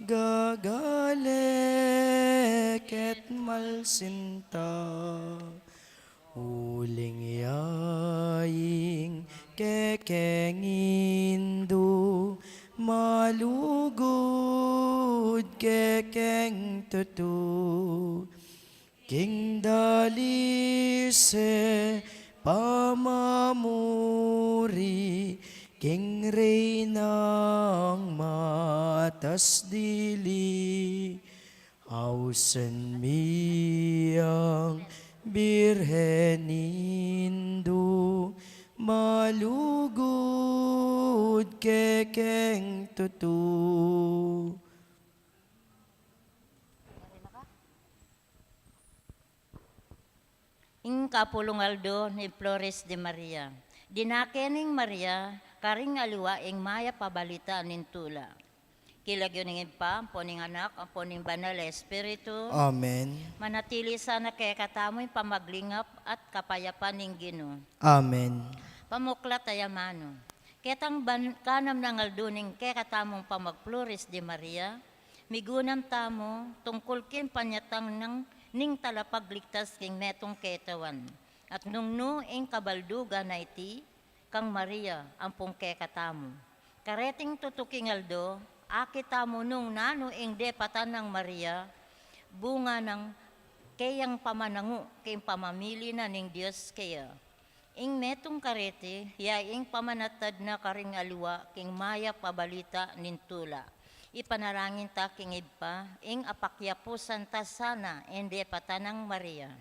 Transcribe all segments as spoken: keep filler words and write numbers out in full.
gagale ket malsinta. Uling ya ing kekeng Indu, malugud kekeng tutu. King dalise pamamuri, king Reynang matas dili. Ausan mi yang Birhen Indu, malugud kekeng tutu. Ing kapulung aldo ning Flores de Maria. Dinake ning Maria karing aliwa ing mayap a balita ning tula. King lagyu ning Ibpa, ampo ning Anak, ampo ning Banal a Espiritu. Amen. Manatili sana kekatamu ing pamaglingap at kapayapan ning Ginu. Amen. Pamuklat a amanu. Ketang ban-, kanam nang aldo ning kekatamung pamag-Flores de Maria, migunam tamu tungkul king panyatang nang ning Talapagligtas king metung ketawan. At nung nu ing kabaldugan a iti, kang Maria ampong kekatamu. Kareting tutuking aldo, akit tamu nung nanu ing depatan nang Maria, bunga nang keyang pamanangu king pamamili na ning Dios keya. Ing metung kareti, ya ing pamanatad na karing aliwa king mayap a balita ning tula. Ipanalangin ta king Ibpa, ing apakyapusan ta sana ing depatan nang Maria.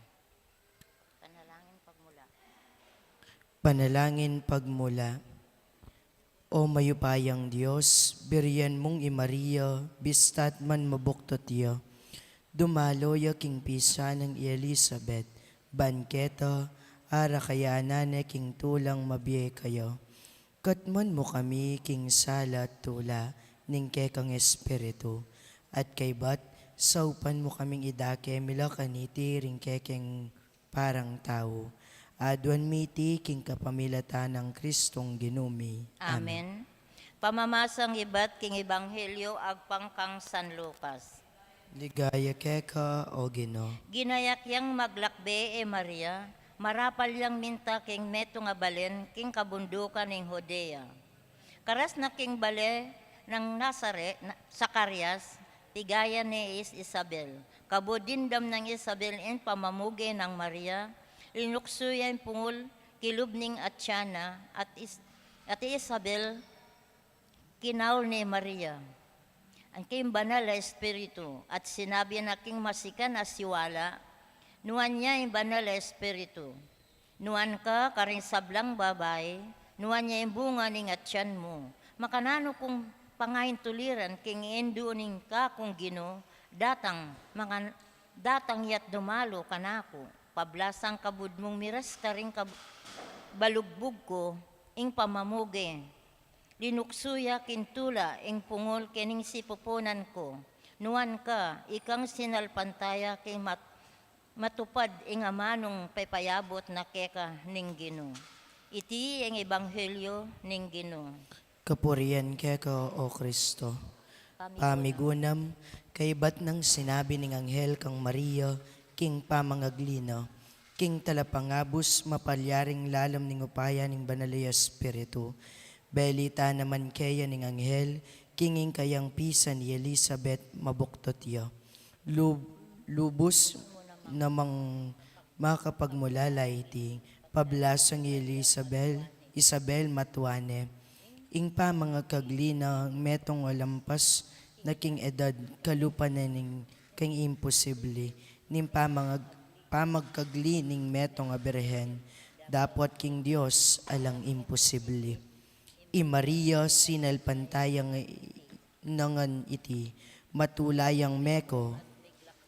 Panalangin pagmula. Panalangin pagmula. O mayupayang Dios, birian mung i Maria, bista't man mabuktot ya, dumalo ya king pisan nang i Elisabet, ban keta, arakayanan ne king tulang mabie kaya. Katmuan mu kami king sala at tula ning kekang Espiritu, at kaybat saupan mu kaming idake mi la kaniti ring kekeng parang tau. Aduan mi iti king kapamilatan nang Kristong Ginu mi. Amen. Amen. Pamamasang ibat king Ebanghelyo agpang kang San Lucas. Ligaya keka, O Ginu. Ginayak yang maglakbe e Maria, marapal yang minta king metung a balen king kabundukan ning Judea. Karas na king bale nang Nazare-, na-, Zacarias, pigayan ne i Isabel. Kabud dimdam nang Isabel ing pamamuge nang Maria, linuksu ya ing pungul kilub ning atian na, at is-, at i Isabel kinaul ne Maria king Banal a Espiritu, at sinabi na king masikan a siwala, nuan ya ing Banal a Espiritu. Nuan ka karing sablang babai, nuan ya ing bunga ning atian mu. Makananu kung pangaintuliran king indu ning kakung Ginu, datang, mangan-, datang ya't dumalo kanaku. Pablasang kabud mung miras karing kab-, balugbug ku, ing pamamuge. Linuksu ya king tula ing pungul kening sipupunan ku. Nuan ka, ikang sinalpantaya king mat-, matupad ing amanung pepayabut na keka ning Ginu. Iti ing ebanghelyo ning Ginu. Kapurian keka, O Kristo. Pamigunam, kaybat nang sinabi ning anghel kang Maria, king pamangagli na, king talapangabus mapalyaring lalam ning upaya ning Banal a Espiritu. Belita naman keya ning anghel, king ing kayang pisan i Elisabet mabuktot ya. Lub-, lubus namang makapagmulala iti, pablasang i Elisabel, Isabel matua ne. Ing pamangagli na metung a lampas na king edad, kalupa na ning king imposible, ning pamangag-, pamagkagli ning metung a birhen, dapot king Dios alang imposible. I Maria sinalpantaya nga i-, na ngan iti, matula yang meko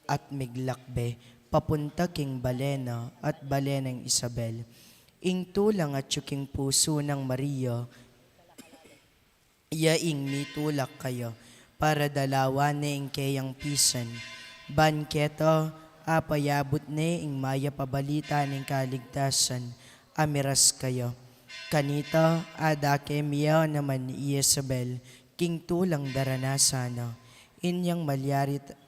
at miglakbe, papunta king bale na at bale nang Isabel. Ing tulang atyu king pusu nang Maria, ya ing mitulak kaya, para dalawan ne ing keyang pisan. Ban keta, apayabut ne ing mayap a balita ning kaligtasan, a miras kaya. Kanita, adake mi ya naman i Isabel, king tulang daranasan na. Inyang malyari t-,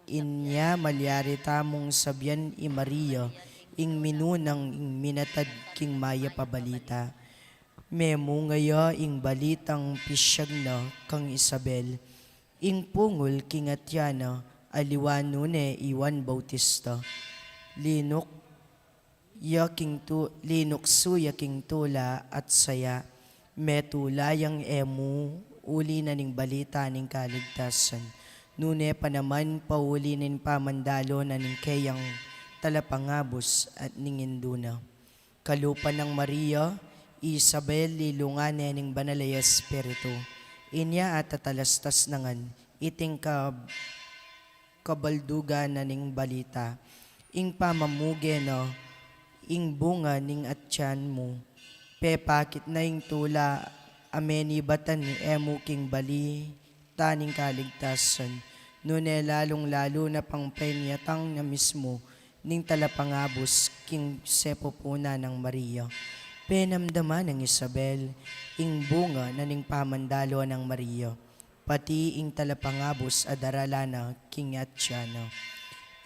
inya malyari tamung sabian i Maria, ing minunang ing minatad king mayap a balita. Memunga ya ing balitang pisyag na kang Isabel, ing pungul king atyan na, aliwa nune i Juan Bautista. Linuk ya king tu-, linuksu ya king tula at saya, metula yang e mu uli na ning balita ning kaligtasan. Nune pa naman pauli ning pamandalo na ning keyang talapangabus at ning indu na. Kalupa nang Maria, Isabel, lilungan ne ning Banal a Espiritu. Inya atatalastas na ngan, iting kab-, kabaldugan na ning balita. Ing pamamuge na, ing bunga ning atyan mu. Pepakit na ing tula, a menibatan e mu king balita ning kaligtasan. Nune lalung-lalu na pang penyatang na mismu ning talapangabus king sepupunan nang Maria. Penamdaman nang Isabel, ing bunga na ning pamandalo nang Maria. Pati ing talapangabus a daralan na king atyan na.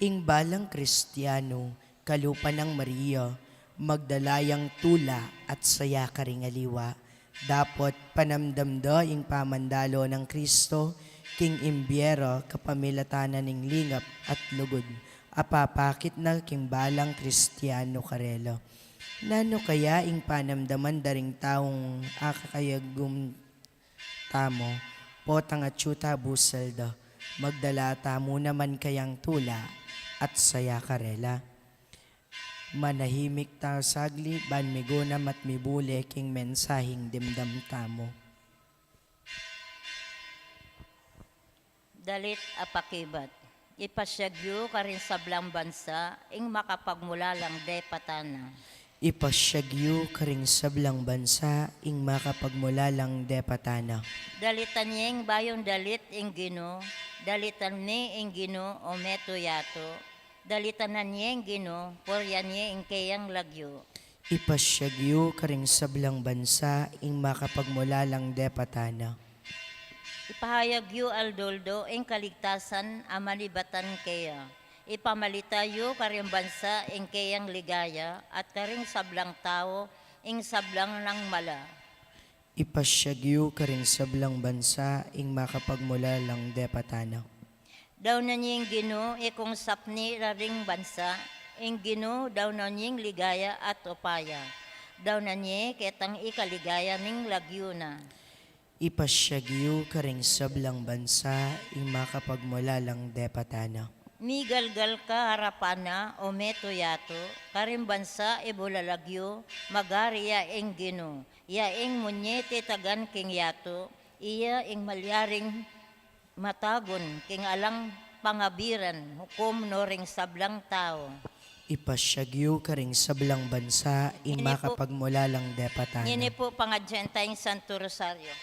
Ing balang Kristiano, kalupa nang Maria, magdala yang tula at saya karing aliwa. Dapot panamdam da ing pamandalo nang Kristo, king imbie ra kapamilatan na ning lingap at lugud, a papakit na king balang Kristiano karela. Nanu kaya ing panamdaman da ring taung akakayagum tamu, potang atyu ta busal da, magdala tamu naman kayang tula at saya karela. Manahimik ta saglit, ban migunam at mibule king mensahing dimdam tamu. Dalit a pakibat. Ipasyag yu karing sablang bansa ing makapagmulalang depatan na. Ipasyag yu karing sablang bansa ing makapagmulalang depatan na. Dalitan ye ing bayung dalit ing Ginu, dalitan mi ing Ginu, o meto yatu, dalitanan ye ing Ginu, purian ye ing keyang lagyu. Ipasyag yu karing sablang bansa ing makapagmulalang depatan na. Ipahayag yu aldo-aldo ing kaligtasan a manibatan keya. Ipamalita yu karing bansa ing keyang ligaya, at karing sablang tau ing sablang nang mala. Ipasyag yu karing sablang bansa ing makapagmulalang depatan na. Daunan ye ing Ginu, ikung sapni la ring bansa, ing Ginu, daunan ye ing ligaya at upaya. Daunan ye ketang ikaligaya ning lagyu na. Ipasyag yu karing sablang bansa ing makapagmulalang depatan na. Migalgal ka arapan na, o meto yatu, karing bansa ibulalag yu, magari ya ing Ginu, ya ing munye titagan king yatu, iya ing malyaring matagun king alang pangabiran, hukum no ring sablang tau. Ipasyag yu karing sablang bansa ing makapagmulalang depatan na. Ngeni pu pangadyen ta ing Santo Rosario.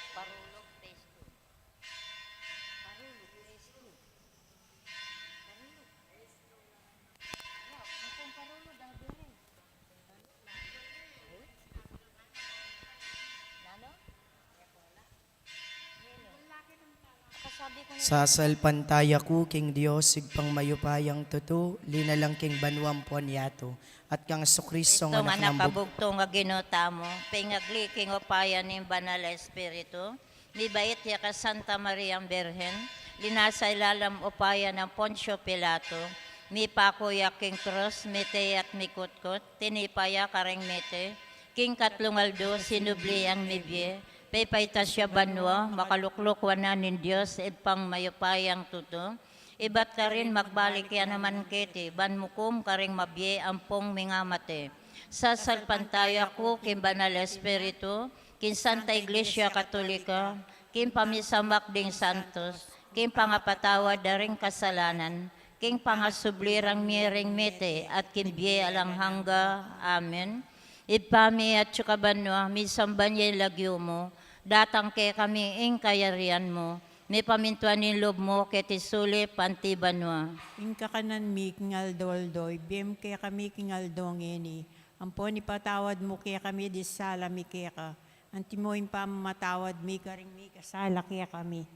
Sasalpantaya ku king Dios, Ibpang mayupayang tutu, linalang king banua ampon yatu, at kang Jesucristo nga anak nang bug- kabugtung a Ginu tamu, pengagli king upaya ning Banal a Espiritu, mibait ya ka Santa Mariang Birhen, linasa ilalam upaya nang Poncio Pilato, mipaku ya king krus, mete at mikutkut, tinipa ya karing mete, king katlung aldo sinubli yang mibie, pepaitas ya banua, makalukluk wanan ning Dios, Ibpang mayupayang tutu, ibat karin magbalik ya naman keti, ban mukum karing mabie ampong mingamate. Sasalpantaya ku king Banal a Espiritu, king Santa Iglesia Katolika, king pamisamak ding santos, king pangapatawad da ring kasalanan, king pangasubli rang mie ring mete, at king bie alang angga. Amen. Ibpa mi, atsu ka banua, misamban ya ing lagyu mu, datang kekami ing kayarian mu, mipamintuan ing lub mu keti sulip anti banua. Ing kakanan mi king aldo-aldo, ibie mu kekami king aldo ngeni, ampon ipatawad mu kekami ding sala mi keka, anti mo ing pamamatawad mi karing mikasala kekami.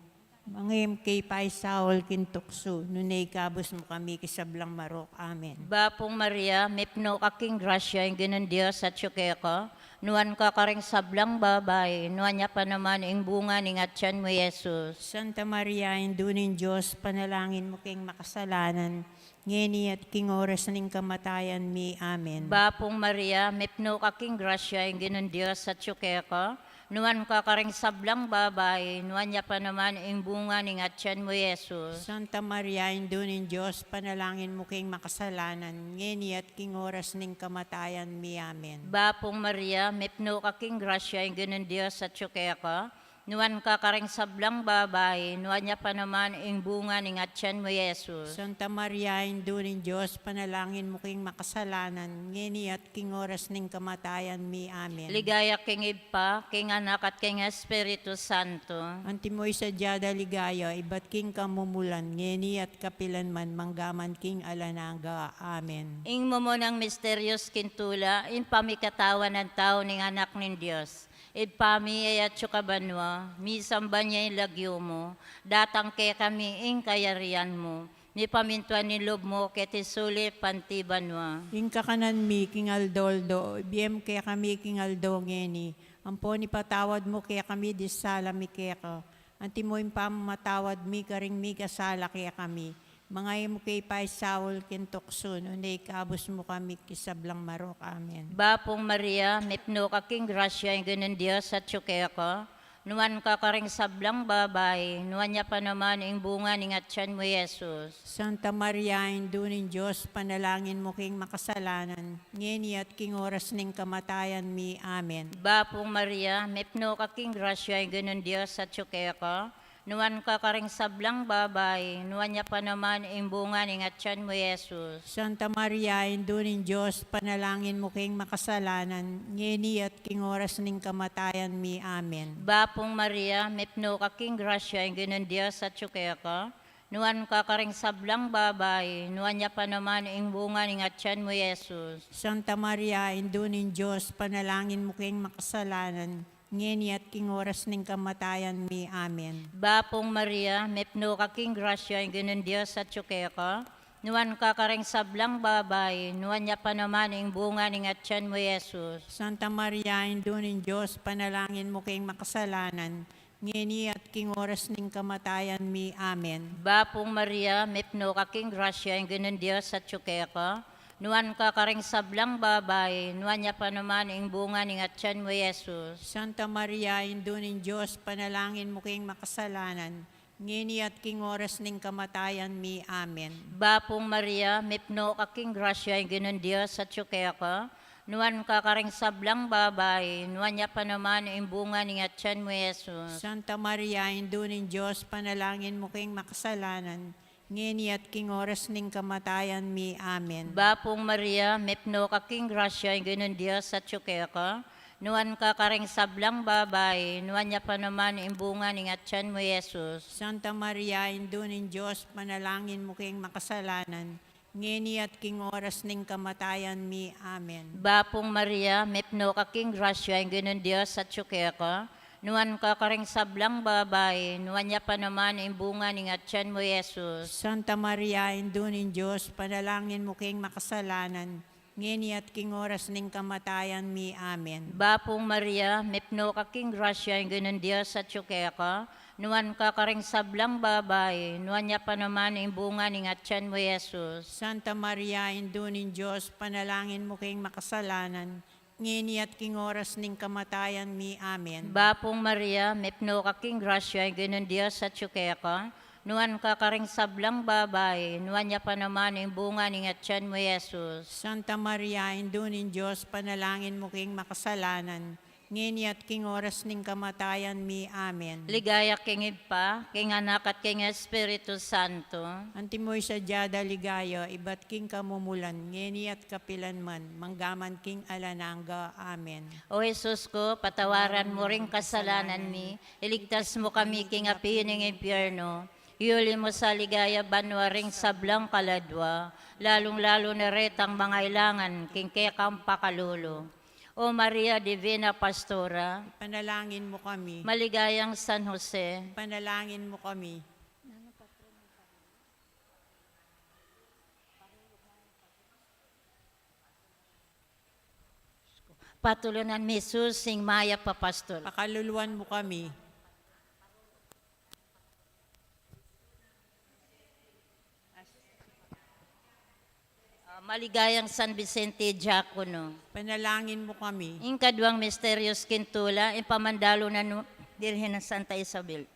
Manga e mu ke paisaul king tuksu, nune ikabus mu kami king sablang marok. Amen. Bapung Maria, mipnu ka king grasya, ing Ginung Dios atyu keka, nuan ka karing sablang babai, nuan ya pa naman ing bunga ning atyan mu, Jesus. Santa Maria, Indu ning Dios, panalangin mu keng makasalanan, ngeni at king oras ning kamatayan mi. Amen. Bapung Maria, mipnu ka king grasya, ing Ginung Dios atyu keka, nuan ka karing sablang babai, nuan ya pa naman ing bunga ning atyan mu, Jesus. Santa Maria, Indu ning Dios, panalangin mu keng makasalanan, ngeni at king oras ning kamatayan mi. Amen. Bapung Maria, mipnu ka king grasya, ing Ginung Dios atyu keka, nuan ka karing sablang babai, nuan ya pa naman ing bunga ning atyan mu, Jesus. Santa Maria, Indu ning Dios, panalangin mu keng makasalanan, ngeni at king oras ning kamatayan mi. Amen. Ligaya king Ibpa, king Anak, at king Espiritu Santo. Antimo ing sadya da ligaya, ibat king kamumulan, ngeni at kapilan man, manggaman king alang angga. Amen. Ing mumunang misterios king tula, ing pamikatawan nang tau ning Anak ning Dios. Ibpa mi, atyu ka banua, misamban ya ing lagyu mu, datang kekami ing kayarian mu, mipamintuan ing lub mu keti sulip anti banua. Ing kakanan mi king aldo-aldo, ibie mu kekami king aldo ngeni, ampon ipatawad mu kekami ding sala mi keka, antimo ing pamamatawad mi karing mikasala kekami. Manga e mu ke paisaul king tuksu, nune ikabus mu kami king sablang marok. Amen. Bapung Maria, mipnu ka king grasya, ing Ginung Dios atyu keka, nuan ka karing sablang babai, nuan ya pa naman ing bunga ning atyan mu, Jesus. Santa Maria, Indu ning Dios, panalangin mu keng makasalanan, ngeni at king oras ning kamatayan mi. Amen. Bapung Maria, mipnu ka king grasya, ing Ginung Dios atyu keka, nuan ka karing sablang babai, nuan ya pa naman ing bunga ning atyan mu, Jesus. Santa Maria, Indu ning Dios, panalangin mu keng makasalanan, ngeni at king oras ning kamatayan mi. Amen. Bapung Maria, mipnu ka king grasya, ing Ginung Dios atyu keka, nuan ka karing sablang babai, nuan ya pa naman ing bunga ning atyan mu, Jesus. Santa Maria, Indu ning Dios, panalangin mu keng makasalanan, ngeni at king oras ning kamatayan mi. Amen. Bapung Maria, mipnu ka king grasya, ing Ginung Dios atyu keka, nuan ka karing sablang babai, nuan ya pa naman ing bunga ning atyan mu, Jesus. Santa Maria, Indu ning Dios, panalangin mu keng makasalanan, ngeni at king oras ning kamatayan mi. Amen. Bapung Maria, mipnu ka king grasya, ing Ginung Dios atyu keka, nuan ka karing sablang babai, nuan ya pa naman ing bunga ning atyan mu, Jesus. Santa Maria, Indu ning Dios, panalangin mu keng makasalanan, ngeni at king oras ning kamatayan mi. Amen. Bapung Maria, mipnu ka king grasya, ing Ginung Dios atyu keka, nuan ka karing sablang babai, nuan ya pa naman ing bunga ning atyan mu, Jesus. Santa Maria, Indu ning Dios, panalangin mu keng makasalanan, ngeni at king oras ning kamatayan mi. Amen. Bapung Maria, mipnu ka king grasya, ing Ginung Dios atyu keka, nuan ka karing sablang babai, nuan ya pa naman ing bunga ning atyan mu, Jesus. Santa Maria, Indu ning Dios, panalangin mu keng makasalanan, ngeni at king oras ning kamatayan mi. Amen. Bapung Maria, mipnu ka king grasya, ing Ginung Dios atyu keka, nuan ka karing sablang babai, nuan ya pa naman ing bunga ning atyan mu, Jesus. Santa Maria, Indu ning Dios, panalangin mu keng makasalanan, ngeni at king oras ning kamatayan mi. Amen. Bapung Maria, mipnu ka king grasya, ing Ginung Dios atyu keka, nuan ka karing sablang babai, nuan ya pa naman ing bunga ning atyan mu, Jesus. Santa Maria, Indu ning Dios, panalangin mu keng makasalanan, ngeni at king oras ning kamatayan mi. Amen. Bapung Maria, mipnu ka king grasya, ing Ginung Dios atyu keka, nuan ka karing sablang babai, nuan ya pa naman ing bunga ning atyan mu, Jesus. Santa Maria, Indu ning Dios, panalangin mu keng makasalanan, ngeni at king oras ning kamatayan mi. Amen. Ligaya king Ibpa, king Anak, at king Espiritu Santo. Antimo ing sadya da ligaya, ibat king kamumulan, ngeni at kapilan man, manggaman king alang angga. Amen. O Jesus ku, patawaran mu ring kasalanan mi, iligtas mu kami king api ning impyerno, iuli mu sa ligaya banua ring sablang kaladua, lalung-lalu na retang mangailangan king kekang pakalulu. O Maria Divina Pastora, ipanalangin mo kami. Maligayang San Jose, ipanalangin mo kami. Patulunan mi Jesus, ing mayap a pastor. Pakaluluan mo kami. Ah, maligayang San Vicente Diacono. Panalangin mo kami. Ing kaduang misterios king tula, ing pamandalu nang Birhen a Santa Isabel.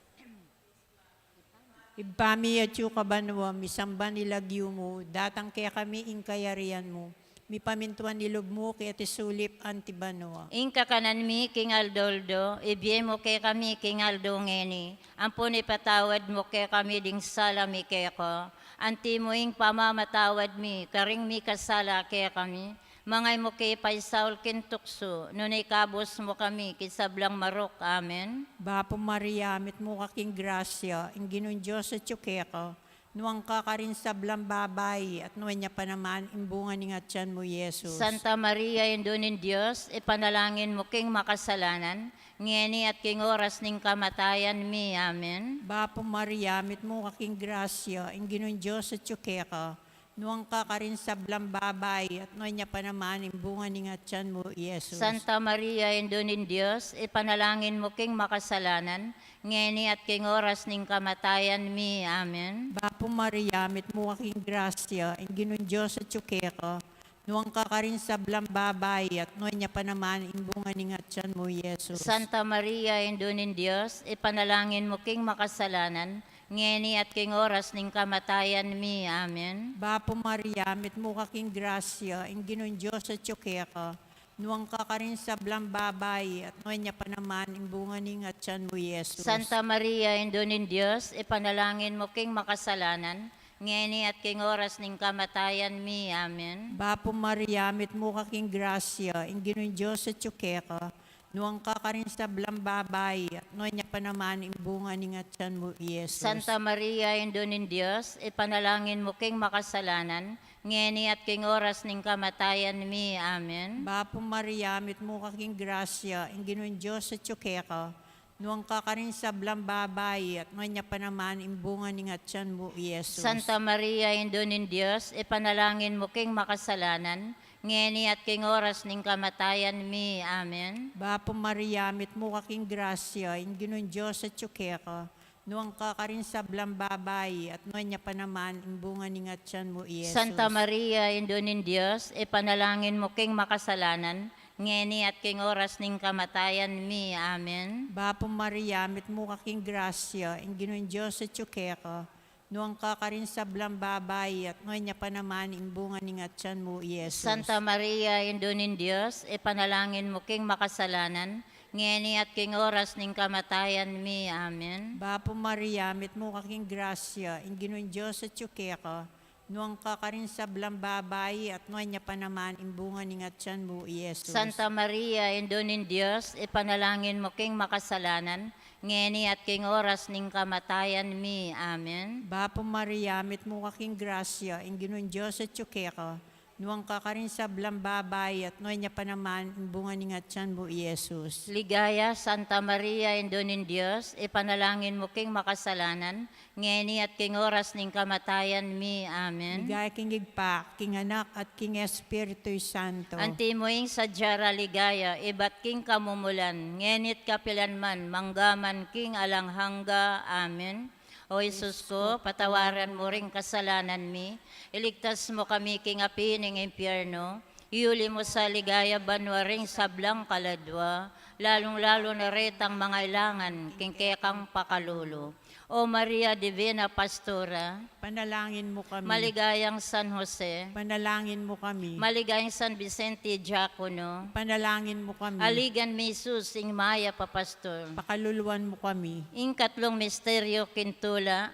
Ibpa mi atsu ka banua, misamban ya ing lagyu mu, datang kekami ing kayarian mu, mipamintuan ing lub mu keti sulip anti banua. Ing kakanan mi king aldo-aldo, ibie mu kekami king aldo ngeni, ampon ipatawad mu kekami ding sala mi keka, anti mu ing pamamatawad mi karing mikasala kekami, manga e mu ke paisaul king tuksu, nune ikabus mu kami king sablang marok. Amen. Bapu Maria, mitmu ka king grasya, ing Ginung Dios atsu keka, nuan ka karing sablang babai, at nuan ya pa naman ing bunga ning atyan mu, Jesus. Santa Maria, Indu ning Dios, ipanalangin mu king makasalanan, ngeni at king oras ning kamatayan mi. Amen. Bapu Maria, mitmu ka king grasya, ing Ginung Dios atsu keka, nuan ka karing sablang babai, at nuan ya pa naman ing bunga ning atyan mu, Jesus. Santa Maria, Indu ning Dios, ipanalangin mu king makasalanan, ngeni at king oras ning kamatayan mi. Amen. Bapu Maria, mitmu ka king grasya, ing Ginung Dios atsu keka, nuan ka karing sablang babai, at nuan ya pa naman ing bunga ning atyan mu, Jesus. Santa Maria, Indu ning Dios, ipanalangin mu king makasalanan, ngeni at king oras ning kamatayan mi. Amen. Bapu Maria, mitmu ka king grasya, ing Ginung Dios atsu keka, nuan ka karing sablang babai, at nuan ya pa naman ing bunga ning atyan mu, Jesus. Santa Maria, Indu ning Dios, ipanalangin mu king makasalanan, ngeni at king oras ning kamatayan mi. Amen. Bapu Maria, mitmu ka king grasya, ing Ginung Dios atsu keka, nuan ka karing sablang babai, at nuan ya pa naman ing bunga ning atyan mu, Jesus. Santa Maria, Indu ning Dios, ipanalangin mu king makasalanan, ngeni at king oras ning kamatayan mi. Amen. Bapu Maria, mitmu ka king grasya, ing Ginung Dios atsu keka, nuan ka karing sablang babai, at nuan ya pa naman ing bunga ning atyan mu, Jesus. Santa Maria, Indu ning Dios, ipanalangin mu king makasalanan, ngeni at king oras ning kamatayan mi. Amen. Bapu Maria, mitmu ka king grasya, ing Ginung Dios atsu keka, nuan ka karing sablang babai, at nuan ya pa naman ing bunga ning atyan mu, Jesus. Santa Maria, Indu ning Dios, ipanalangin mu king makasalanan, ngeni at king oras ning kamatayan mi. Amen. Bapu Maria, mitmu ka king grasya, ing Ginung Dios atsu keka, nuan ka karing sablang babai, at nuan ya pa naman ing bunga ning atyan mu, Jesus. Santa Maria, Indu ning Dios, ipanalangin mu king makasalanan, ngeni at king oras ning kamatayan mi. Amen. Bapu Maria, mitmu ka king grasya, ing Ginung Dios atsu keka, nuan ka karing sablang babai, at nuan ya pa naman ing bunga ning atyan mu, Jesus. Santa Maria, Indu ning Dios, ipanalangin mu king makasalanan, ngeni at king oras ning kamatayan mi. Amen. Bapu Maria, mitmu ka king grasya, ing Ginung Dios atsu keka, nuan ka karing sablang babai, at nuan ya pa naman ing bunga ning atyan mu, Jesus. Ligaya, Santa Maria, Indu ning Dios, ipanalangin mu king makasalanan, ngeni at king oras ning kamatayan mi. Amen. Ligaya king Ibpa, king Anak, at king Espiritu Santo. Anti mu ing sadya ra ligaya, ibat king kamumulan, ngeni't kapilan man, mangga man king alang angga. Amen. O Jesus ko, patawaran mu ring kasalanan mi, iligtas mu kami king api ning impyerno, iuli mu sa ligaya banua ring sablang kaladua, lalung-lalu na retang mangailangan king kekang pakalulu. O Maria Divina Pastora, panalangin mu kami. Maligayang San Jose, panalangin mu kami. Maligayang San Vicente Diacono, panalangin mu kami. Aligan mi Jesus, ing mayap a pastor, pakaluluan mu kami. Ing katlung misteryo king tula,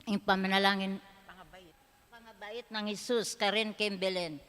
ing pamanalangin, pangabait, pangabait nang Jesus karin king Belen.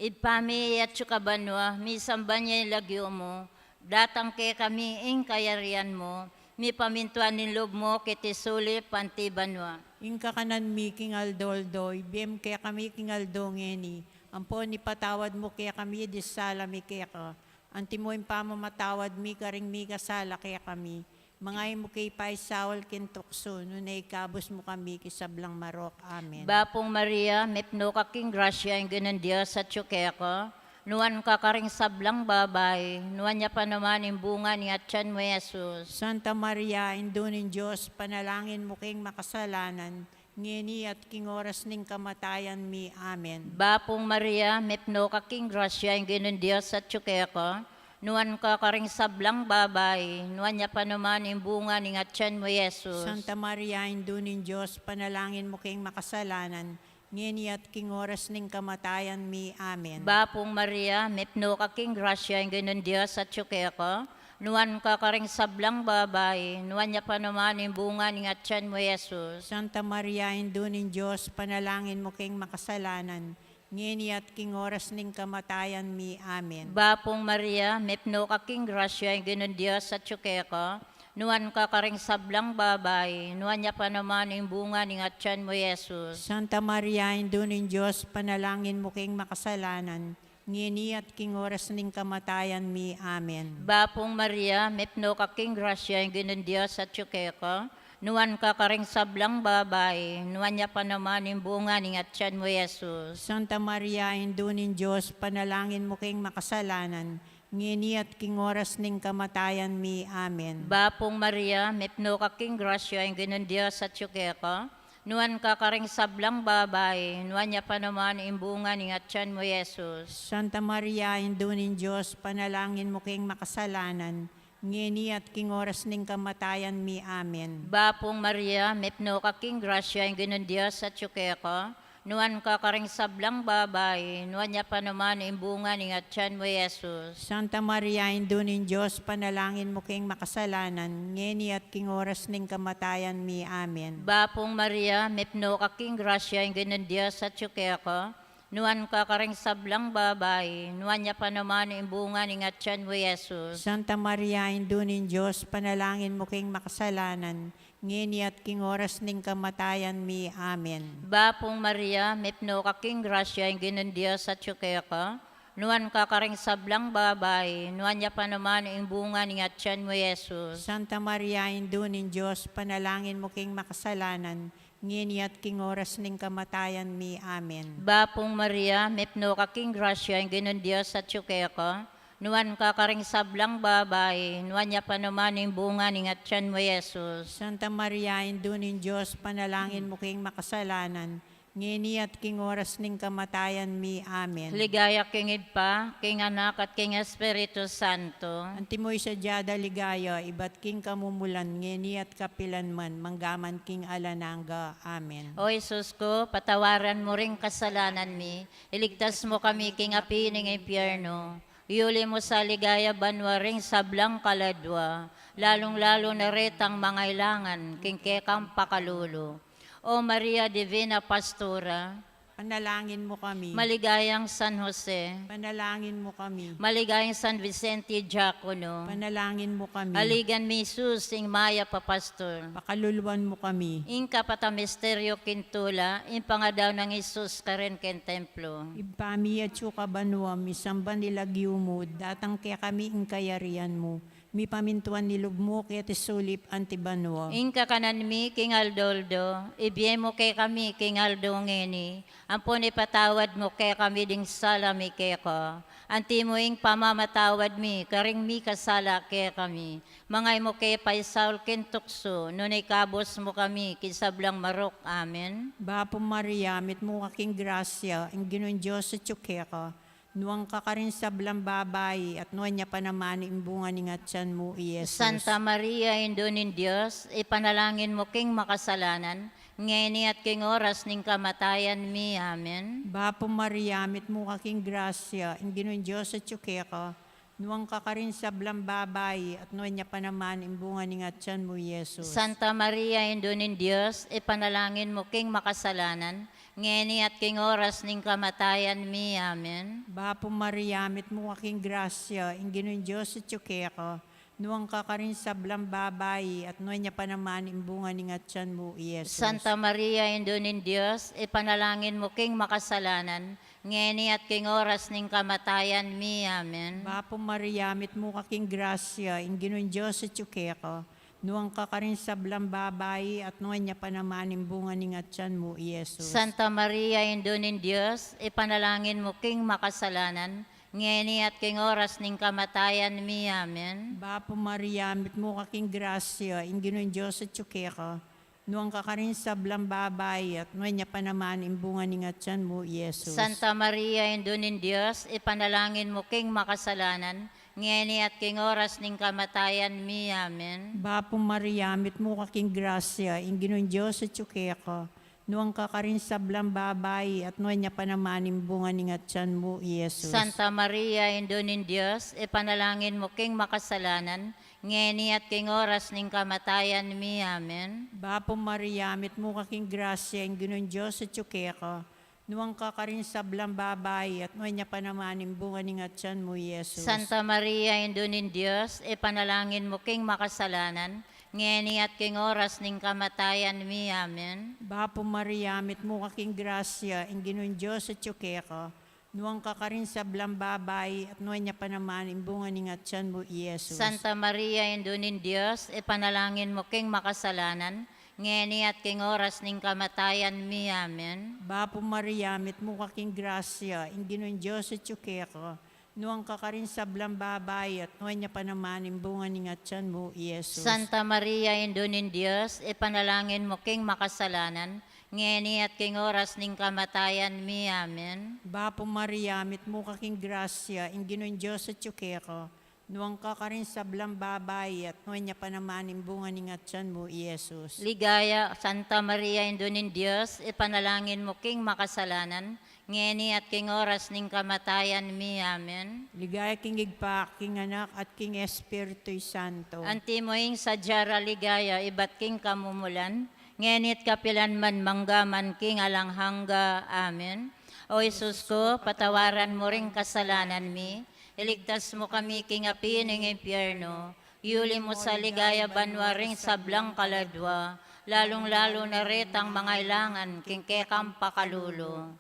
Ibpa mi, atsu ka banua, misamban ya ing lagyu mu, datang kekami ing kayarian mu, mipamintuan ing lub mu keti sulip anti banua. Ing kakanan mi king aldo-aldo, ibie mu kekami king aldo ngeni. Ampon ipatawad mu kekami ding sala mi keka, anti mo ing pamamatawad mi karing mikasala kekami. Manga e mu ke paisaul king tuksu, nune ikabus mu kami king sablang marok. Amen. Bapu Maria, mipnu ka king grasya, ing Ginung Dios atyu keka. Nuan ka karing sablang babai, nuan ya pa naman ing bunga ning atyan mu, Jesus. Santa Maria, Indu ning Dios, panalangin mu keng makasalanan, ngeni at king oras ning kamatayan mi. Amen. Bapu Maria, mipnu ka king grasya, ing Ginung Dios atyu keka. Nuan ka karing sablang babai, nuan ya pa naman ing bunga ning atyan mu, Jesus. Santa Maria, Indu ning Dios, panalangin mu keng makasalanan, ngeni at king oras ning kamatayan mi. Amen. Bapu Maria, mipnu ka king grasya, ing Ginung Dios atyu keka. Nuan ka karing sablang babai, nuan ya pa naman ing bunga ning atyan mu, Jesus. Santa Maria, Indu ning Dios, panalangin mu keng makasalanan, ngeni at king oras ning kamatayan mi. Amen. Bapu Maria, mipnu ka king grasya, ing Ginung Dios atyu keka. Nuan ka karing sablang babai, nuan ya pa naman ing bunga ning atyan mu, Jesus. Santa Maria, Indu ning Dios, panalangin mu keng makasalanan, ngeni at king oras ning kamatayan mi. Amen. Bapu Maria, mipnu ka king grasya, ing Ginung Dios atyu keka. Nuan ka karing sablang babai, nuan ya pa naman ing bunga ning atyan mu, Jesus. Santa Maria, Indu ning Dios, panalangin mu keng makasalanan, ngeni at king oras ning kamatayan mi. Amen. Bapu Maria, mipnu ka king grasya, ing Ginung Dios atyu keka. Nuan ka karing sablang babai, nuan ya pa naman ing bunga ning atyan mu, Jesus. Santa Maria, Indu ning Dios, panalangin mu keng makasalanan, ngeni at king oras ning kamatayan mi. Amen. Bapu Maria, mipnu ka king grasya, ing Ginung Dios atyu keka. Nuan ka karing sablang babai, nuan ya pa naman ing bunga ning atyan mu, Jesus. Santa Maria, Indu ning Dios, panalangin mu keng makasalanan, ngeni at king oras ning kamatayan mi. Amen. Bapu Maria, mipnu ka king grasya, ing Ginung Dios atyu keka. Nuan ka karing sablang babai, nuan ya pa naman ing bunga ning atyan mu, Jesus. Santa Maria, Indu ning Dios, panalangin mu keng makasalanan, ngeni at king oras ning kamatayan mi. Amen. Bapu Maria, mipnu ka king grasya, ing Ginung Dios atyu keka. Nuan ka karing sablang babai, nuan ya pa naman ing bunga ning atyan mu, Jesus. Santa Maria, Indu ning Dios, panalangin mu keng makasalanan, ngeni at king oras ning kamatayan mi. Amen. Bapu Maria, mipnu ka king grasya, ing Ginung Dios atyu keka. Nuan ka karing sablang babai, nuan ya pa naman ing bunga ning atyan mu, Jesus. Santa Maria, Indu ning Dios, panalangin mu keng makasalanan, ngeni at king oras ning kamatayan mi. Amen. Ligaya king Ibpa, king Anak, at king Espiritu Santo. Antimo ing sadya da ligaya, ibat king kamumulan, ngeni at kapilan man, manggaman king alang angga. Amen. O Jesus ku, patawaran mu ring kasalanan mi, iligtas mu kami king api ning impyerno, yuli mu sa ligaya banua ring sablang kaladua, lalung-lalu na retang mangailangan king kekang pakalulu. O Maria Divina Pastora, panalangin mu kami. Maligayang San Jose, panalangin mu kami. Maligayang San Vicente Diacono, panalangin mu kami. Aligan mi Jesus, ing mayap a pastor, pakaluluan mu kami. Ing kapat a misteryo king tula, ing pangadaun nang Jesus karin king templo. Ibpa mi, atsu ka banua, misamban ing lagyu mu, datang kekami ing kayarian mu, mipamintuan ing lub mu keti sulip anti banua. Ing kakanan mi king aldo-aldo, ibie mu kekami king aldo ngeni, ampon ipatawad mu kekami ding sala mi keka, anti mo ing pamamatawad mi karing mikasala kekami. Manga e mu ke paisaul king tuksu, nune ikabus mu kami king sablang marok. Amen. Bapu Maria, mitmu ka king grasya, ing Ginung Dios atyu keka. Nuan ka karing sablang babai, at nuan ya pa naman ing bunga ning atyan mu, i Jesus. Santa Maria, Indu ning Dios, ipanalangin mu king makasalanan, ngeni at king oras ning kamatayan mi. Amen. Bapu Maria, mitmu ka king grasya, ing Ginung Dios atyu keka. Nuan ka karing sablang babai, at nuan ya pa naman ing bunga ning atyan mu, i Jesus. Santa Maria, Indu ning Dios, ipanalangin mu king makasalanan, ngeni at king oras ning kamatayan mi. Amen. Bapu Maria, mitmu ka king grasya, ing Ginung Dios atyu keka. Nuan ka karing sablang babai, at nuan ya pa naman ing bunga ning atyan mu, i Jesus. Santa Maria, Indu ning Dios, ipanalangin mu king makasalanan, ngeni at king oras ning kamatayan mi. Amen. Bapu Maria, mitmu ka king grasya, ing Ginung Dios atyu keka. Nuan ka karing sablang babai, at nuan ya pa naman ing bunga ning atyan mu, i Jesus. Santa Maria, Indu ning Dios, ipanalangin mu king makasalanan, ngeni at king oras ning kamatayan mi. Amen. Bapu Maria, mitmu ka king grasya, ing Ginung Dios atyu keka. Nuan ka karing sablang babai, at nuan ya pa naman ing bunga ning atyan mu, i Jesus. Santa Maria, Indu ning Dios, ipanalangin mu king makasalanan, ngeni at king oras ning kamatayan mi. Amen. Bapu Maria, mitmu ka king grasya, ing Ginung Dios atyu keka. Nuan ka karing sablang babai, at nuan ya pa naman ing bunga ning atyan mu, i Jesus. Santa Maria, Indu ning Dios, ipanalangin mu king makasalanan, ngeni at king oras ning kamatayan mi. Amen. Bapu Maria, mitmu ka king grasya, ing Ginung Dios atyu keka. Nuan ka karing sablang babai, at nuan ya pa naman ing bunga ning atyan mu, i Jesus. Santa Maria, Indu ning Dios, ipanalangin mu king makasalanan, ngeni at king oras ning kamatayan mi. Amen. Bapu Maria, mitmu ka king grasya, ing Ginung Dios atyu keka. Nuan ka karing sablang babai, at nuan ya pa naman ing bunga ning atyan mu, i Jesus. Santa Maria, Indu ning Dios, ipanalangin mu king makasalanan, ngeni at king oras ning kamatayan mi. Amen. Bapu Maria, mitmu ka king grasya, ing Ginung Dios atyu keka. Nuan ka karing sablang babai, at nuan ya pa naman ing bunga ning atyan mu, i Jesus. Santa Maria, Indu ning Dios, ipanalangin mu king makasalanan, ngeni at king oras ning kamatayan mi. Amen. Bapu Maria, mitmu ka king grasya, ing Ginung Dios atyu keka. Nuan ka karing sablang babai, at nuan ya pa naman ing bunga ning atyan mu, i Jesus. Ligaya, Santa Maria, Indu ning Dios, ipanalangin mu king makasalanan, ngeni at king oras ning kamatayan mi. Amen. Ligaya king Ibpa, king Anak, at king Espiritu Santo. Antimo ing sadya ra ligaya ibat king kamumulan, ngeni at kapilan man, mangga man king alang angga. Amen. O Jesus ku, patawaran mu ring kasalanan mi, iligtas mu kami king api ning impyerno, iuli mu sa ligaya banua ring sablang kaladua, lalung-lalu na retang mangailangan king kekang pakalulu.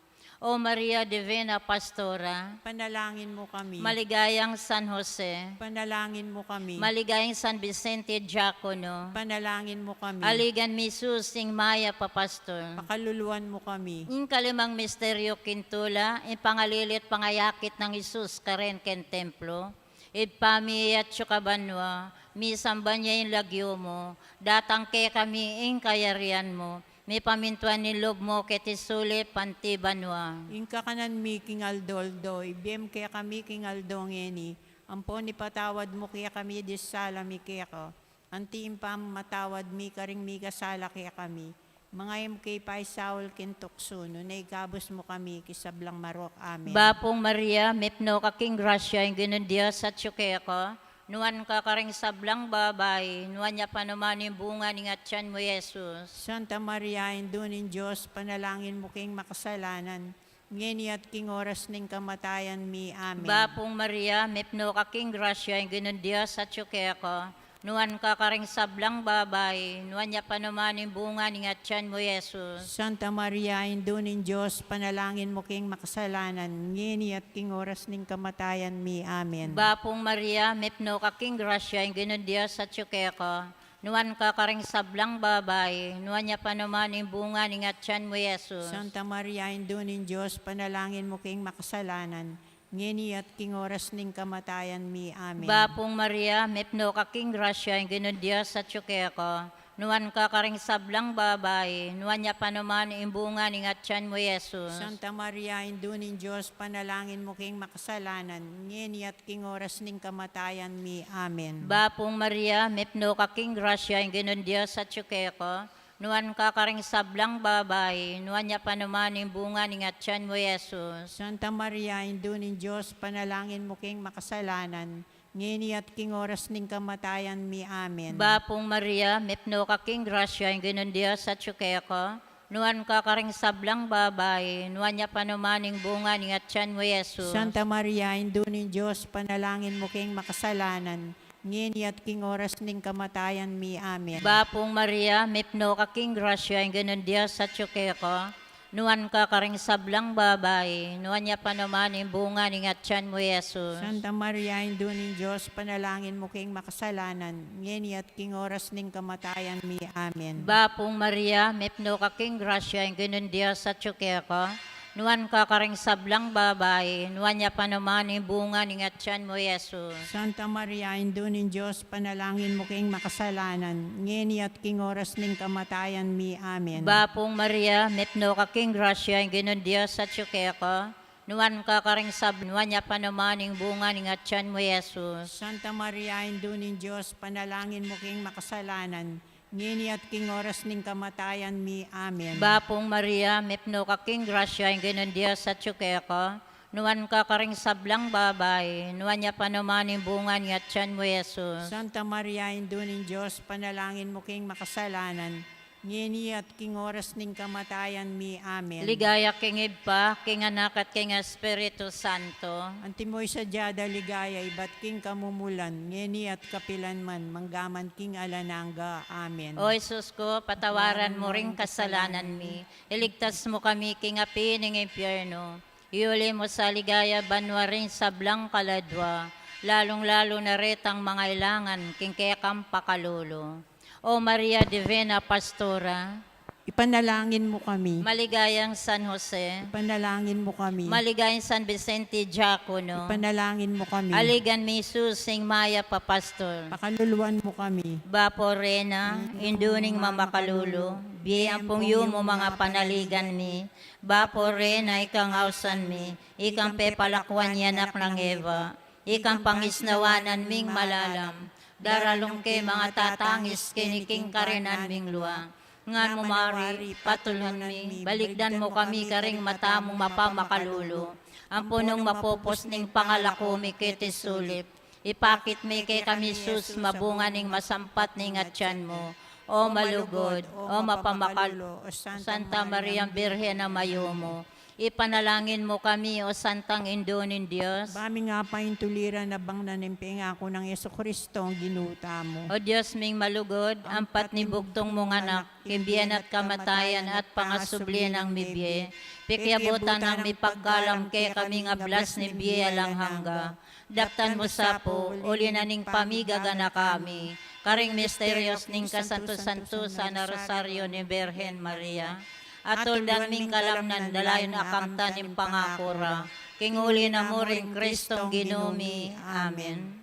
O Maria Divina Pastora, panalangin mu kami. Maligayang San Jose, panalangin mu kami. Maligayang San Vicente Diacono, panalangin mu kami. Aligan mi Jesus, ing mayap a pastor, pakaluluan mu kami. Ing kalimang misteryo king tula, ing pangalilit pangayakit nang Jesus karen king templo. Ibpa mi, atsu ka banua, misamban ya ing lagyu mu, datang kekami ing kayarian mu, mipamintuan ing lub mu keti sulip anti banua. Ing kakanan mi king aldo-aldo, ibie mu kekami king aldo ngeni, ampon ipatawad mu kekami ding sala mi keka, anti ing pamamatawad mi karing mikasala kekami. Manga e mu ke paisaul king tuksu, nune ikabus mu kami king sablang marok. Amen. Bapu Maria, mipnu ka king grasya, ing Ginung Dios atsu keka. Nuan ka karing sablang babai, nuan ya pa naman ing bunga ning atyan mu, Jesus. Santa Maria, Indu ning Dios, panalangin mu king makasalanan, ngeni at king oras ning kamatayan mi. Amen. Bapu Maria, mipnu ka king grasya, ing Ginung Dios atsu keka. Nuan ka karing sablang babai, nuan ya pa naman ing bunga ning atyan mu, Jesus. Santa Maria, Indu ning Dios, panalangin mu king makasalanan, ngeni at king oras ning kamatayan mi. Amen. Bapu Maria, mipnu ka king grasya, ing Ginung Dios atsu keka. Nuan ka karing sablang babai, nuan ya pa naman ing bunga ning atyan mu, Jesus. Santa Maria, Indu ning Dios, panalangin mu king makasalanan, ngeni at king oras ning kamatayan mi. Amen. Bapu Maria, mipnu ka king grasya, ing Ginung Dios atsu keka. Nuan ka karing sablang babai, nuan ya pa naman ing bunga ning atyan mu, Jesus. Santa Maria, Indu ning Dios, panalangin mu king makasalanan, ngeni at king oras ning kamatayan mi. Amen. Bapu Maria, mipnu ka king grasya, ing Ginung Dios atsu keka. Nuan ka karing sablang babai, nuan ya pa naman ing bunga ning atyan mu, Jesus. Santa Maria, Indu ning Dios, panalangin mu king makasalanan, ngeni at king oras ning kamatayan mi. Amen. Bapu Maria, mipnu ka king grasya, ing Ginung Dios atsu keka. Nuan ka karing sablang babai, nuan ya pa naman ing bunga ning atyan mu, Jesus. Santa Maria, Indu ning Dios, panalangin mu king makasalanan, ngeni at king oras ning kamatayan mi. Amen. Bapung Maria, mipnu ka king grasya, ing Ginung Dios atyu keka. Nuan ka karing sablang babai, nuan ya pa naman ing bunga ning atyan mu, Jesus. Santa Maria, Indu ning Dios, ipanalangin mu king makasalanan, ngeni at king oras ning kamatayan mi. Amen. Bapung Maria, mipnu ka king grasya, ing Ginung Dios atyu keka. Nuan ka karing sablang babai, nuan ya pa naman ing bunga ning atyan mu, Jesus. Santa Maria, Indu ning Dios, ipanalangin mu king makasalanan, ngeni at king oras ning kamatayan mi. Amen. Bapung Maria, mipnu ka king grasya, ing Ginung Dios atyu keka. Nuan ka karing sab-, nuan ya pa naman ing bunga ning atyan mu, Jesus. Santa Maria, Indu ning Dios, ipanalangin mu king makasalanan, ngeni at king oras ning kamatayan mi. Amen. Bapung Maria, mipnu ka king grasya, ing Ginung Dios atyu keka. Nuan ka karing sablang babai, nuan ya pa naman ing bunga ning atyan mu, Jesus. Santa Maria, Indu ning Dios, ipanalangin mu king makasalanan, ngeni at king oras ning kamatayan mi. Amen. Ligaya king Ibpa, king Anak, at king Espiritu Santo. Antimo ing sadya da ligaya ibat king kamumulan, ngeni at kapilan man, mangga man king alang angga. Amen. O Jesus ku, patawaran mu ring kasalanan mi, iligtas mu kami king api ning impyernu, iuli mu sa ligaya banua ring sablang kaladua, lalung-lalu na retang mangailangan king kekang pakalulu. O Maria Divina Pastora, ipanalangin mu kami. Maligayang San Jose, ipanalangin mu kami. Maligayang San Vicente Diacono, ipanalangin mu kami. Aligan mi Jesus, ing mayap a pastor, pakaluluan mu kami. Bapu Reyna, Indu ning mamakalulu, bie ampong yumu ing panaligan mi. Bapu Reyna, ikang ausan mi, ikang pepalakuan ning anak nang Eva, ikang pangisnawanan ming malalam, daralung ke mangatatangis keni king karinan ming lua. Ngan mu mari, patulun mi, balikdan mu kami karing mata mung mapamakalulu, ampon nung mapupus ning pangalaku mi keti sulip, ipakit mi kekami Jesus, mabunga ning masampat ning atyan mu. O malugud, o mapamakalulu, Santa Maria Birhen a mayumu, ipanalangin mu kami, O Santang Indu ning Dios. Ba ming apaintuliran abang na ning pengaku nang Jesucristo, Ginu tamu. O Dios ming malugud, ampat ning bugtung mung Anak, king bie na at kamatayan at pangasubli nang mibie, pekiabutan nang mipagkalam kekami ing ablas ning bie alang angga. Daptan mu sa pu, uli na ning pamigaganaka mi karing misterios ning kasantu-santusan a Rosario ning Birhen Maria. At tuldan ming kalamnan, dalayun a kamtan ing pangaku ra, king uli na mu ring Kristong Ginu mi. Amen.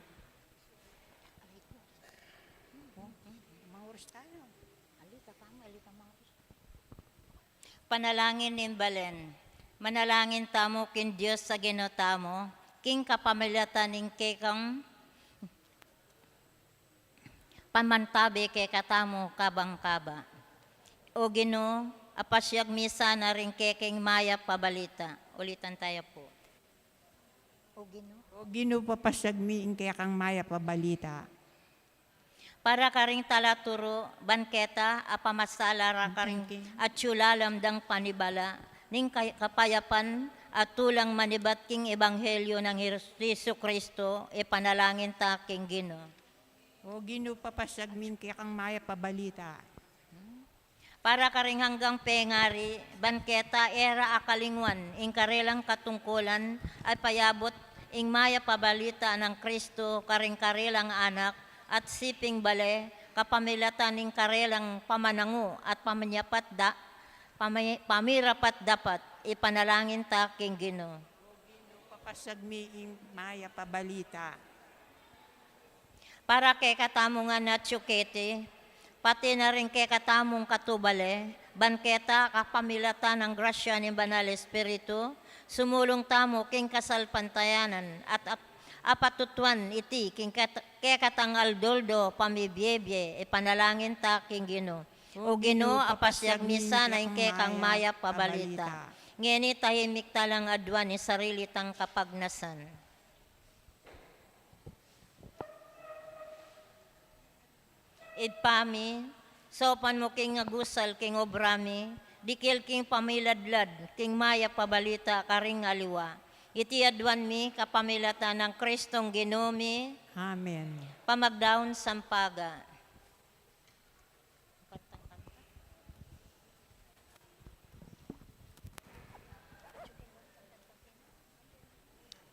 Panalangin ning balen. Manalangin tamu king Dios a Ginu tamu, king kapamilatan ning kekang pamantabe kekatamu kabang-kaba. O Ginu, apasiag mi sana ring kekeng mayap a balita. Ulitan taya pu. O Ginu. O Ginu, papasiag mi ing kekang mayap a balita. Para karing talaturu, ban keta apamasala ra karing atyu lalam dang panibala ning kay-, kapayapan a tulang manibat king ebanghelyu nang Jes-, Jesucristo, ipanalangin ta king Ginu. O Ginu, papasiag mi ing kekang mayap a balita. Para karing anggang pengari, ban keta e ra akalinguan ing karelang katungkulan a payabut ing mayap a balita nang Kristo karing karelang anak, at siping bale, kapamilatan ning karelang pamanangu at paminyapat da-, pami-, pamirapat-dapat, ipanalangin ta king Ginu. Papasiag mi ing mayap a balita. Para kekatamu ngan atyu keti, pati na ring kekatamung katubale, ban keta kapamilatan nang grasya ning Banal Espiritu, sumulung tamu king kasalpantayanan at ap-, apatutuan iti king ket-, kekatang aldo-aldo pamibiebie, ipanalangin ta king Ginu. O Ginu, apasiag mi sana ing kekang mayap a balita. Ngeni tahimik ta lang aduan ing sarili tang kapagnasan. Ibpa mi, saupan mu king agusal king obra mi, dikil king pamiladlad king mayap a balita karing aliwa. Iti aduan mi kapamilatan nang Kristong Ginu mi. Amen. Pamagdaun sampaga.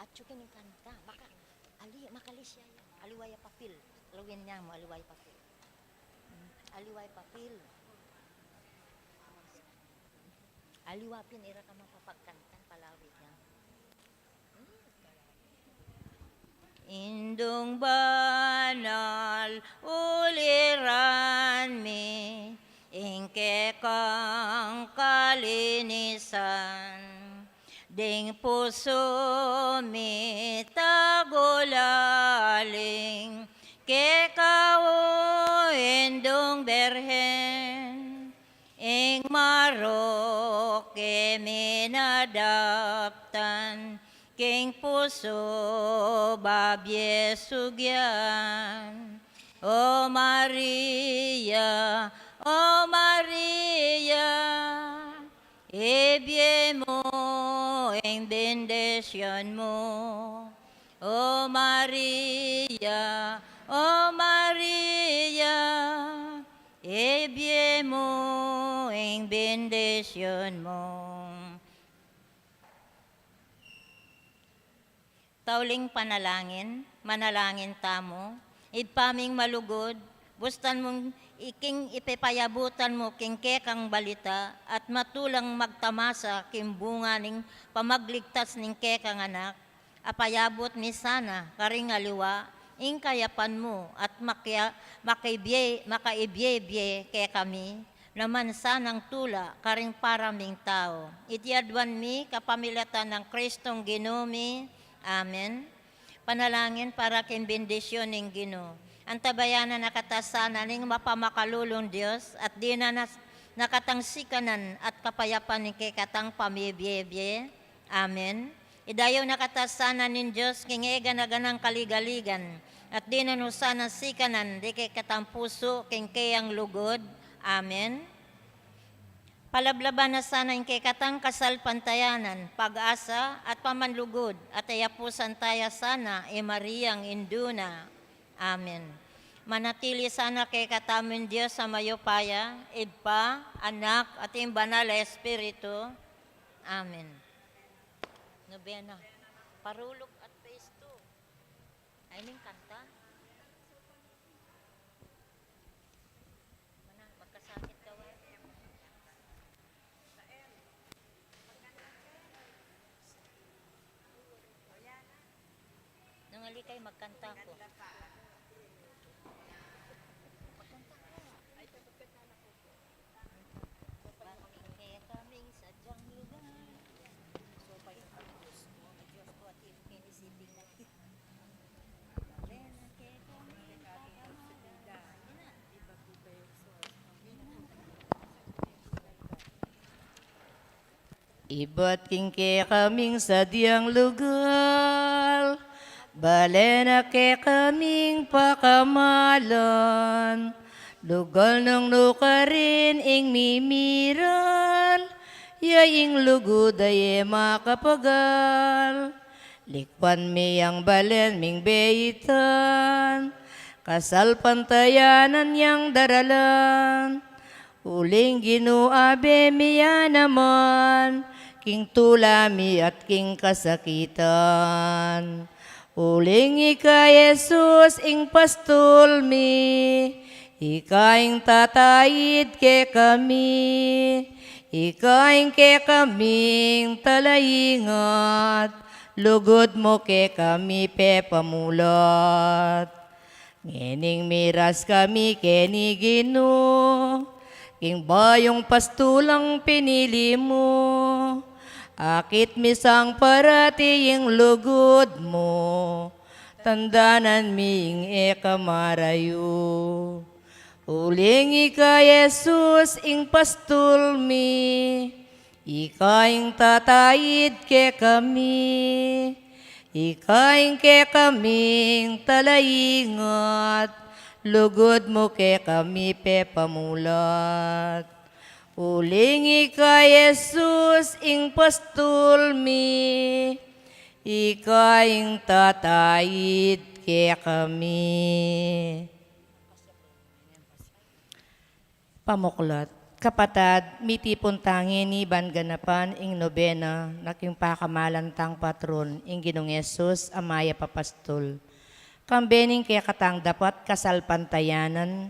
Atyu king kanta, maka-, ali, makalis ya, ya. Aliwa ya papil. Lawin ya mu, aliwa ya papil. Hmm, aliwa ya papil. Aliwa pin, ira ka mapapagkantan, palawig ya. Indung banal, uliran mi ing kekang kalinisan. Ding pusu mi tagulaling keka, o Indung Birhen. Ing marok e mi nadaptan, king pusu babie sugyan. O Maria, O Maria, ibie mu ing bendisyun mu. O Maria, O Maria, ibie mu ing bendisyun mu. Tauling panalangin, manalangin tamu. Ibpa ming malugud, bustan mung iking ipepayabutan mu king kekang balita at matulang magtamasa king bunga ning pamagligtas ning kekang Anak. Apayabut mi sana karing aliwa ing kayapan mu at makia-, makibie-, makaibie-bie kekami naman sanang tula karing para ming tau. Iti aduan mi kapamilatan nang Kristong Ginu mi. Amen. Panalangin para king bendisyun ning Ginu. Antabayanan na kata sana ning mapamakalulung Dios at dinan na katang sikanan at kapayapan ning kekatang pamibie-bie. Amen. Idayu na kata sana ning Dios king e gana-ganang kaligaligan at dinan na sana sikanan ding kekatang pusu king keyang lugud. Amen. Palablaban na sana ing kekatang kasalpantayanan, pag-asa, at pamanlugud, at ayapusan taya sana i Mariang Indu na. Amen. Manatili sana kekatamu ing Dios a mayupaya, Ibpa, Anak, at ing Banal a Espiritu. Amen. Nobena. Parulug at phase two. Ay, ning kanta. Mana, magkasakit ka, wa? Nung ali kay magkanta ko. Magkanta ko. Ibat king kekaming sadyang lugal, bale na kekaming pakamalan, lugal nung nukarin ing mimiral, ya ing lugud a e makapagal. Likwan mi yang balen ming beitan, kasalpantayanan yang daralan. Uling Ginu, abe mi ya naman, king tula mi at king kasakitan. Uling ika Jesus ing pastul mi, ika ing tataid kekami, ika ing kekaming talaingat, lugud mu kekami pepamulat. Ngening miras kami keni Ginu, king bayung pastulang pinili mu, akit mi sang parati ing lugud mu, tandanan mi ing e ka marayu. Uling ika Jesus ing pastul mi, ika ing tataid kekami, ika ing kekaming talaingat, lugud mu kekami pepamulat. Uling ika Jesus ing pastul mi, Ika ing tataid kekami. Pamuklat. Kapatad, mitipun tang ini ban ganapan ing nobena na king pakamalan tang patron, ing Ginung Jesus a mayap a pastul. Kambe ning kekatang dapat kasalpantayanan,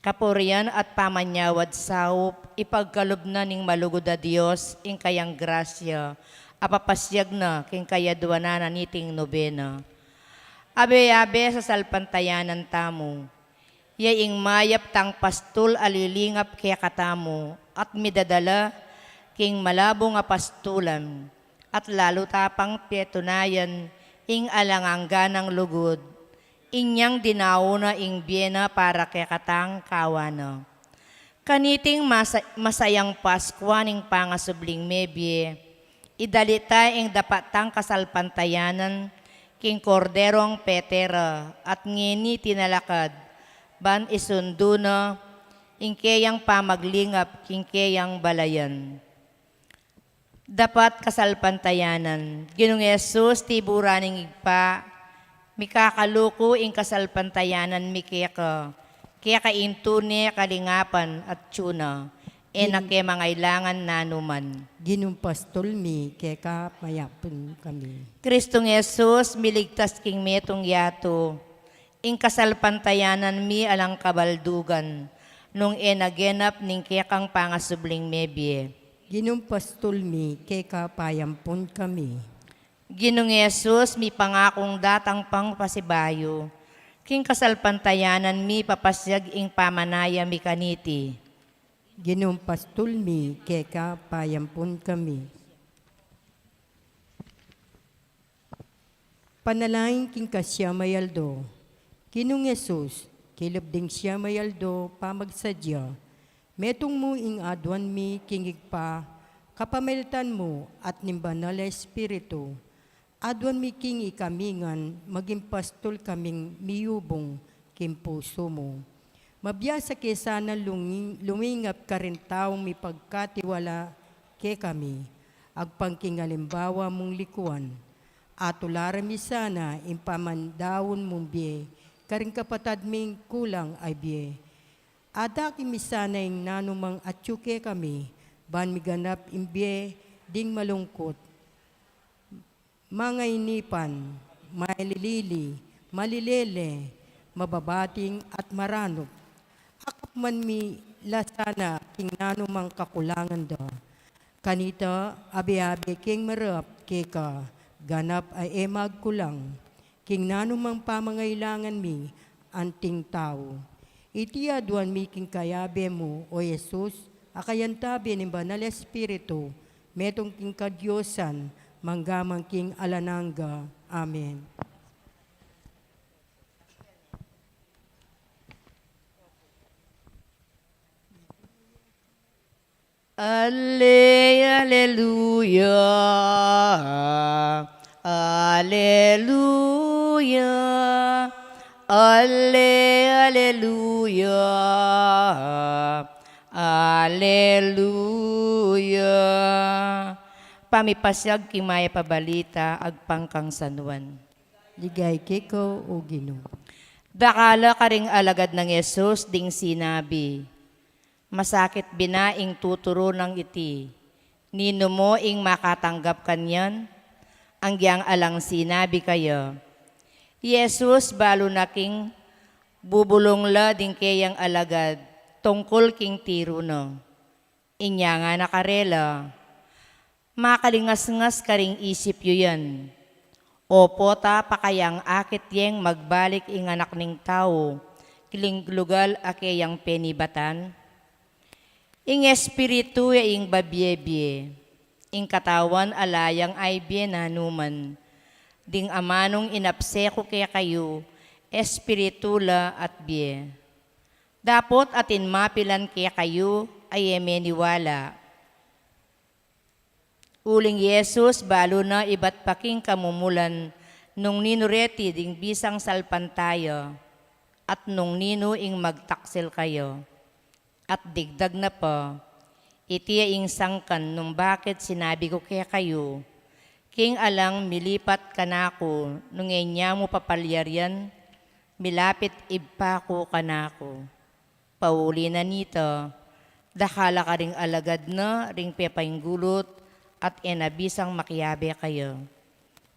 kapurian at pamanyawad saup, ipagkalub na ning malugud a Dios ing kayang grasya a papasyag na king kayadwanan na niting nobena. Abe-abe sasalpantayanan tamu, ya ing mayap tang pastul a lilingap kekatamu at midadala king malabung a pastulan, at lalu ta pang petunayan ing alang angga nang lugud, inyang dinaun na ing bie na para kekatang kawan na. Kaniting masa-, masayang Paskwa ning pangasubling mebie, idalita ing dapat tang kasalpantayanan king Korderong petera at ngeni tinalakad, ban isundu na ing keyang pamaglingap king keyang balayan. Dapat kasalpantayanan. Ginung Jesus, tiburan ning Ibpa, mikakaluku ing kasalpantayanan mi keka, keka ing tune kalingapan at tiuna, e na ke mangailangan nanuman. Ginung pastul mi, keka payapun kami. Kristong Jesus, miligtas king metung yatu, ing kasalpantayanan mi alang kabaldugan, nung e na genap ning kekang pangasubling mebie. Ginung pastul mi, keka payapun kami. Ginung Jesus, mipangakung datang pang pasibayu, king kasalpantayanan mi papasyag ing pamanaya mi kaniti. Ginung pastul mi, keka payapun kami. Panalangin king kasiam a aldo. Ginung Jesus, kilub ding siam a aldo pamagsadya, metung mu ing aduan mi king Ibpa, kapamilatan mu at ning Banal a Espiritu, aduan mi king ikami ngan maging pastul kaming miyubung king pusu mu. Mabiasa ke sana lungi-, lumingap karing taung mipagkatiwala kekami, agpang king alimbawa mung likuan. Atularan mi sana ing pamandaun mung bie karing kapatad ming kulang a bie. Adaki mi sana ing nanumang atyu kekami, ban miganap ing bie ding malungkut, mangainipan, malilili, malilele, mababating at maranup. Akap man mi la sana king nanumang kakulangan da. Kanita, abe-abe keng marap keka, ganap a e magkulang king nanumang pamangailangan mi anting tau. Iti aduan mi king kayabe mu, O Jesus, a kayantabe ning Banal a Espiritu, metung king kadiosan, mangga man king alang angga. Amen. Ale, aleluya, aleluya, ale, aleluya, aleluya. Pamipasyag king mayap a balita agpang kang San Juan. Ligaya keka, O Ginu. Dakala karing alagad nang Jesus ding sinabi, "Masakit bina ing tuturu nang iti. Ninu mu ing makatanggap kanyan?" Agyang alang sinabi kaya, i Jesus balu na king bubulung la ding keyang alagad tungkul king tiru na. Inya ngana karela, "Makalingasngas karing isip yu yan. Opo ta pakayang akit yeng magbalik ing Anak ning Tau king lugal a keyang penibatan? Ing Espiritu ya ing babie-bie, ing katawan ala yang aibie nanuman. Ding amanung inapse ku kekayu, Espiritu la at bie. Dapot atin mapilan kekayu a e meniwala." Uling i Jesus balu na ibat pa king kamumulan nung ninu reti ding bisang salpantaya, at nung ninu ing magtaksil kaya. At digdag na pa, "Iti ya ing sangkan nung bakit sinabi ku kekayu, King alang milipat kanaku, nung e nya mu papalyarian, milapit Ibpa ku kanaku. Pauli na nita, dakal a karing alagad na ring pepainggulut at e na bisang makiabe kaya.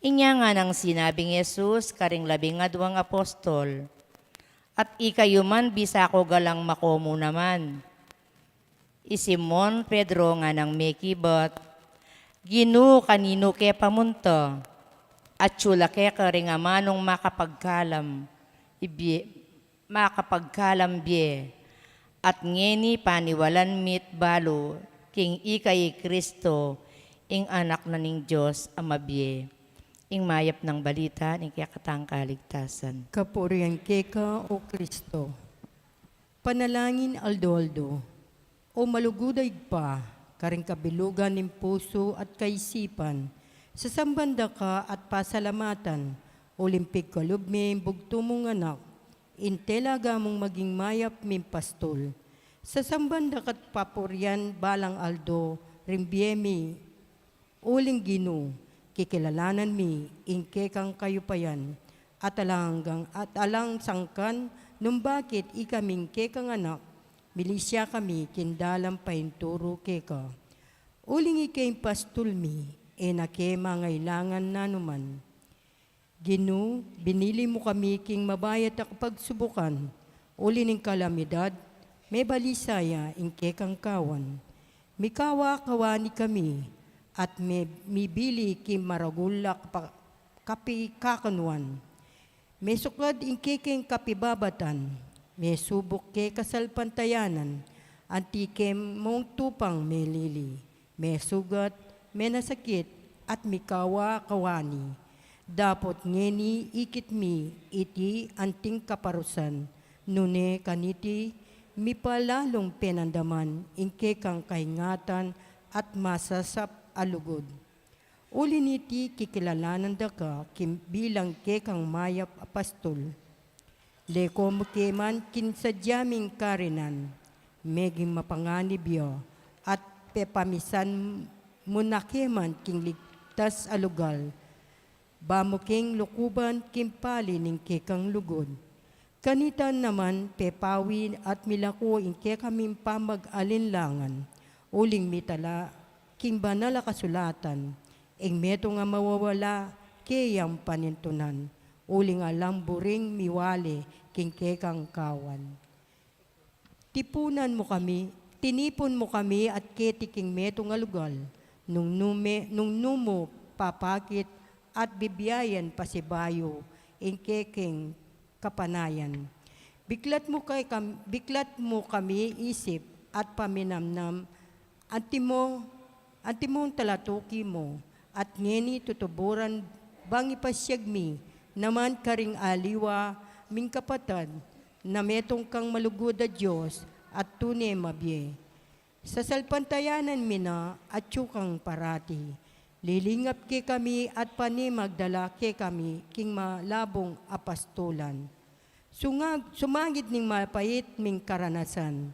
Inya nganang sinabing Jesus karing labing adwang apostol, "At ikayu man bisa ku galang makomu naman?" I Simon Pedro nganang mekibat, "Ginu, kaninu ke pamunta? Atyu la keka ring amanung makapagkalam, ibie, makapagkalam bie, at ngeni paniwalan mi't balu king ika i Kristo, ing Anak na ning Dios a mabie." Ing mayap nang balita ning kekatang kaligtasan. Kapurian keka, O Kristo. Panalangin aldo-aldo. O malugud a Ibpa, karing kabilugan ning pusu at kaisipan, sasamban da ka at pasalamatan, uling pigkalub me ing bugtu mung Anak, ing talaga mung maging mayap ming pastul. Sasamban da ka't papurian balang aldo ring bie mi, uling Ginu, kikilalanan mi ing kekang kayupayan, at alang, at alang sangkan nung bakit ika ming kekang Anak, milisya kami king dalan painturu keka. Uling ika ing pastul mi, e na ke mangailangan nanuman. Ginu, binili mu kami king mabayat a kapagsubukan, uli ning kalamidad, mebalisaya ing kekang kawan. Mikawa-kawani kami, at me-, mibili king maragul a kapa-, kapikakanuan. Mesukad ing kekeng kapibabatan, mesubuk ke kasalpantayanan, anti ke mung tupang melili. Mesugat, menasakit, at mikawa-kawani. Dapot ngeni ikit mi iti anting kaparusan, nune kaniti mipalalung penandaman ing kekang kaingatan at masasap a lugud. Uli niti kikilalanan da ka king bilang kekang mayap a pastul. Leko mu ke man king sadya ming karinan, meging mapanganib ya, at pepamisan mu na ke man king ligtas a lugal, ba mu keng lukuban king pali ning kekang lugud. Kanita naman pepawi at milako ing kekaming pamag-alinlangan, uling mitala king banal a kasulatan, ing metung a mawawala keyang panintunan, uling alang buring miwali king kekang kawan. Tipunan mu kami, tinipun mu kami at keti king metung a lugal, nung nume-, nung nu mu papakit at bibiayan pasibayu ing kekeng kapanayan. Biklat mu kay kam-, biklat mu kami isip at paminamnam, antimo, antimong talatuki mu, at ngeni tutuburan bang ipasiag mi naman karing aliwa ming kapatad, na metung kang malugud a Dios at tune mabie. Sasalpantayanan mi na atyu kang parati. Lilingap kekami at pane magdala kekami king malabung a pastulan. Sungag-, sumagid ning mapait ming karanasan.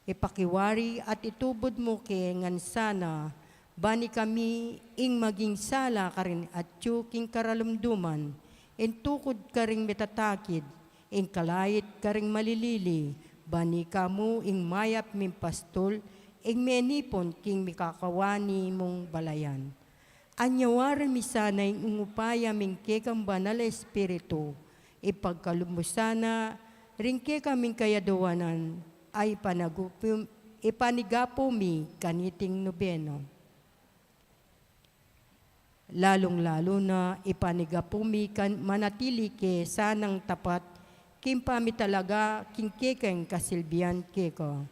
Ipakiwari at itubud mu ke ngan sana, bani kami ing maging sala karin atyu king karalumduman, ing tukud karing mitatakid, ing kalait karing malilili, bani kamu ing mayap ming pastul, ing menipun king mikakawani mung balayan. Anyawaran mi sana ing upaya ming kekang Banal a Espiritu, ipagkalub mu sana ring kekaming kayaduanan, a ipanagupu-, ipanigapu mi kaniting nobena. Lalung-lalu na ipanigapu mi kan manatili ke sanang tapat king pamitalaga king kekeng kasilbian keka.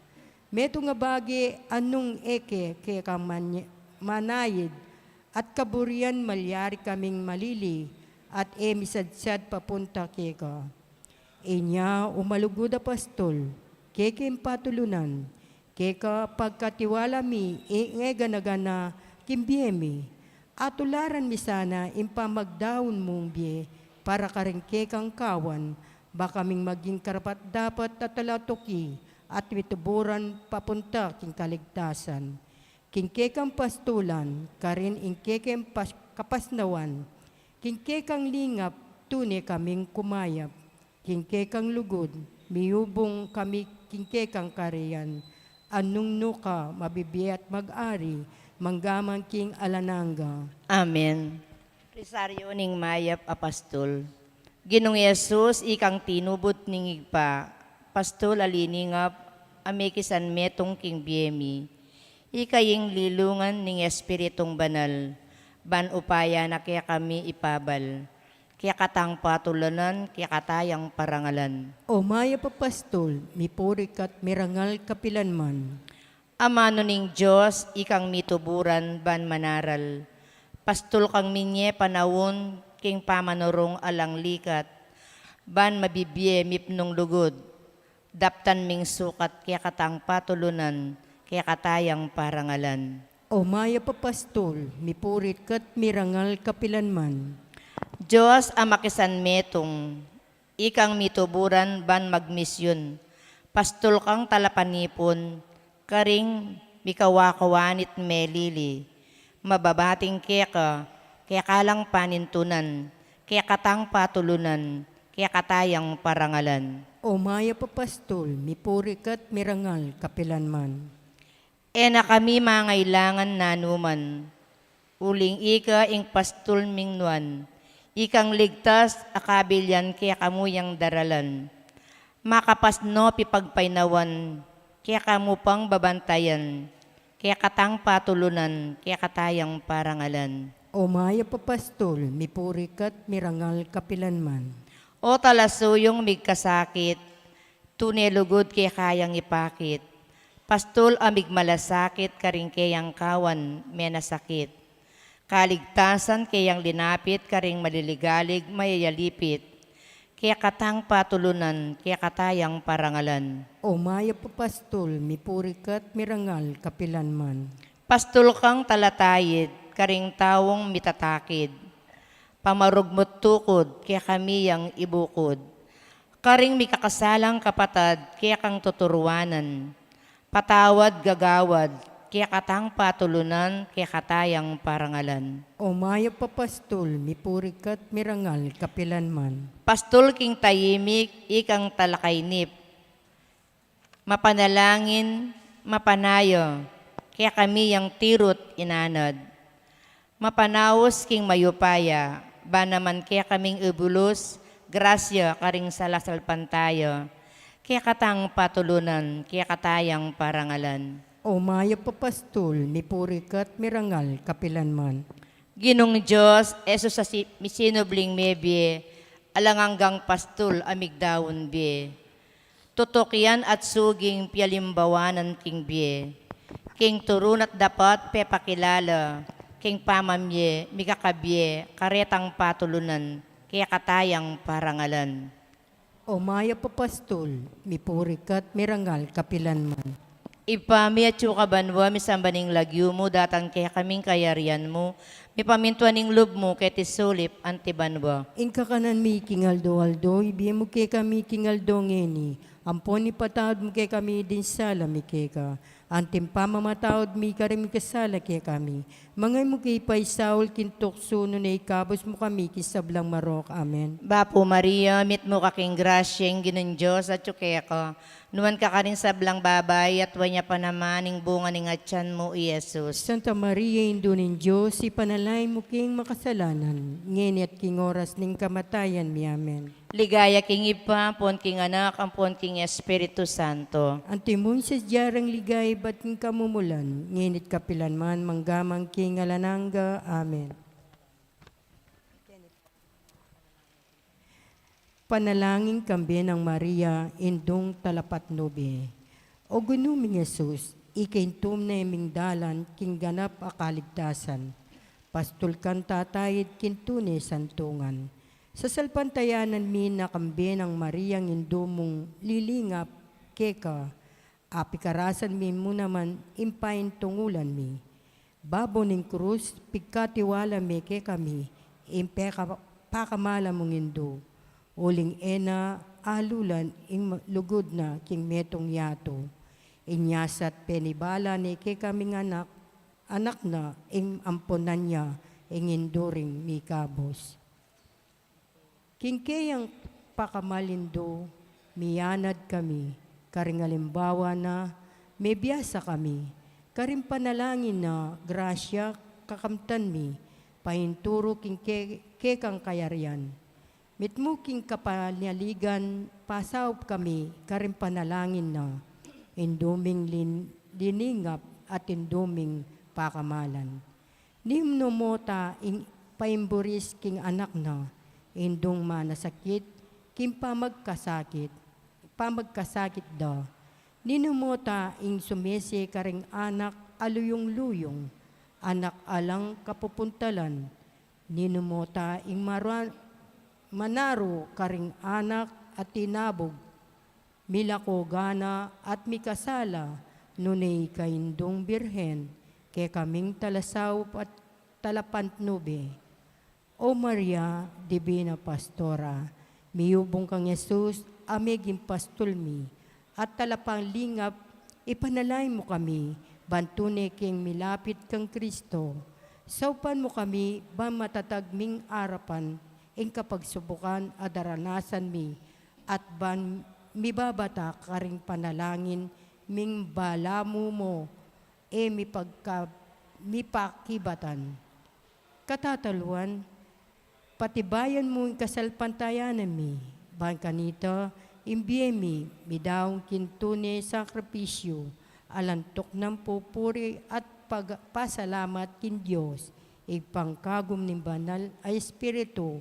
Metung a bage a nung e ke keka many-, manayid at kaburian malyari kaming malili at e misadsad papunta keka. Inya, o malugud a pastul, kekeng patulunan, keka pagkatiwala mi ing e gana-gana king bie mi. Atularan mi sana ing pamagdaun mung bie para karing kekang kawan, ba kaming maging karapat-dapat a talatuki at mituburan papunta king kaligtasan. King kekang pastulan, karin ing kekeng pas-, kapasnawan. King kekang lingap, tune kaming kumayap. King kekang lugud, miyubung kami king kekang karian. Anung nuka, mabibie at mag-ari, manggaman king alang angga. Amen. Rosario ning Mayap a Pastul. Ginung Jesus, ikang tinubud ning Ibpa, pastul a liningap, a mekisan metung king bie mi. Ika ing lilungan ning Espiritung Banal, ban upaya na kekami ipabal, kekatang patulunan, kekatayang parangalan. O Mayap a Pastul, mipuri ka't mirangal kapilan man. Amanu ning Dios, ikang mituburan ban manaral. Pastul kang minye panaun king pamanurung alang likat, ban mabibie mipnung lugud, daptan ming sukat kekatang patulunan, kekatayang parangalan. O Mayap a Pastul, mipuri ka't mirangal kapilan man. Dios a makisan metung, ikang mituburan ban magmisyun, pastul kang talapanipun, karing mikawa-kawa nit melili, mababating keka, keka lang panintunan, kekatang patulunan, kekatayang parangalan. O Mayap a Pastul, mipuri ka't mirangal kapilan man. E na kami mangailangan nanuman, uling ika ing pastul ming nuan, ikang ligtas a kabilyan kekamu yang daralan. Makapasno pipagpainawan, kekamu pang babantayan, kekatang patulunan, kekatayang parangalan. O Mayap a Pastul, mipuri ka't mirangal kapilan man. O talasuyung migkasakit, tune lugud keka yang ipakit. Pastul a migmalasakit karing keyang kawan menasakit. Kaligtasan keyang linapit karing maliligalig mayayalipit. Kekatang patulunan, kekatayang parangalan. O Mayap a Pastul, mipuri ka't mirangal kapilan man. Pastul kang talatayid karing taung mitatakid. Pamarugmut tukud kekami yang ibukud. Karing mikakasalang kapatad kekang tuturuanan. Patawad gagawad, kekatang patulunan, kekatayang parangalan. O Mayap a Pastul, mipuri ka't mirangal kapilan man. Pastul king tayimik, ikang talakainip. Mapanalangin, mapanaya, kekami yang tirut inanad. Mapanaus king mayupaya, ba naman kekaming ibulus, grasya karing salasalpantaya, kekatang patulunan, kekatayang parangalan. O Mayap a Pastul, mipuri ka't mirangal kapilan man. Ginung Dios, Jesus a si-, misinubling mebie, alang anggang pastul a migdaun bie. Tutukian at suging pialimbawanan king bie. King turun at dapat pepakilala, king pamamie, mikakabie, karetang patulunan, kekatayang parangalan. O Mayap a Pastul, mipuri ka't mirangal kapilan man. Ibpa mi, atsu ka banua, misamban ing lagyu mu, datang kekami ing kayarian mu, mipamintuan ing lub mu keti sulip anti banua. Ing kakanan mi king aldo-aldo, ibie mu kekami king aldo ngeni, ampon ipatawad mu kekami ding sala mi keka, anti ing pamamatawad mi karing mikasala kekami. Manga e mu ke paisaul king tuksu, nune ikabus mu kami king sablang marok. Amen. Bapu Maria, mitmu ka king grasya, ing Ginung Dios atsu keka. Nuan ka karing sablang babai, at nuan ya pa naman ing bunga ning atian mu, i Jesus. Santa Maria, Indu ning Dios, ipanalangin mu keng makasalanan, ngeni at king oras ning kamatayan mi. Amen. Ligaya king Ibpa, ampon king Anak, ampon king Espiritu Santo. Antimo ing sadya rang ligaya ibat king kamumulan, ngeni't kapilan man, manggaman king alang angga. Amen. Panalangin kang Birheng Maria, Indung Talapatnube. O Ginu ming Jesus, ika ing tumne ming dalan king ganap a kaligtasan. Pastul kang tatayid king tune santungan. Sasalpantayanan mi na kang Birheng Mariang Indu mung lilingap keka, apikarasan mi mu naman ing paintungulan mi. Babo ning krus, pigkatiwala me kekami ing peka-, pakamala mung Indu. Uling e na alulan ing ma-, lugud na king metung yatu. Inya sa't penibala ne kekaming anak, anak na ing ampunan ya ing Indu ring mikabus. King keyang pakamal Indu, miyanad kami karing alimbawa na, mebiasa kami karing panalangin na grasya kakamtan mi painturu king ke-, kekang kayarian. Mitmu king kapanaligan, pasaup kami karing panalangin na, Indu ming lin-, liningap at Indu ming pakamalan. Ninu mo ta ing paimburis king anak na, Indung manasakit king pamagkasakit, pamagkasakit da. Ninu mo ta ing sumese karing anak a luyung-luyung, anak alang kapupuntalan. Ninu mo ta ing marua-, manaru karing anak a tinabug, milako gana at mikasala, nune ika Indung Birhen, kekaming talasaup at talapantnube. O Maria, Divina Pastora, miyubung kang Jesus a meging pastul mi, at talapanglingap, ipanalangin mu kami, ban tune keng milapit kang Kristo. Saupan mu kami, ban matatag ming arapan ing kapagsubukan a daranasan mi, at ban mibabata karing panalangin ming balamu mo, e mipagka-, mipakibatan. Katataluan, patibayan mu ing kasalpantayanan mi, ban kanita, ing bie mi, midaun king tune sakripisyu, alang tuknang pupuri at pag-, pasalamat king Dios, Ibpang kagum ning Banal a Espiritu,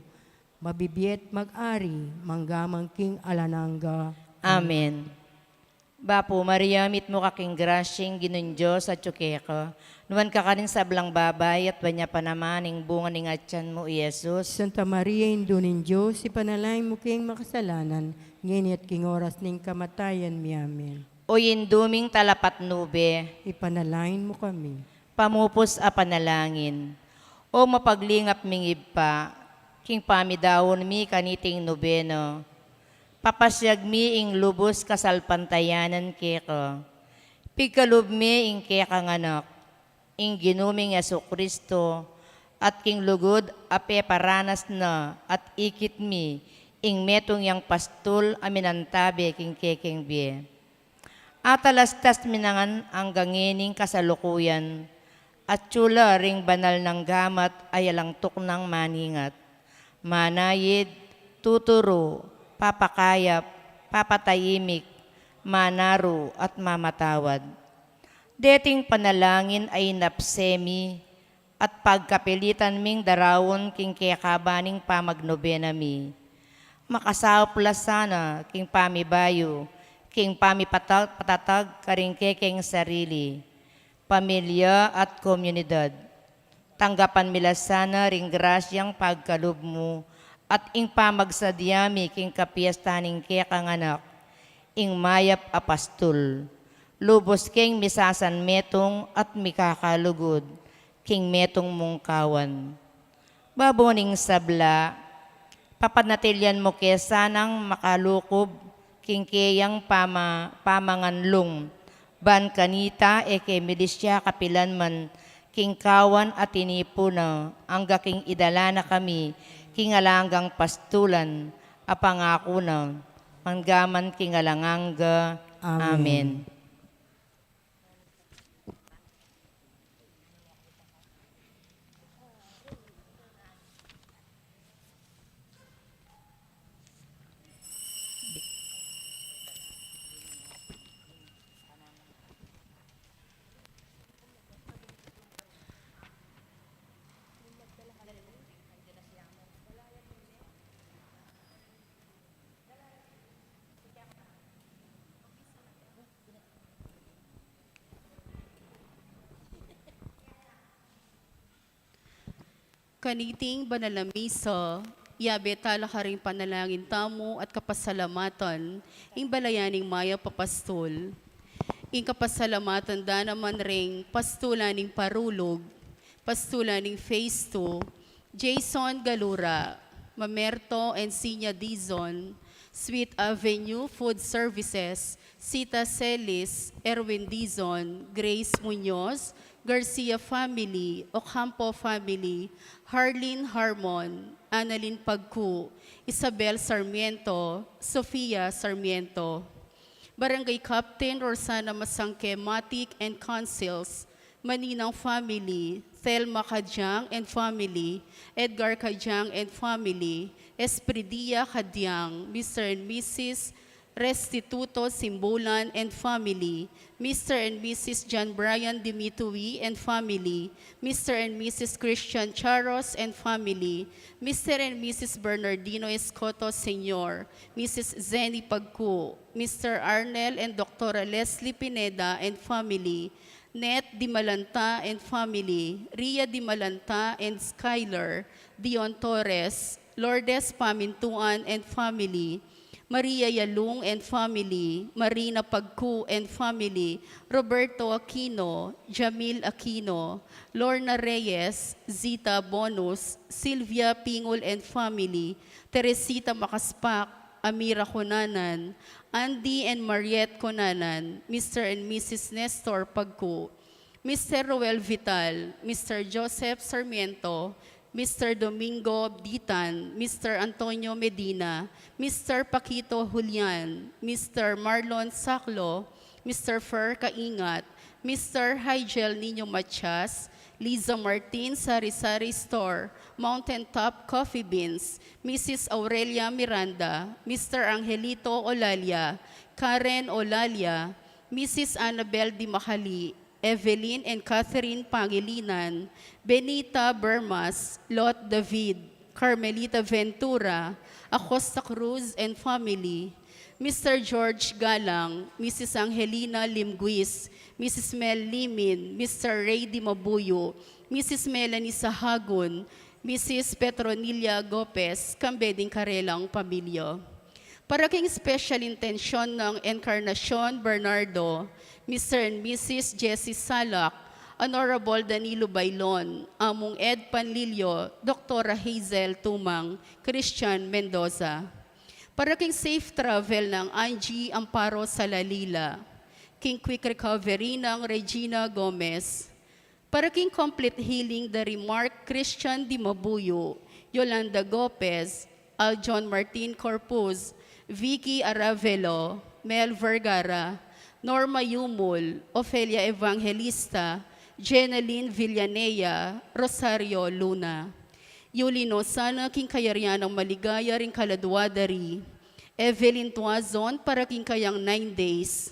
mabibie at mag-ari, mangga man king alang angga. Amen. Bapu Maria, mitmu ka king grasya, ing Ginung Dios atyu keka. Nuan ka karing sablang babai, at nuan ya pa naman ing bunga ning atyan mu, i Jesus. Santa Maria, Indu ning Dios, ipanalangin mu keng makasalanan, ngeni at king oras ning kamatayan mi. Amen. O Indu ming talapatnube, ipanalangin mu kami. Pamupus a panalangin. O mapaglingap ming Ibpa, king pamidaun mi kaniting nubena, papasyag mi ing lubus kasalpantayanan keka. Pigkalub mi ing kekang Anak, ing Ginu ming Jesucristo, at king lugud a peparanas na at ikit mi ing metung yang pastul a minantabe king kekeng bie. Atalastas mi na ngan angga ngening kasalukuyan, atyu la ring banal nang gamat a alang tuknang maningat, manayid, tuturu, papakayap, papatahimik, manaru, at mamatawad. Deting panalangin a inapse mi, at pagkapilitan ming daraun king kekaban ning pamagnubena mi. Makasaup la sana king pamibayu, king pamipata-, patatag karing kekeng sarili, pamilya at komunidad. Tanggapan mi la sana ring grasyang pagkalub mu, at ing pamagsadya mi king kapiestan ning kekang Anak, ing mayap a pastul. Lubus keng misasanmetung at mikakalugud king metung mung kawan. Babo ning sabla, papanatilian mu ke sanang makalukub king keyang pama-, pamanganlung, ban kanita e ke milisya kapilan man king kawan a tinipu na, angga king idala na kami king alang anggang pastulan a pangaku na, mangga man king alang angga. Amen. Amen. Kaniting banal a misa, yabe tala karing panalangin tamu at kapasalamatan ing balayan ning mayap a pastul. Ing kapasalamatan da naman ring pastulan ning Parulug, pastulan ning Phase two, Jason Galura, Mamerto Encina Dizon, Sweet Avenue Food Services, Sita Celis, Erwin Dizon, Grace Muñoz, Garcia family, Ocampo family, Harlin Harmon, Annalyn Pagku, Isabel Sarmiento, Sofia Sarmiento. Barangay Captain Rosana Masangke, Matic and Councils, Maninang family, Thelma Cadiang and family, Edgar Cadiang and family, Espridia Cadiang, Mister and Missus Restituto Simbulan and family, Mister and Missus John Brian Dimitui and family, Mister and Missus Christian Charos and family, Mister and Missus Bernardino Escoto Senior, Missus Zenny Pagku, Mister Arnel and Doctora Leslie Pineda and family, Net Dimalanta and family, Ria Dimalanta and Skyler, Dion Torres, Lourdes Pamintuan and family, Maria Yalung and family, Marina Pagku and family, Roberto Aquino, Jamil Aquino, Lorna Reyes, Zita Bonus, Sylvia Pingul and family, Teresita Makaspak, Amira Conanan, Andy and Mariette Conanan, Mister and Missus Nestor Pagku, Mister Roel Vital, Mister Joseph Sarmiento, Mister Domingo Ditan, Mister Antonio Medina, Mister Paquito Julian, Mister Marlon Saclo, Mister Fer Kaingat, Mister Higel Nino Matias, Liza Martin Sari-Sari Store, Mountain Top Coffee Beans, Missus Aurelia Miranda, Mister Angelito Olalia, Karen Olalia, Missus Annabel Di Macali, Evelyn and Catherine Pangilinan, Benita Bermas, Lot David, Carmelita Ventura, Acosta Cruz and family, Mister George Galang, Missus Angelina Limguis, Missus Mel Limin, Mister Ray Dimabuyo, Missus Melanie Sahagun, Missus Petronilla Gopez, kambe ding karelang pamilya. Para king special intention ng Encarnacion Bernardo, Mister and Missus Jessie Salak, Honorable Danilo Bailon, Among Ed Panlilio, Doktora Hazel Tumang, Christian Mendoza. Para king safe travel ng Angie Amparo Salalila, king quick recovery ng Regina Gomez, para king complete healing dari Mark Christian Dimabuyo, Yolanda Gopez, Aljon Martin Corpuz, Vicky Aravelo, Mel Vergara, Norma Yumul, Ofelia Evangelista, Jeneline Villanea, Rosario Luna. Yuli no sana king kayarian nang maligaya ring kaladwa dari Evelyn Tuazon para king kayang nine days.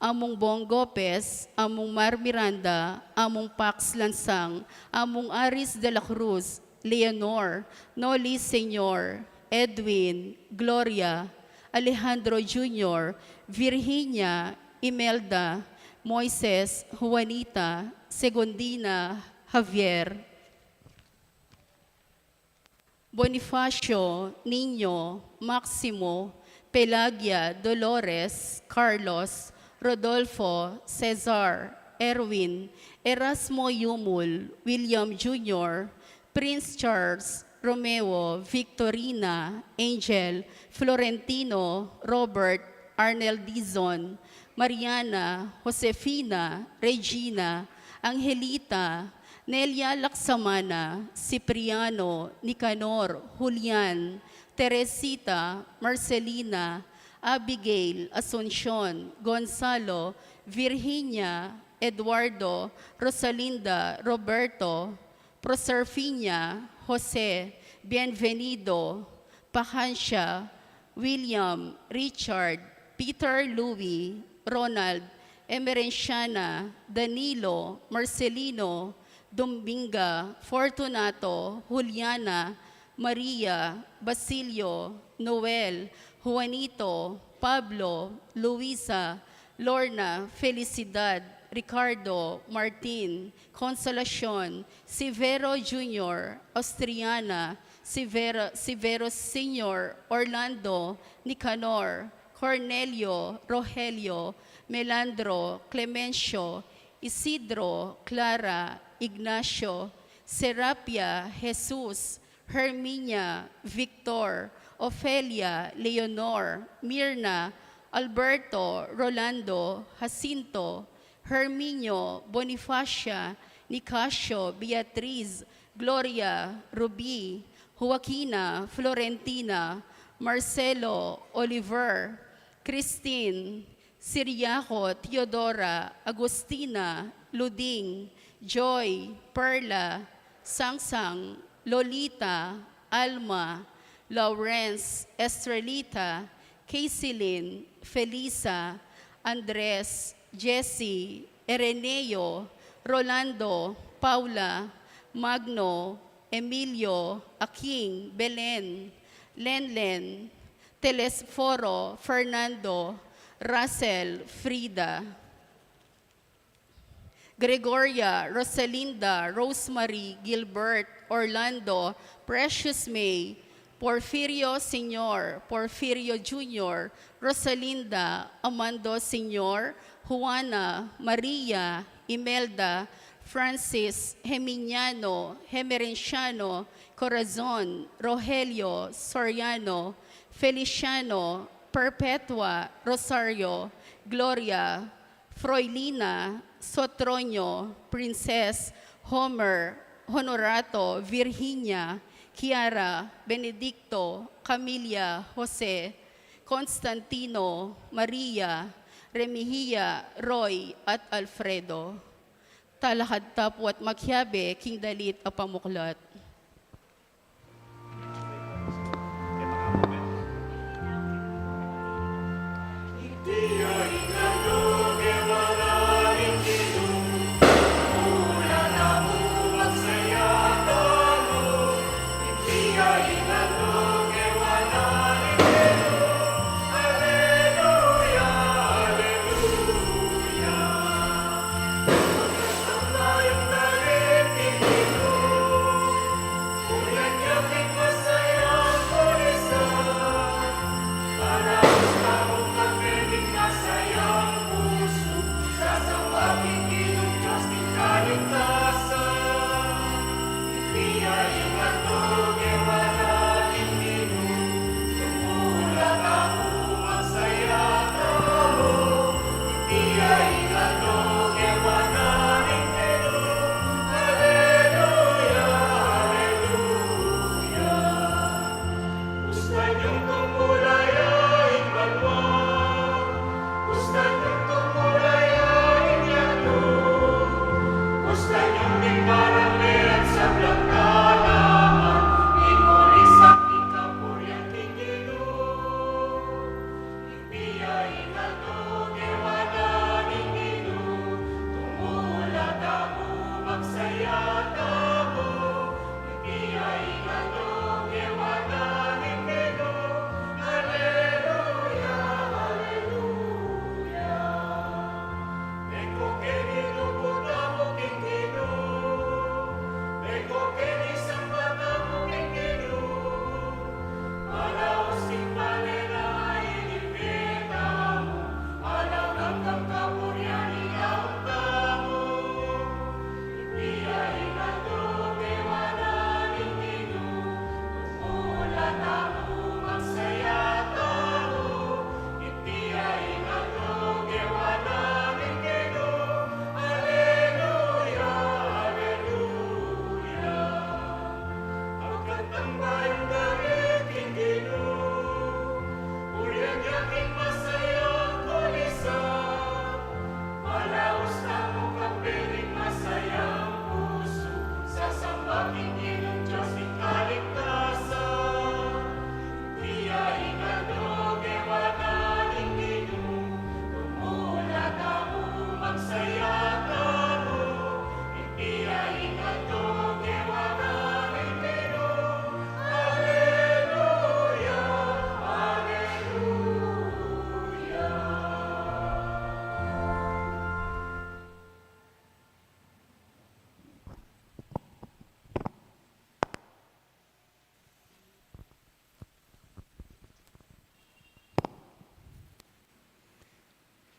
Among Bong Gopez, Among Mar Miranda, Among Pax Lansang, Among Aris de la Cruz, Leonor, Noli Senior, Edwin, Gloria, Alejandro Junior, Virginia, Imelda, Moises, Juanita, Segundina, Javier. Bonifacio, Nino, Maximo, Pelagia, Dolores, Carlos, Rodolfo, Cesar, Erwin, Erasmo Yumul, William Junior, Prince Charles, Romeo, Victorina, Angel, Florentino, Robert, Arnel Dizon, Mariana, Josefina, Regina, Angelita, Nelia Laksamana, Cipriano, Nicanor, Julian, Teresita, Marcelina, Abigail, Asuncion, Gonzalo, Virginia, Eduardo, Rosalinda, Roberto, Proserfinia, Jose, Bienvenido, Pahancia, William, Richard, Peter, Louis, Ronald, Emerenciana, Danilo, Marcelino, Dominga, Fortunato, Juliana, Maria, Basilio, Noel, Juanito, Pablo, Luisa, Lorna, Felicidad, Ricardo, Martin, Consolacion, Severo Junior, Austriana, Severo, Severo Senior, Orlando, Nicanor, Cornelio, Rogelio, Melandro, Clemencio, Isidro, Clara, Ignacio, Serapia, Jesus, Herminia, Victor, Ofelia, Leonor, Mirna, Alberto, Rolando, Jacinto, Herminio, Bonifacia, Nicasio, Beatriz, Gloria, Ruby, Joaquina, Florentina, Marcelo, Oliver, Christine, Siriaco, Teodora, Agustina, Luding, Joy, Perla, Sangsang, Lolita, Alma, Lawrence, Estrelita, Kaysilin, Felisa, Andres, Jesse, Ereneo, Rolando, Paula, Magno, Emilio, Aking, Belen, Lenlen, Telesforo, Fernando, Russell, Frida, Gregoria, Rosalinda, Rosemary, Gilbert, Orlando, Precious May, Porfirio Senior, Porfirio Junior, Rosalinda, Amando Senior, Juana, Maria, Imelda, Francis, Geminiano, Gemerenciano, Corazon, Rogelio, Soriano, Feliciano, Perpetua, Rosario, Gloria, Froilina, Sotronio, Princess, Homer, Honorato, Virginia, Kiara, Benedicto, Camilla, Jose, Constantino, Maria, Remigía, Roy, at Alfredo. Talakad ta pu at makiabe king dalit a pamuklat.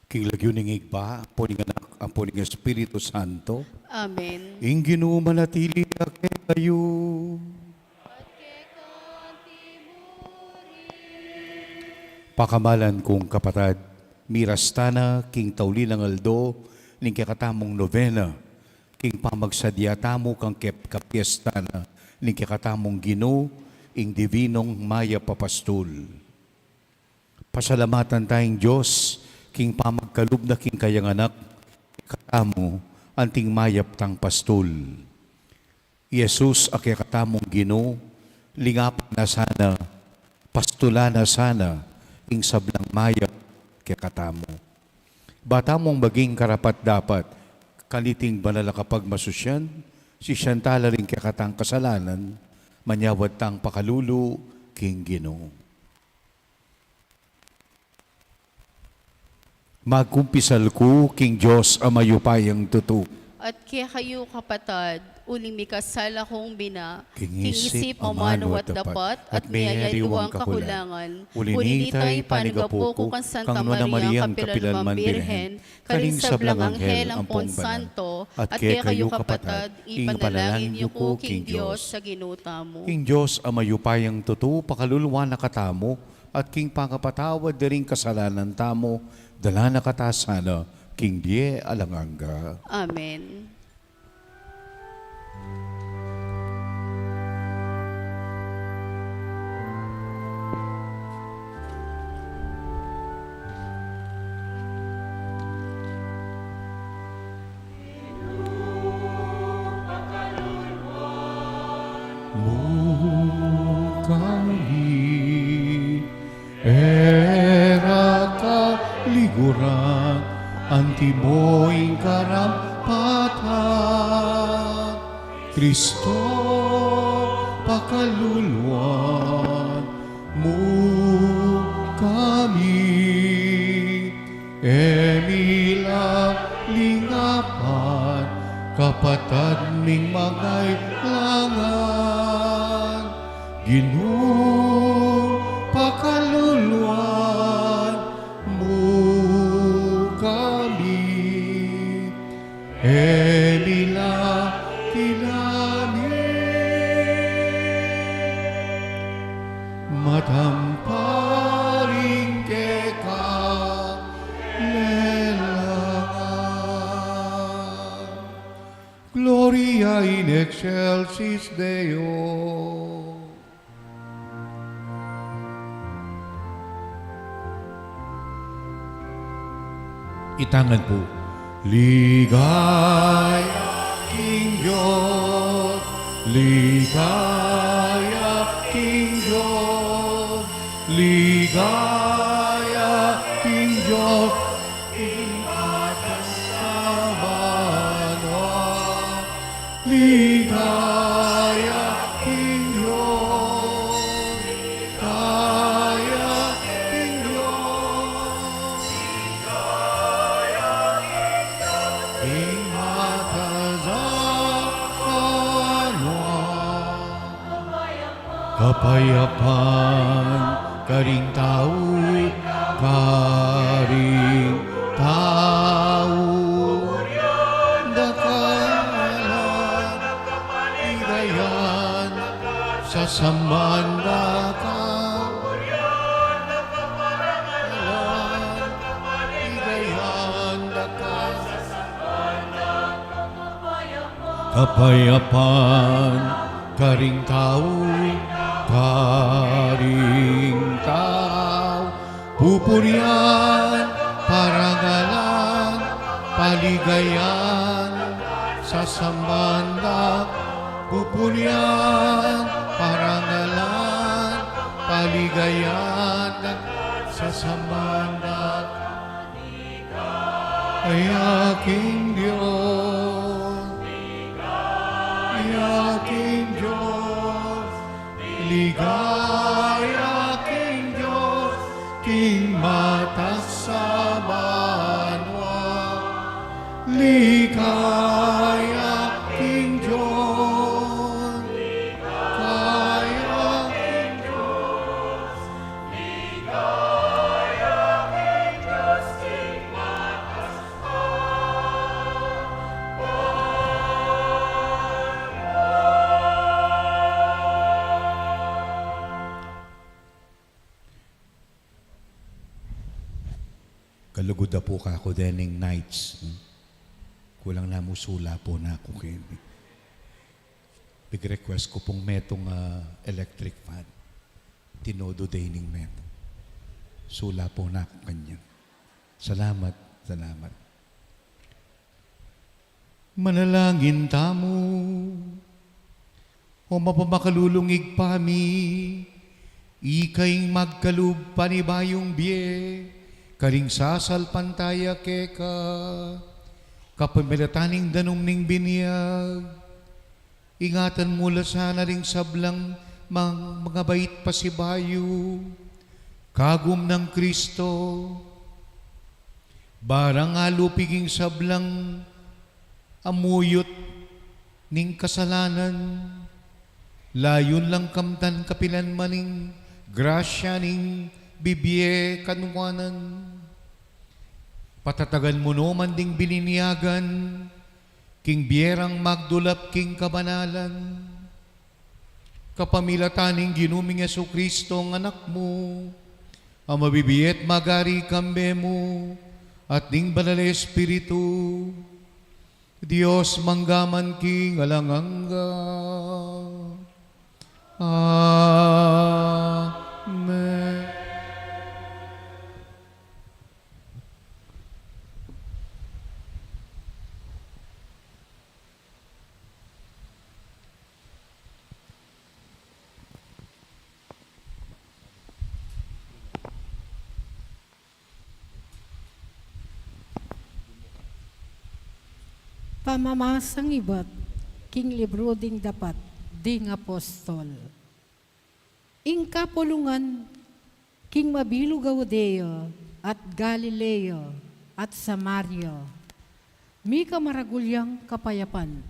King lagyu ning Ibpa, ampo ning Anak, ampo ning Espiritu Santo. Amen. Ing Ginu manatili ya kekayu. At keka mu rin. Pakamalan kung kapatad, miras tana king tauli nang aldo ning kekatamung novena, king pamagsadya tamu kang kep-, kapiesta na ning kekatamung Ginu, ing Divinong Mayap a Pastul. Pasalamatan ta ing Dios king pamagkalub na king kayang Anak kekatamu, anting mayap tang pastul. I Jesus a kekatamung Ginu, lingapan na sana, pastulan na sana ing sablang mayap kekatamu. Ba tamung maging karapat-dapat kaniting banal a kapagmasusyan, sisian tala ring kekatang kasalanan, manyawad tang pakalulu king Ginu. Magkumpisal ku king Dios a mayupayang tutu. At kekayu, kapatad, uling mikasala kung bina, king isip, amanu at dapat, at miyayaliwang kakulangan. Uli nita, ipanyawad ku kang Santa Maria, kapilanman Birhen, karing sablang anghel ampong banal, at kekayu, kapatad, ipanalangin yu ku king Dios a Ginu tamu. Ing Dios a mayupayang tutu, pakaluluan na katamu, at king pangapatawad da ring kasalanan tamu, dala na kata sana king bie alang angga. Amen. Mu kami, e ra ka liguran, antimo ing karampatan, Kristo, pakaluluan mu kami. E mi la lingapan, kapatad ming mangailangan, Ginu, pakaluluan mu kami. E mi la kilamin, matampal ing kekang lelangan. Gloria in excelsis Deo. Itangan pu. Ligaya king Dios, ligaya king Dios, ligaya king Dios, king atas a banua. Ligaya king Dios, ligaya king Dios, ligaya king Dios, king atas a banua. Kapayapan karing tau, karing tau. Pupurian da ka, paligayan da ka, sasamban da ka. Pupurian da ka, paligayan da ka. Kapayapan karing tau, karing tau. Pupurian, parangalan, paligayan, sasamban da ka. Pupurian, parangalan, paligayan, sasamban da ka. Ligaya king Dios, ligaya king Dios, ligaya king Dios, king atas a banua. Ligaya king Dios, ligaya king Dios. Da pu kaku dening Knights, no? Kulang na mu sula pu na ku keni. Pig-request ku pung metung, ah, electric fan. Tinodo de ining metung. Sula pu na ku kanya. Salamat, salamat. Manalangin tamu. O mapamakalulung Ibpa mi, ika ing magkalub panibayung bie karing sasalpantaya keka, kapamilatan ning danum ning binyag. Ingatan mu la sana ring sablang mang-, mangabait pasibayu, kagum nang Kristo, barang alupig ing sablang amuyut ning kasalanan, layun lang kamtan kapilan man ing grasya ning bibie kanuanan. Patatagan mu no man ding bininyagan king bie rang magdulap king kabanalan. Kapamilatan ning Ginu ming Jesucristo, ing Anak mu, a mabibie at magari kambe mu, at ning Banal a Espiritu, Dios mangga man king alang angga. Amen. Pamamasang ibat king libru ding Dapat ding Apostol. Ing kapulungan king mabilug a Judea at Galilea at Samaria, mika maragul yang kapayapan.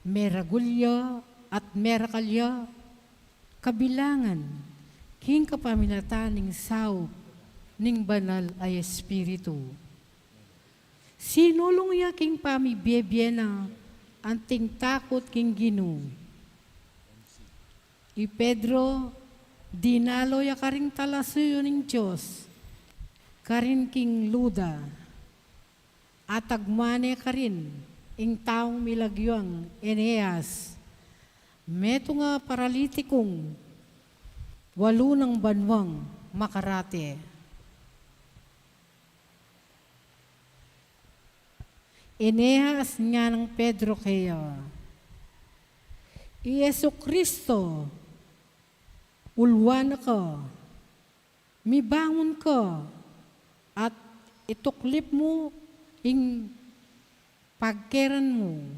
Meragul ya at merakal ya kabilangan king kapamilatan ning saup ning Banal a Espiritu. Sinulung ya king pamibie-bie na anting takut king Ginu. I Pedro, dinalo ya karing talasuyu ning Dios karin king Luda. At agmane karin ing taung milagyang Eneas, metung a paralitikung walu nang banuang makarate. Eneas, nganang Pedro keya, i Jesucristo, ulwan ka, mibangun ka, at ituklip mu ing pagkeran mu.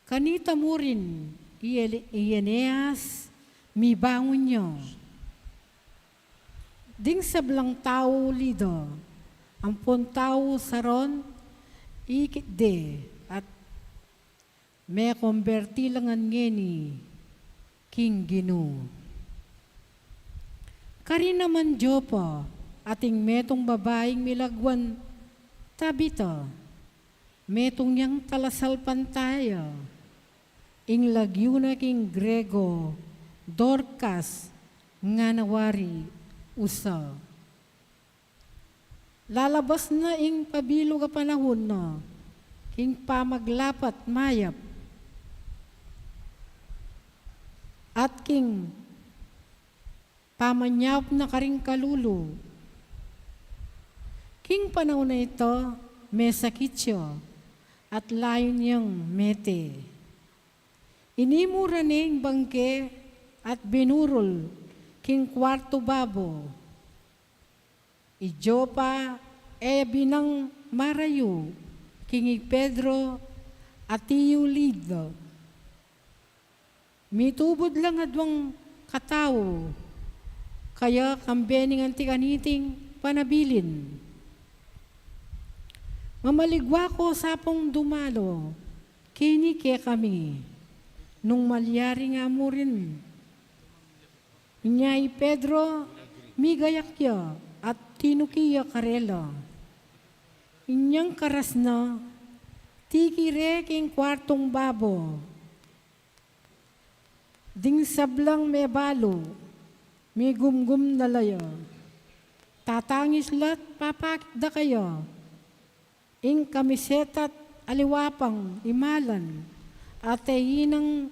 Kanita murin i Ele-, i Eneas, mibangun ya. Ding sablang tau Lida, ampon tau Saron, ikit de, at mekomberti la ngan ngeni king Ginu. Karin naman Jopa, ating metung babaing milagwan Tabita, metung yang talasalpantaya, ing lagyu na king Grego, Dorcas, ngana wari usa. Lalabas na ing pabilug a panahun na king pamaglapat mayap at king pamanyaup na karing kalulu. King panahun a ita, mesakit ya at layun yang mete. Inimu ra ne ing bangke at binurul king kuartu babo. I Jopa, e binang marayu king i Pedro at i Lida. Mitubud lang aduang katau kaya kambe ning anti kaniting panabilin. Mamaligwa ko sa pung dumalo keni kekami. Nung malyari nga murin, inya i Pedro, migayak ya at tinuki ya karela. Inyang karas na, tiki re king kuartung babo. Ding sablang mebalu, migumgum na la ya. Tatangis la't papakit da kaya. Ing kamiseta't aliwa pang imalan, at e inang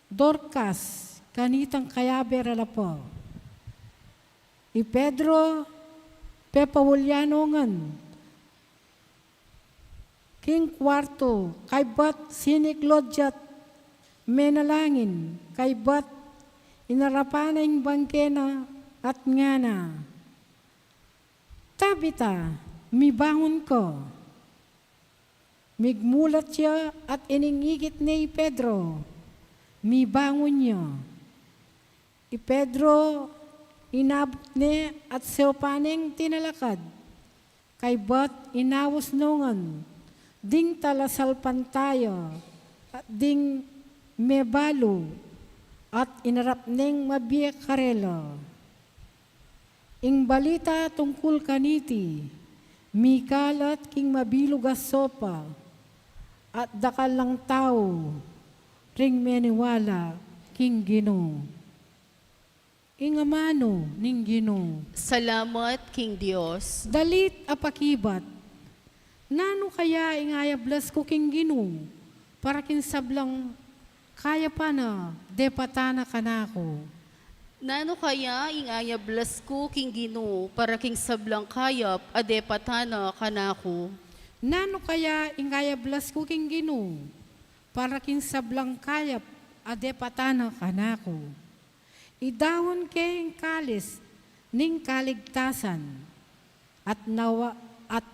Dorcas, kanitang kayabe ra la pa. I Pedro, pepaulyan no ngan king kuartu, kaybat siniklod ya't menalangin, kaybat inarapan na ing bangke na at ngana, "Tabita, mibangun ka." Migmulat ya at iningikit ne i Pedro, mibangun ya. I Pedro, inabut ne at sepa neng tinalakad, kaybat inaus no ngan ding talasalpantaya at ding mebalu, at inarap neng mabie karela. Ing balita tungkul kaniti mikalat king mabilug a sopa, at dakal lang tau ring meniwala king Ginu. Ing amanu ning Ginu. Salamat king Dios. Dalit a pakibat. Nanu kaya ing ayablas ku king Ginu para king sablang kayap a depatan na kanaku? Nanu kaya ing ayablas ku king Ginu para king sablang kayap a depatan na kanaku? Nanu kaya ing ayablas ku king Ginu para king sablang kayap a depatan na kanaku? Idaun ke ing kalis ning kaligtasan, at nawa-, at,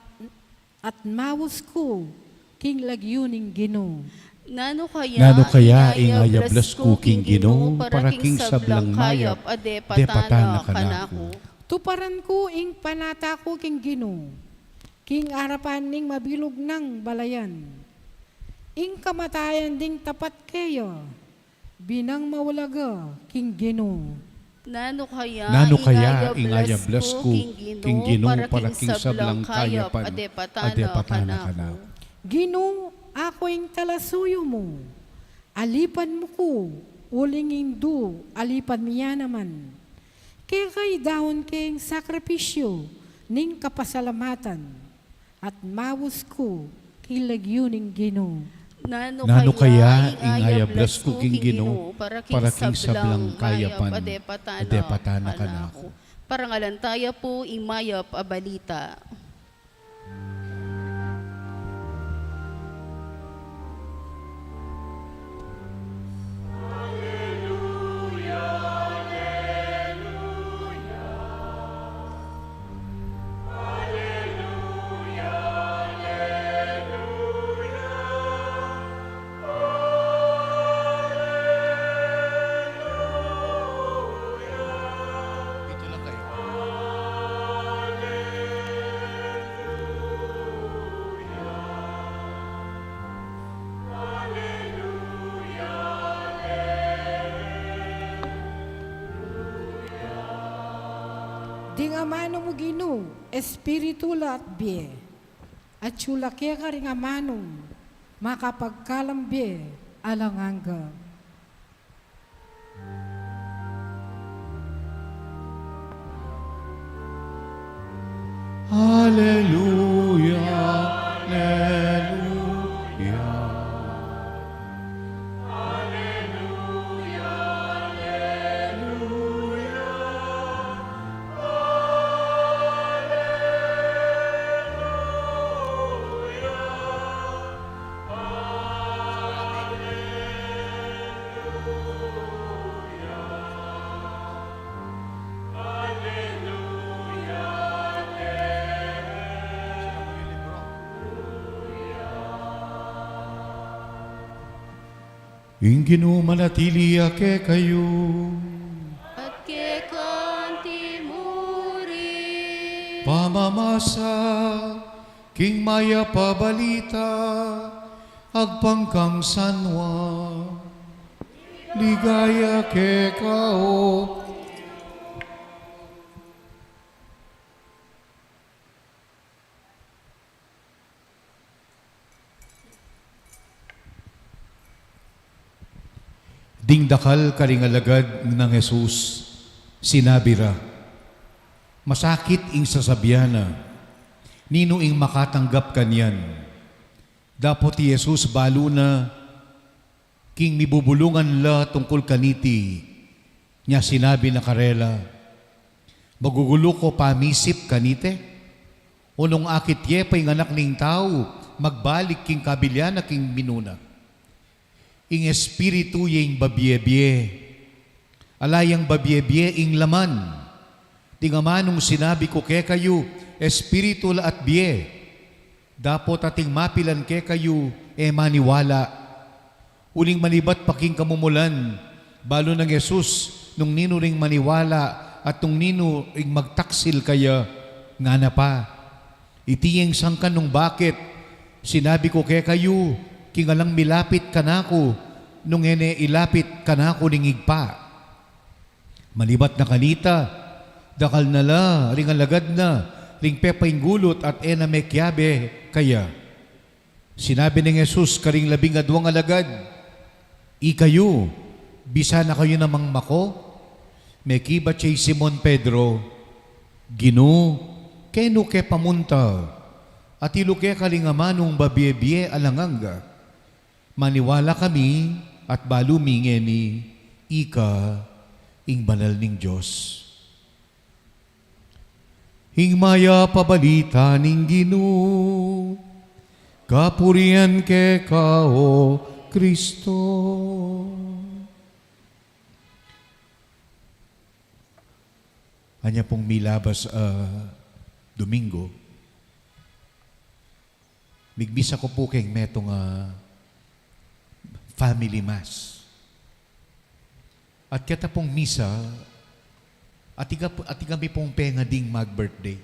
at maus ku king lagyu ning Ginu. Nanu kaya, nanu kaya ing ayablas ku king Ginu para king sablang kayap a depatan na kanaku? Tuparan ku ing panata ku king Ginu king arapan ning mabilug nang balayan. Ing kamatayan ding tapat keya binang maulaga king Ginu. Nanu kaya, nanu kaya ing ayablas ku king Ginu para king sablang kayap a depatan na kanaku? Ginu, aku ing talasuyu mu, alipan mu ku, uling indu, alipan mi ya naman. Keka idaun ke ing sakripisyu ning kapasalamatan, at maus ku king lagyu ning Ginu. Nanu kaya ing ayablas ku king Ginu para king sablang kayap a depatan na kanaku? Parangalan taya pu ing mayap a balita. Ding amanu mu Ginu, espiritu la at bie. Atyu la keka ring amanung makapagkalam bie alang angga. Alleluia, alleluia. Ing Ginu manatili ya kekayu. At keka mu rin. Pamamasa king mayap a balita agpang kang San Juan. Ligaya keka, o Ding dakal karing alagad nang Jesus, sinabi ra, Masakit ing sasabian na, "Ninu ing makatanggap kanyan?" Dapot i Jesus balu na king mibubulungan la tungkul kaniti, nya sinabi na karela, "Magugulu ko pamisip kanite? O nung akit ye pa ing Anak ning Tau, magbalik king kabilian na king minuna? Ing espiritu ye ing babie-bie, ala yang babie-bie ing laman. Ding amanung sinabi ku kekayu, espiritu la at bie. Dapot ating mapilan kekayu, e maniwala." Uling manibat pa king kamumulan, balu nang Jesus nung ninu ring maniwala at nung ninu ring magtaksil kaya, ngana pa, "Iti ing sangkan nung bakit sinabi ku kekayu, king alang milapit kanaku, nung e ne ilapit kanaku ning Ibpa." Malibat na kanita, dakal na la ring alagad na ring pepainggulut at e na mekiabe kaya. Sinabi nang Jesus karing labing adwang alagad, "Ikayu, bisa na kayu namang mako?" Mekibat ya i Simon Pedro, "Ginu, kenu ke pamunta? Atilu ke karing amanung babie-bie alang angga. Maniwala kami at balu mi ngeni, ika ing banal ning Dios." Ing mayap a balita ning Ginu. Kapurian keka, o Kristo. Anya pung milabas a Domingo, migmisa ku pu keng metung a family mass. At keta pung misa, ating, ating kami pung pengadi mag-birthday.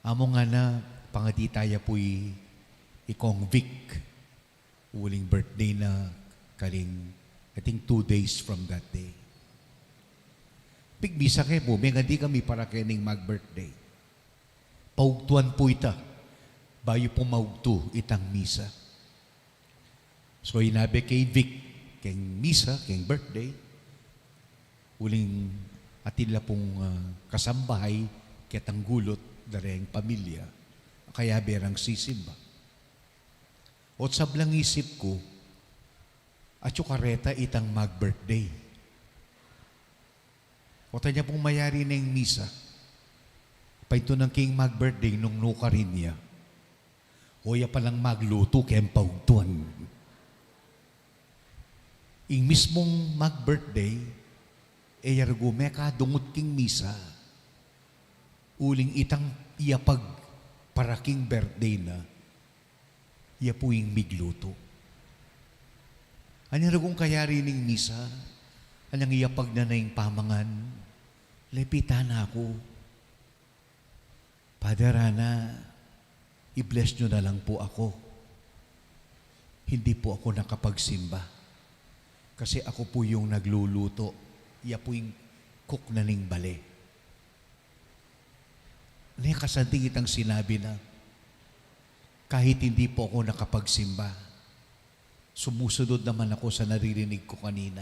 Amu ngana, pangadi taya pu i, i Kong Vic. Uling birthday na karing, I think, two days from that day. Pigmisa ke pu, mengadi kami para kening mag-birthday. Paugtuan pu ita, bayu pu maugtu itang misa. So, inabe ke i Vic keng misa, keng birthday, uling atin la pung, ah, kasambahay, ketang gulut, dareng pamilya, kayabe rang sisimba. Ot sablang isip ku, atyu kareta itang mag-birthday. Ot anya pung mayari neng misa, paintunan king mag-birthday nung nukarin ya. O ya palang maglutu keng paugtuan. Ing mismung mag-birthday, e ya rugu mekadungut king misa. Uling itang iyapag para king birthday na, ya pu ing miglutu. Anyang rugung kayari ning misa, anyang iyapag na na ing pamangan, lepitan na ku. Father, ana, i-bless nyo na lang pu aku. Hindi pu aku nakapagsimba. Kasi aku pu yung nagluluto. Ya pu ing cook na ning bale. Ne, kasanting itang sinabi na, kahit hindi po ako nakapagsimba, sumusunod naman ako sa naririnig ko kanina.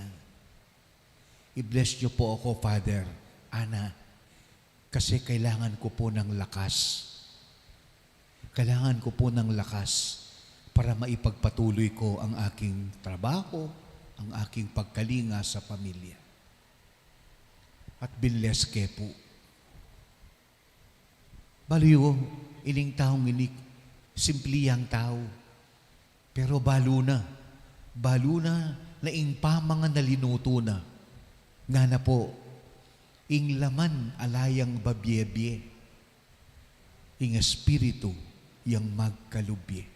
"I-bless niyo po ako, Father." Ana, kasi kailangan ko po ng lakas. Kailangan ko po ng lakas para maipagpatuloy ko ang aking trabaho, ang aking pagkalinga sa pamilya. At binles ke pu. Balu yu, ining taung ini, simple yang tau. Pero balu na, balu na, na ing pamangan na linutu na. Ngana pu, ing laman ala yang babie-bie. Ing Espiritu yang magkalub ye.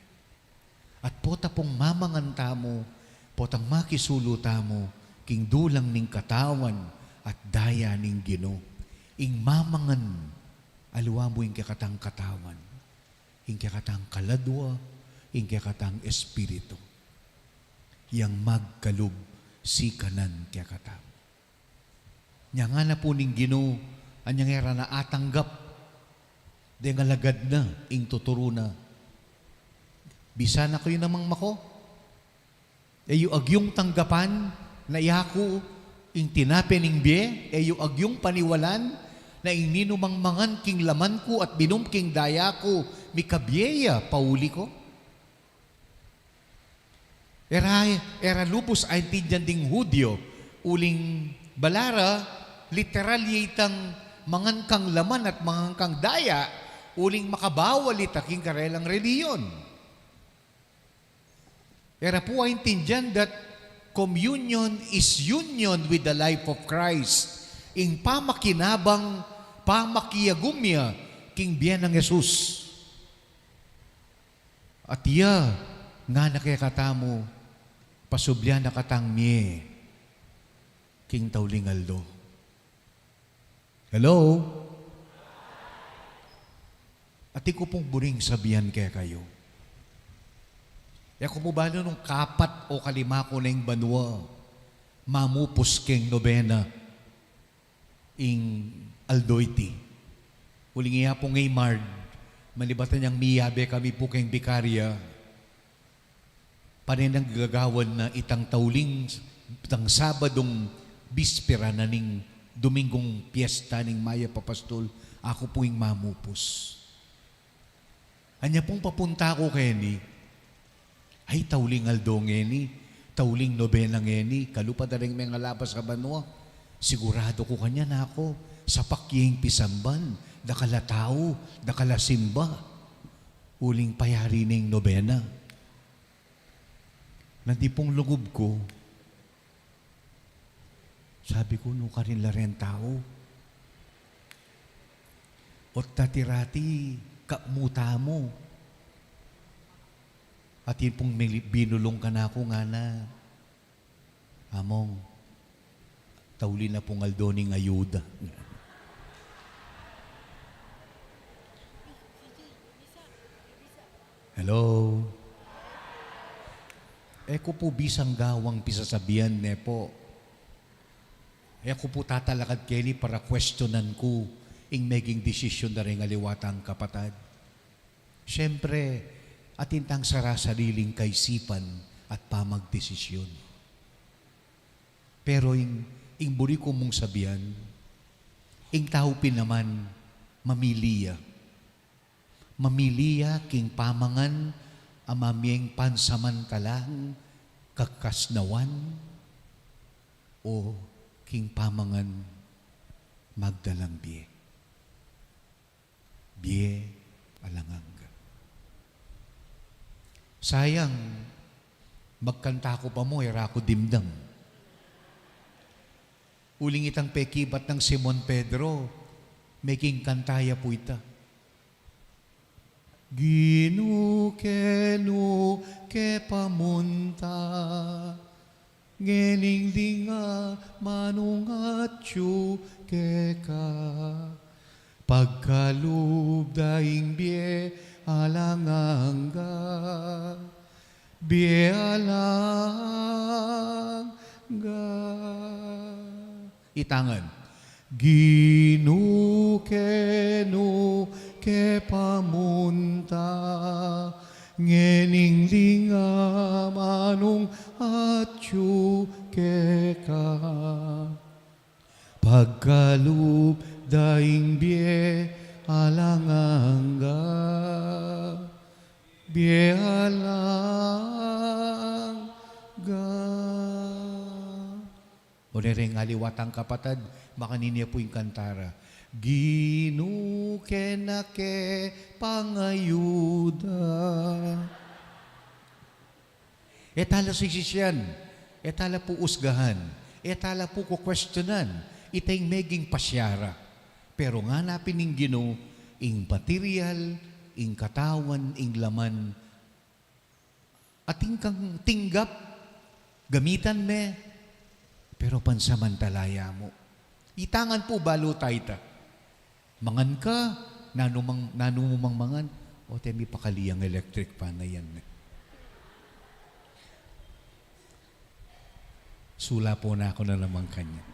At pota pung mamangan tamu, potang makisulu tamu, king dulang ning katawan at daya ning Ginu. Ing mamangan, aliwa mu ing kekatang katawan, ing kekatang kaladwa, ing kekatang espiritu. Yang magkalub sikanan kekatamu. Nya ngana pu ning Ginu, anyang e ra na atanggap deng alagad na, ing tuturu na, "Bisa na kayu namang mako? E yu agyung tanggapan na yaku ing tinape ning bie, e yu agyung paniwalan Na ing ninumang mangan king laman ku at minum king daya ku, mikabie ya pauli ku? Era, era lubus aintindian ding Judio, uling bala ra, literal ya itang mangan kang laman at mangan kang daya, uling makabawal ita king karelang relihiyon. Era pu aintindian that communion is union with the life of Christ. Ing pamakinabang, pamakiagum ya king bie nang Jesus. At iya, ngana kekatamu, pasublian na katang mie king tauling aldo. Hello? Atin ku pung buring sabian kekayu. E ku pu balu nung kapat o kalima ku neng banua mamupus keng nobena ing aldo iti. Uling iya pung Imard, manibatan yang miyabe kami pu keng bikarya, pane nang gagawan na itang tauling, itang Sabadung bispera na ning Dominggung piesta ning Mayap a Pastul, aku pu ing mamupus. Anya pung papunta ku keni, ay, tauling aldo ngeni, tauling nobena ngeni, kalupa da ring mengalabas a banua. Siguradu ku kanyan, aku, sapak ya ing pisamban, dakal a tau, dakal a simba. Uling payari ne ing nobena. Nandin pung lugub ku, sabi ku, nukarin la ren tau? Ot dati-rati, kapmu tamu. Atin pung mili-, binulung kanaku, ngana, Among, tauli na pung aldo ning ayuda. Hello? E ku pu bisang gawang pisasabian, ne pu. E ku pu tatalakad keni para kwestiyonan ku ing meging desisyon da ring aliwa tang kapatad. Siyempre, atin tang sarasariling kaisipan at pamagdesisyon. Pero ing, ing buri ku mung sabian, ing tau pin naman, mamili ya. Mamili ya king pamangan a mamieng pansamantalang kakasnawan o king pamangan magdalang bie. Bie alang angga. Sayang, magkanta ku pa mu, e ra ku dimdam. Uling itang pekibat nang Simon Pedro, meging kanta ya pu ita. Ginu, kenu ke pamunta, ngening linga manung atyu keka, pagkalub da ing bie alang angga, bie alang angga. Itangan. Ginu, kenu ke pamunta, ngening linga manung atyu keka, pagkalub da ing bie alang angga, bie alang angga. O, ne reng aliwa tang kapatad, makanini ya pu ing kanta ra. Ginu, kena ke pangayuda. E tala sisisian, e tala pu usgahan, e tala pu kukwestiyonan, ita ing meging pasya ra. Pero ngana pin ning Ginu, ing material, ing katawan, ing laman, atin kang tinggap, gamitan me, pero pansamantala ya mu. Itangan pu balu ta ita. Mangan ka, nanu mang, nanu mu mang mangan, o, te, mipakali yang electric fan na yan, e. Sula pu na ku na naman kanyan.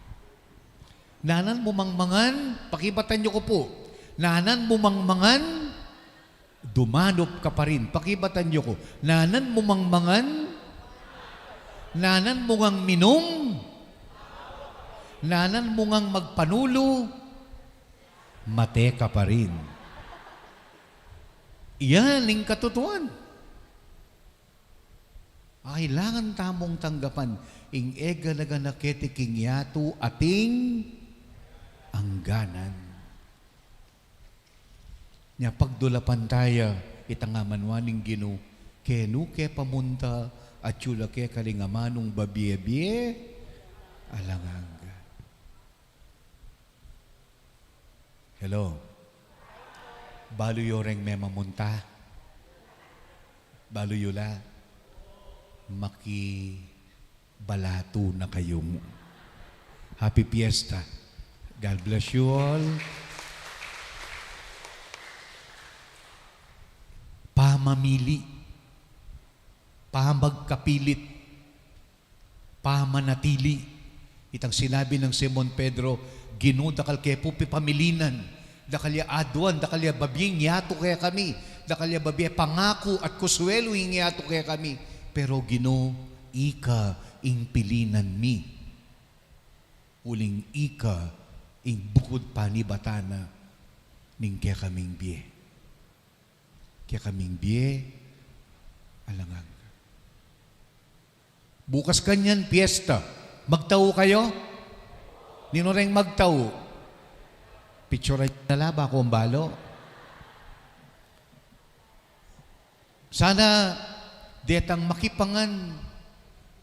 Nanan mu mang mangan, pakibatan yu ku pu. Nanan mu mang mangan, dumanup ka pa rin. Pakibatan yu ku. Nanan mu mang mangan, nanan mu ngang minum, nanan mu ngang magpanulu, Mate ka pa rin. Yan ing katutuan. Kailangan tamung tanggapan ing e gana-gana keti king yatu ating angganan. Nya pagdulapan taya itang amanwa ning Ginu, kenu ke pamunta, atyu la keka ring amanung babie-bie alang angga. Hello? Balu yu reng memamunta? Balu yu la? Makibalatu na kayu. Happy Fiesta. God bless you all. Pamamili, pamagkapilit, pamanatili. Itang sinabi nang Simon Pedro, Ginu, dakal ke pu pipamilinan, dakal ya aduan, dakal ya babie ing yatu kekami, dakal ya babie pangaku at kuswelu ing yatu kekami. Pero Ginu, ika ing pilinan mi. Uling ika ing bukud panibatan na ning kekaming bie. Kekaming bie alang angga. Bukas kanyan, piyesta. Magtau kayu? Ninu reng magtau? Picturan yu na la, baku mabalo. Sana detang makipangan,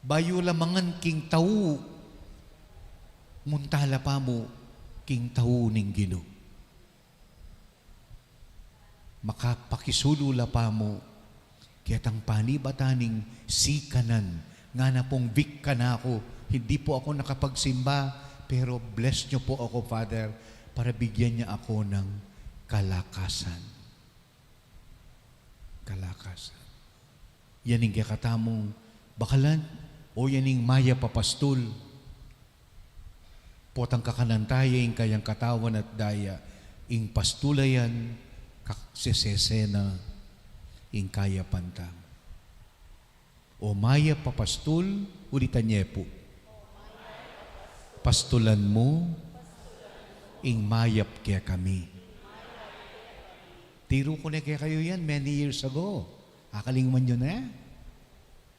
bayu la mangan king tau, munta la pamu king tau ning Ginu. Makapakisulu la pamu ketang panibatan ning sikanan. Ngana pung weak kanaku, hindi po ako nakapagsimba, pero bless niyo po ako, Father, para bigyan niya ako ng kalakasan. Kalakasan. Yan ing kekatamung bakalan, o yan ing mayap a pastul. Potang kakanan taya ing kayang katawan at daya, ing pastul a yan, kaksesese na ing kayapan tamu. O mayap a pastul, ulitan ye pu. Pastulan mu ing mayap kekami. Tiru ku ne kekayu yan many years ago. Akalingwan yu ne?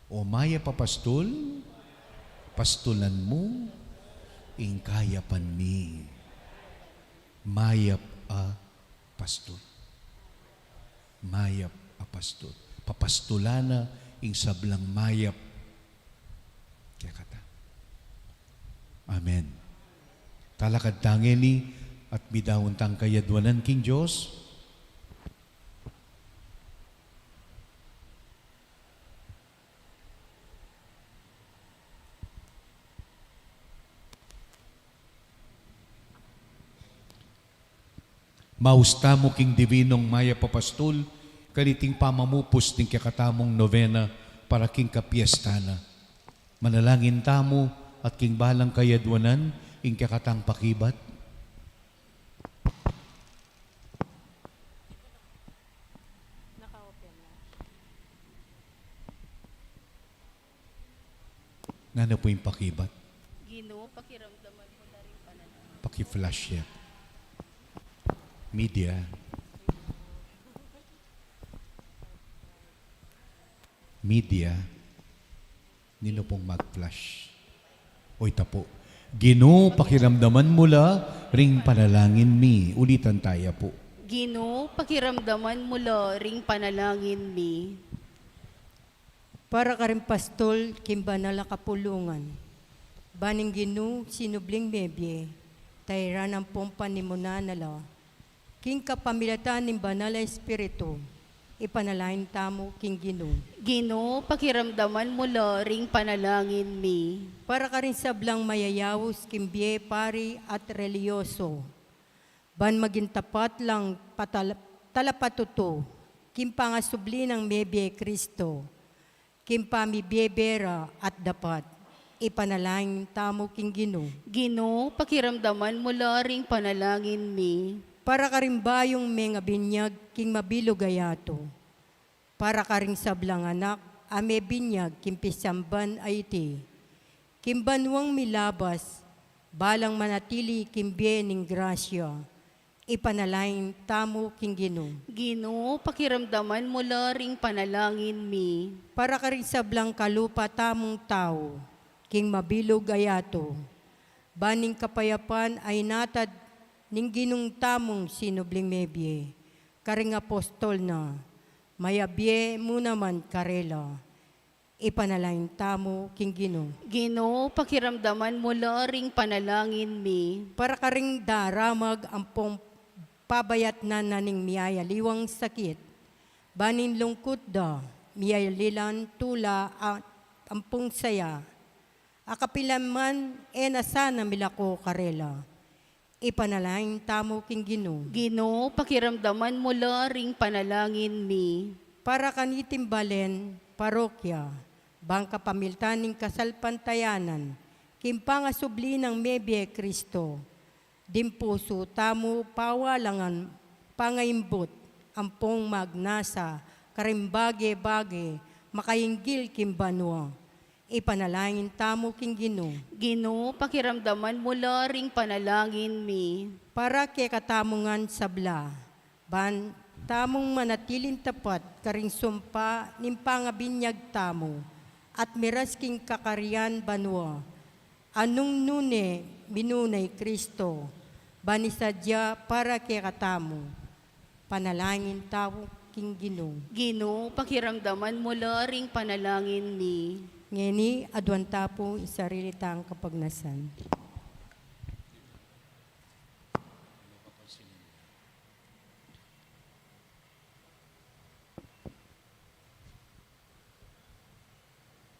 O mayap a pastul, pastulan mu ing kayapan mi. Mayap a pastul. Mayap a pastul. Papastulan na ing sablang mayap kekatamu. Amen. Talakad tang ngeni at midaun tang kayadwanan king Dios. Maus tamu king Divinong Mayap a Pastul, kaniting pamamupus ning kekatamung novena para king kapiestan na. Manalangin tamu at king balang kayadwanan ing kekatang pakibat. Nanu pu ing pakibat? Ginu, pakiramdaman mu la ring panalangin. Paki-flash ya. Media. Media. Ninu pung mag-flash? O, ita pu. Ginu, pakiramdaman mu la ring panalangin mi. Ulitan taya pu. Ginu, pakiramdaman mu la ring panalangin mi. Para karing pastul king banal a kapulungan. Ban ing Ginu sinubling mebie, tairan ampong panimunan na la. King kapamilatan ning Banal a Espiritu, ipanalangin tamu king Ginu. Ginu, pakiramdaman mu la ring panalangin mi. Para karing sablang mayayaus king bie, pari at relihiyoso. Ban maging tapat lang patal-, talapatutu, king pangasubli nang mebie Kristo, king pamibie-bie ra at dapat, ipanalangin tamu king Ginu. Ginu, pakiramdaman mu la ring panalangin mi. Para karing bayung mengabinyag king mabilug a yatu. Para karing sablang anak a mebinyag king pisamban a iti. King banuang milabas, balang manatili king bie ning grasya. Ipanalangin tamu king Ginu. Ginu, pakiramdaman mu la ring panalangin mi. Para karing sablang kalupa tamung tau, king mabilug a yatu, ban ing kapayapan a inatad ning Ginung tamung sinubling mebie karing apostol na, mayabie mu naman karela. Ipanalangin tamu king Ginu. Ginu, pakiramdaman mu la ring panalangin mi. Para karing daramag ampong pabayatnan na ning miyayaliwang sakit, ban ing lungkut da miyalilan tula at ampong saya, a kapilan man e na sana milako karela. Ipanalangin tamu king Ginu. Ginu, pakiramdaman mu la ring panalangin mi. Para kaniting balen parokya, ban kapamilatan ning kasalpantayanan king pangasubli nang mebie Kristo, ding pusu tamu pawalangan pangaimbut ampong magnasa karing bage-bage makainggil king banua. Ipanalangin tamu king Ginu. Ginu, pakiramdaman mu la ring panalangin mi. Para kekatamu ngan sabla, ban tamung manatiling tapat karing sumpa ning pangabinyag tamu, at miras king kakarian banua, a nung nune minuna i Kristo, ban isadya para kekatamu. Panalangin tamu king Ginu. Ginu, pakiramdaman mu la ring panalangin mi. Ngeni, aduan ta pu ing sarili tang kapagnasan.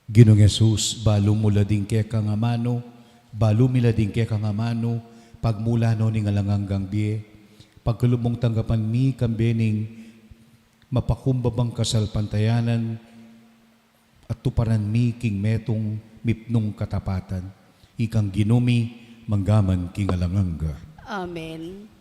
Ginung Jesus, balu mu la ding kekang amanu, balu mi la ding kekang amanu, pagmula no ning alang anggang bie, pagkalub mung tanggapan mi kambe ning mapakumbabang kasalpantayanan, at tuparan mi king metung mipnung katapatan. Ikang Ginu mi, manggaman king alang angga. Amen.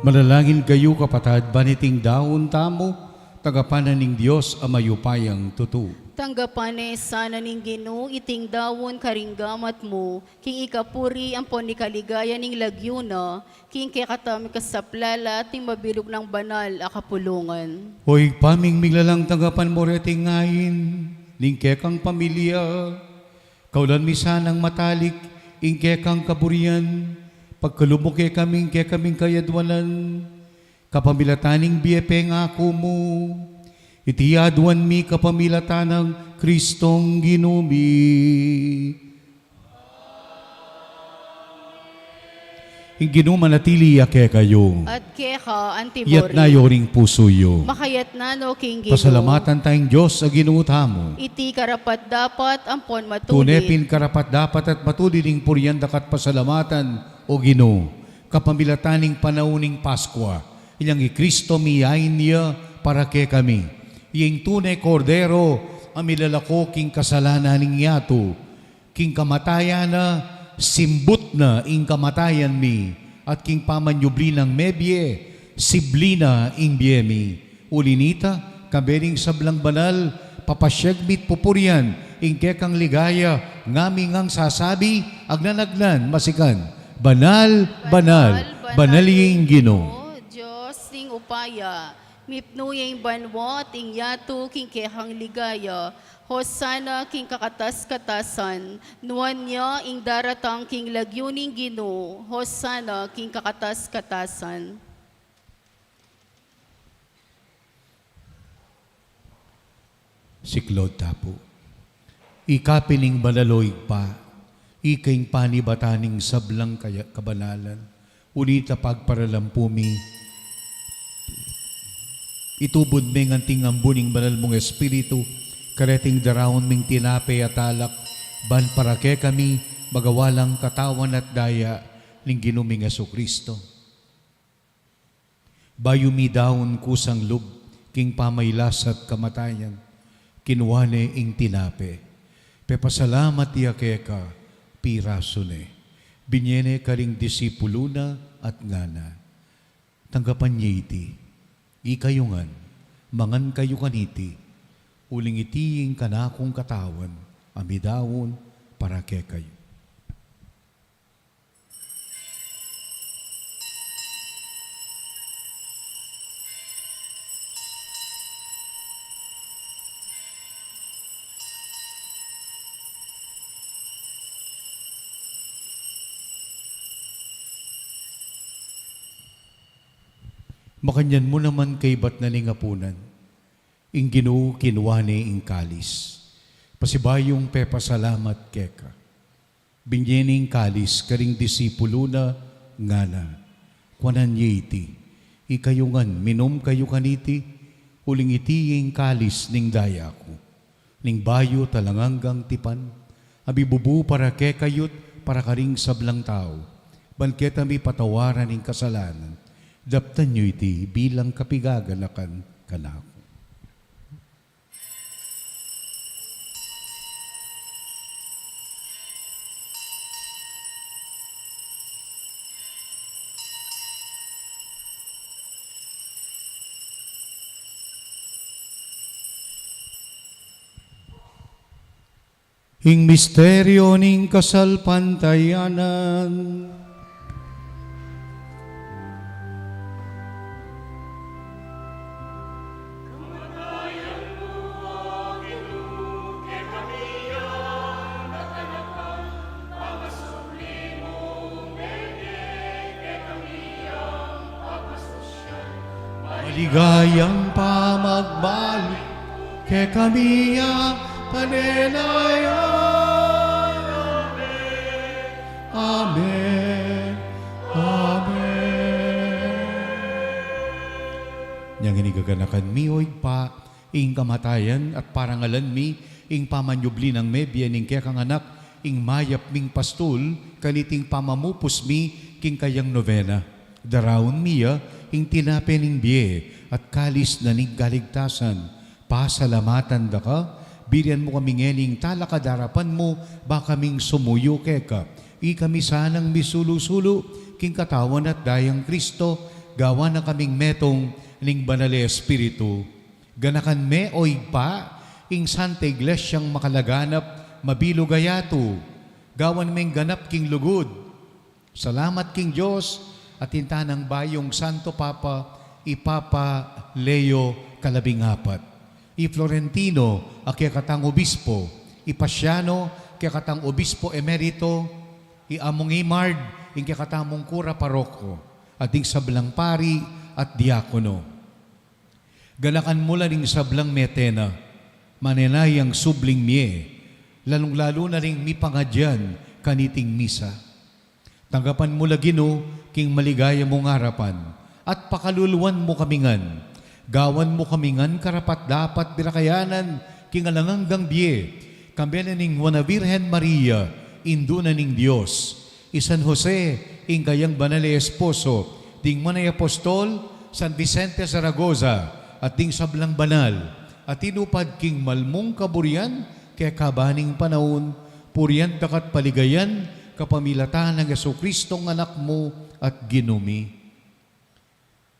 Manalangin kayu, kapatad, ban iting daun tamu, tanggapan na ning Dios a mayupayang tutu. Tanggapan na sana ning Ginu iting daun karing gamat mu, king ikapuri ampon ikaligaya ning lagyu na, king kekatamung kasaplalan at ning mabilug nang banal a kapulungan. O Ibpa ming miglalang, tanggapan mu reting ain ning kekang pamilya. Kaulan mi sanang matalik ing kekang kaburian, pagkalub mu kekami ing kekaming kayadwanan, kapamilatan ning bie pengaku mu. Iti aduan mi kapamilatan nang Kristong Ginu mi. Ing Ginu manatili ya kekayu. At keka anti mu rin. Iyatas yu ring pusu yu. Makayatas no king Ginu. Pasalamatan taya ing Dios a Ginu tamu. Iti karapat-dapat ampon matulid. Tune pin karapat-dapat at matulid ing purian daka at pasalamatan, O Ginu, kapamilatan ning panaun ning Paskua, inyang i Kristo miyain ya para kekami. Iyang tune Kordero a milalako king kasalanan ning yatu. King kamatayan na, simbut na ing kamatayan mi, at king pamanyubli nang mebie, sibli na ing bie mi. Uli nita, kayabe ning sablang banal, papasiag mi't pupurian ing kekang ligaya, ngami ngang sasabi, agnan-agnan, masikan, Banal, banal, banal ya ing Ginu. O Dios ning upaya, mipnu ya ing banua at ing yatu king kekang ligaya. Hosana king kakatas-katasan. Nuan ya ing daratang king lagyu ning Ginu. Hosana king kakatas-katasan. Siklaud ta pu. Ika pin ing banal, o Ibpa, ika ing panibatan ning sablang kaya-, kabanalan. Uli nita, pagparalan pu mi, itubud me ngan ing ambun ning banal mung Espiritu kareting daraun ming tinape at alak, ban para kekami magawa lang katawan at daya ning Ginu ming Jesucristo. Bayu midaun kusang lub king pamailas at kamatayan, kinua ne ing tinape, pepasalamat ya keka, pirasu ne, binie ne karing disipulu na at ngana: Tanggapan ye iti, ikayu ngan, mangan kayu kaniti, uling iti ing kanakung katawan a midaun para kekayu. Makanyan mu naman kaibat na ning apunan, ing Ginu kinua ne ing kalis, pasibayung pepasalamat keka, binie ne ing kalis karing disipulu na, ngana: Kuanan ye iti, ikayu ngan, minum kayu kaniti, uling iti ing kalis ning daya ku, ning bayu at alang anggang tipan, a mibubu para kekayu't para karing sablang tau, ban keta mipatawaran ing kasalanan. Daptan yu iti bilang kapigaganakan kanaku. Ing misteryu ning kasalpantayanan. Maligayang pamagbalik kekami a panenayan. Amen. Amen. Inyang ini gaganakan mi, o Ibpa, ing kamatayan at parangalan mi ing pamanyubli nang mebie ning kekang Anak, ing mayap ming pastul, kaniting pamamupus mi king kayang novena. Daraun mi ya ing tinape ning bie at kalis na ning kaligtasan. Pasalamatan da ka, birian mu kami ngening talakad arapan mu, ba kaming sumuyu keka. Ikami sanang misulu-sulu king katawan at dayang Kristo, Gawan na kaming metung ning Banal a Espiritu. Ganakan me, o Ibpa, ing Santa Iglesiang makalaganap, mabilug a yatu. Gawan meng ganap king lugud. Salamat king Dios, atin tana ing bayung Santo Papa, i Papa Leo kalabing apat. I Florentino, a kekatang obispo, i Pasiano, kekatang obispo emerito, i Among Imard, ing kekatamung kura paroko, at ding sablang pari at diakono. Ganakan mu la ning sablang mete na, manenayang subling mie, lalung-lalu na ring mipangadyan kaniting misa. Tanggapan mu la, Ginu, king maligaya mung arapan, at pakaluluan mu kami ngan. Gawan mu kami ngan karapat-dapat dirakayanan king alang anggang bie, kambe na ning Nuan a Virgen Maria, Indu na ning Dios, i San Jose, ing kayang banal a esposo, ding nuan a apostol, San Vicente Zaragoza, at ding sablang banal a tinupad king malmung kaburian keka ban ning panaun, purian daka at paligayan kapamilatan nang Jesucristong Anak mu at Ginu mi.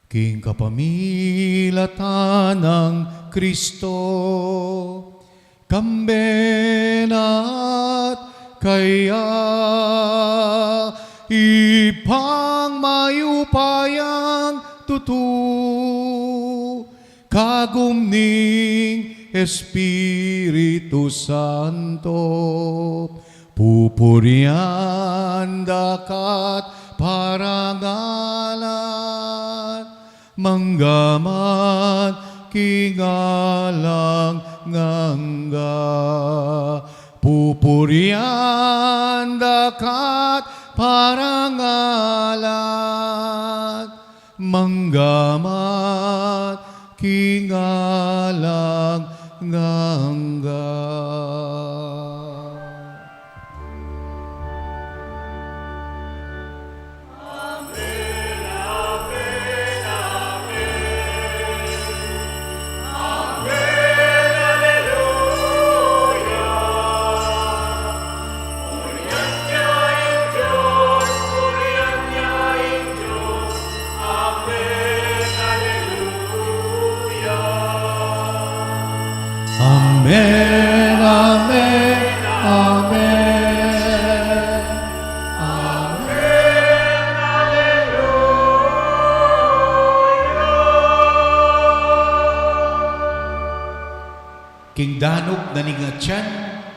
King kapamilatan nang Kristo, kambe na at kaya, Ibpang mayupayang tutu, kagum ning Espiritu Santo, pupurian daka at parangalan, mangga man king alang angga. Pupurian daka at parangalan, mangga man king alang angga. Amen, amen, amen. Amen, aleluya. King danup na ning atyan,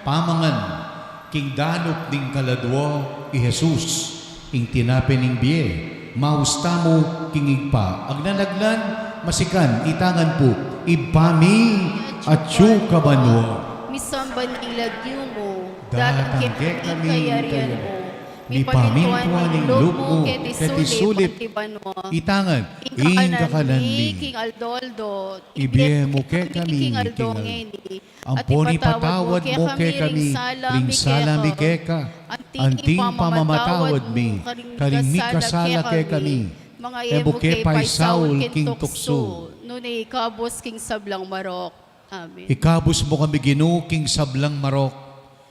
pamangan. King danup ning kaladua, i Jesus, ing tinape ning bie, maus tamu king Ibpa. Agnan-agnan, masikan, itangan pu, Ibpa mi, atsu ka banua. Misamban ya ing lagyu mu, datang kekami ing kayarian mu. Mipamintuan ing lub mu keti sulip anti banua. Itangan ing kakanan mi king aldo-aldo. Ibie mu kekami king aldo ngeni. Ampon ipatawad mu kekami ring sala mi keka, anti ing pamamatawad mi karing mikasala kekami. E mu ke paisaul king tuksu, nune ikabus king sablang marok. Amen. Ikabus mu kami, Ginu, king sablang marok.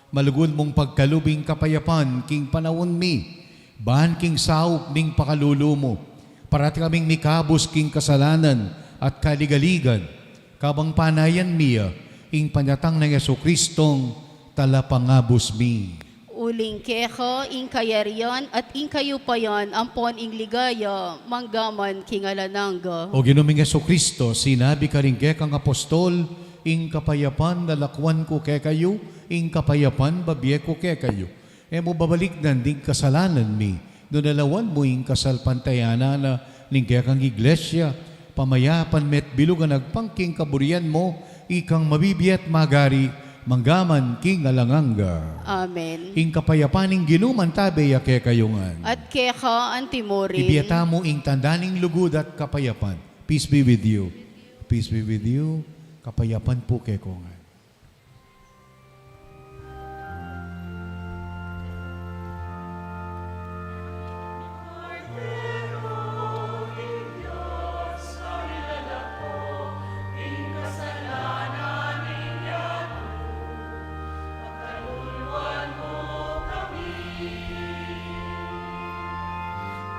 Malugud mung pagkalub ing kapayapan king panaun mi, ban king saup ning pakalulu mu, parati kaming mikabus king kasalanan at kaligaligan, kabang panayan mi ya ing panyatang nang Jesucristong Talapangabus mi. Uling keka ing kayarian at ing kayupayan ampon ing ligaya, mangga man king alang angga. O Ginu ming Jesucristo, sinabi karing kekang apostol, ing kapayapan lalakwan ku kekayu, ing kapayapan babie ku kekayu. E mu babalikdan ding kasalanan mi, nune lawan mu ing kasalpantayanan na ning kekang Iglesia, pamayapan me at bilug a agpang king kaburian mu, ikang mabibie at magari, mangga man king alang angga. Amen. Ing kapayapan ning Ginu mantabe ya kekayu ngan. At keka anti mu rin. Ibie tamu ing tanda ning lugud at kapayapan. Peace be with you. Peace be with you. Kapayapan pu keko ngan.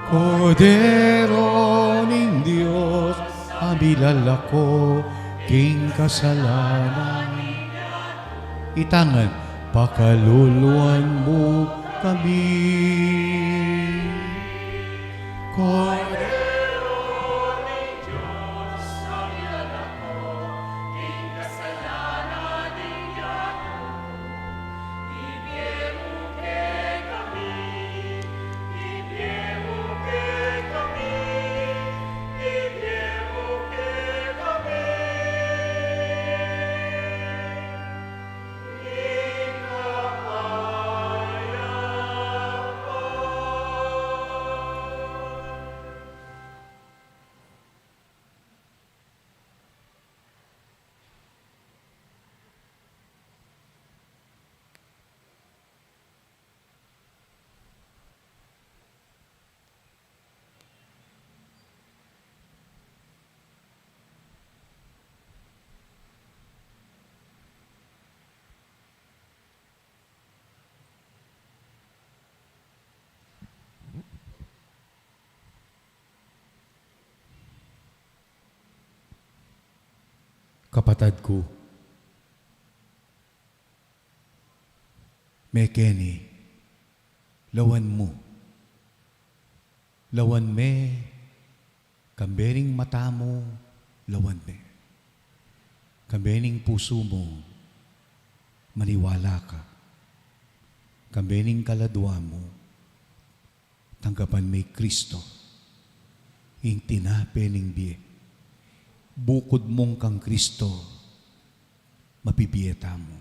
Kordero Dios, a milalako king kasalanan. Itang ngan, pakaluluan mu kami. Kordero ning Dios, a milalako king kasalanan ning yatu. Kapatad ku, me keni, lawan mu, lawan me, kambe ning mata mu, lawan me. Kambe ning pusu mu, maniwala ka. Kambe ning kaladua mu, tanggapan me i Kristo, ing tinape ning bie. Bukud mung kang Kristo, mabibie tamu.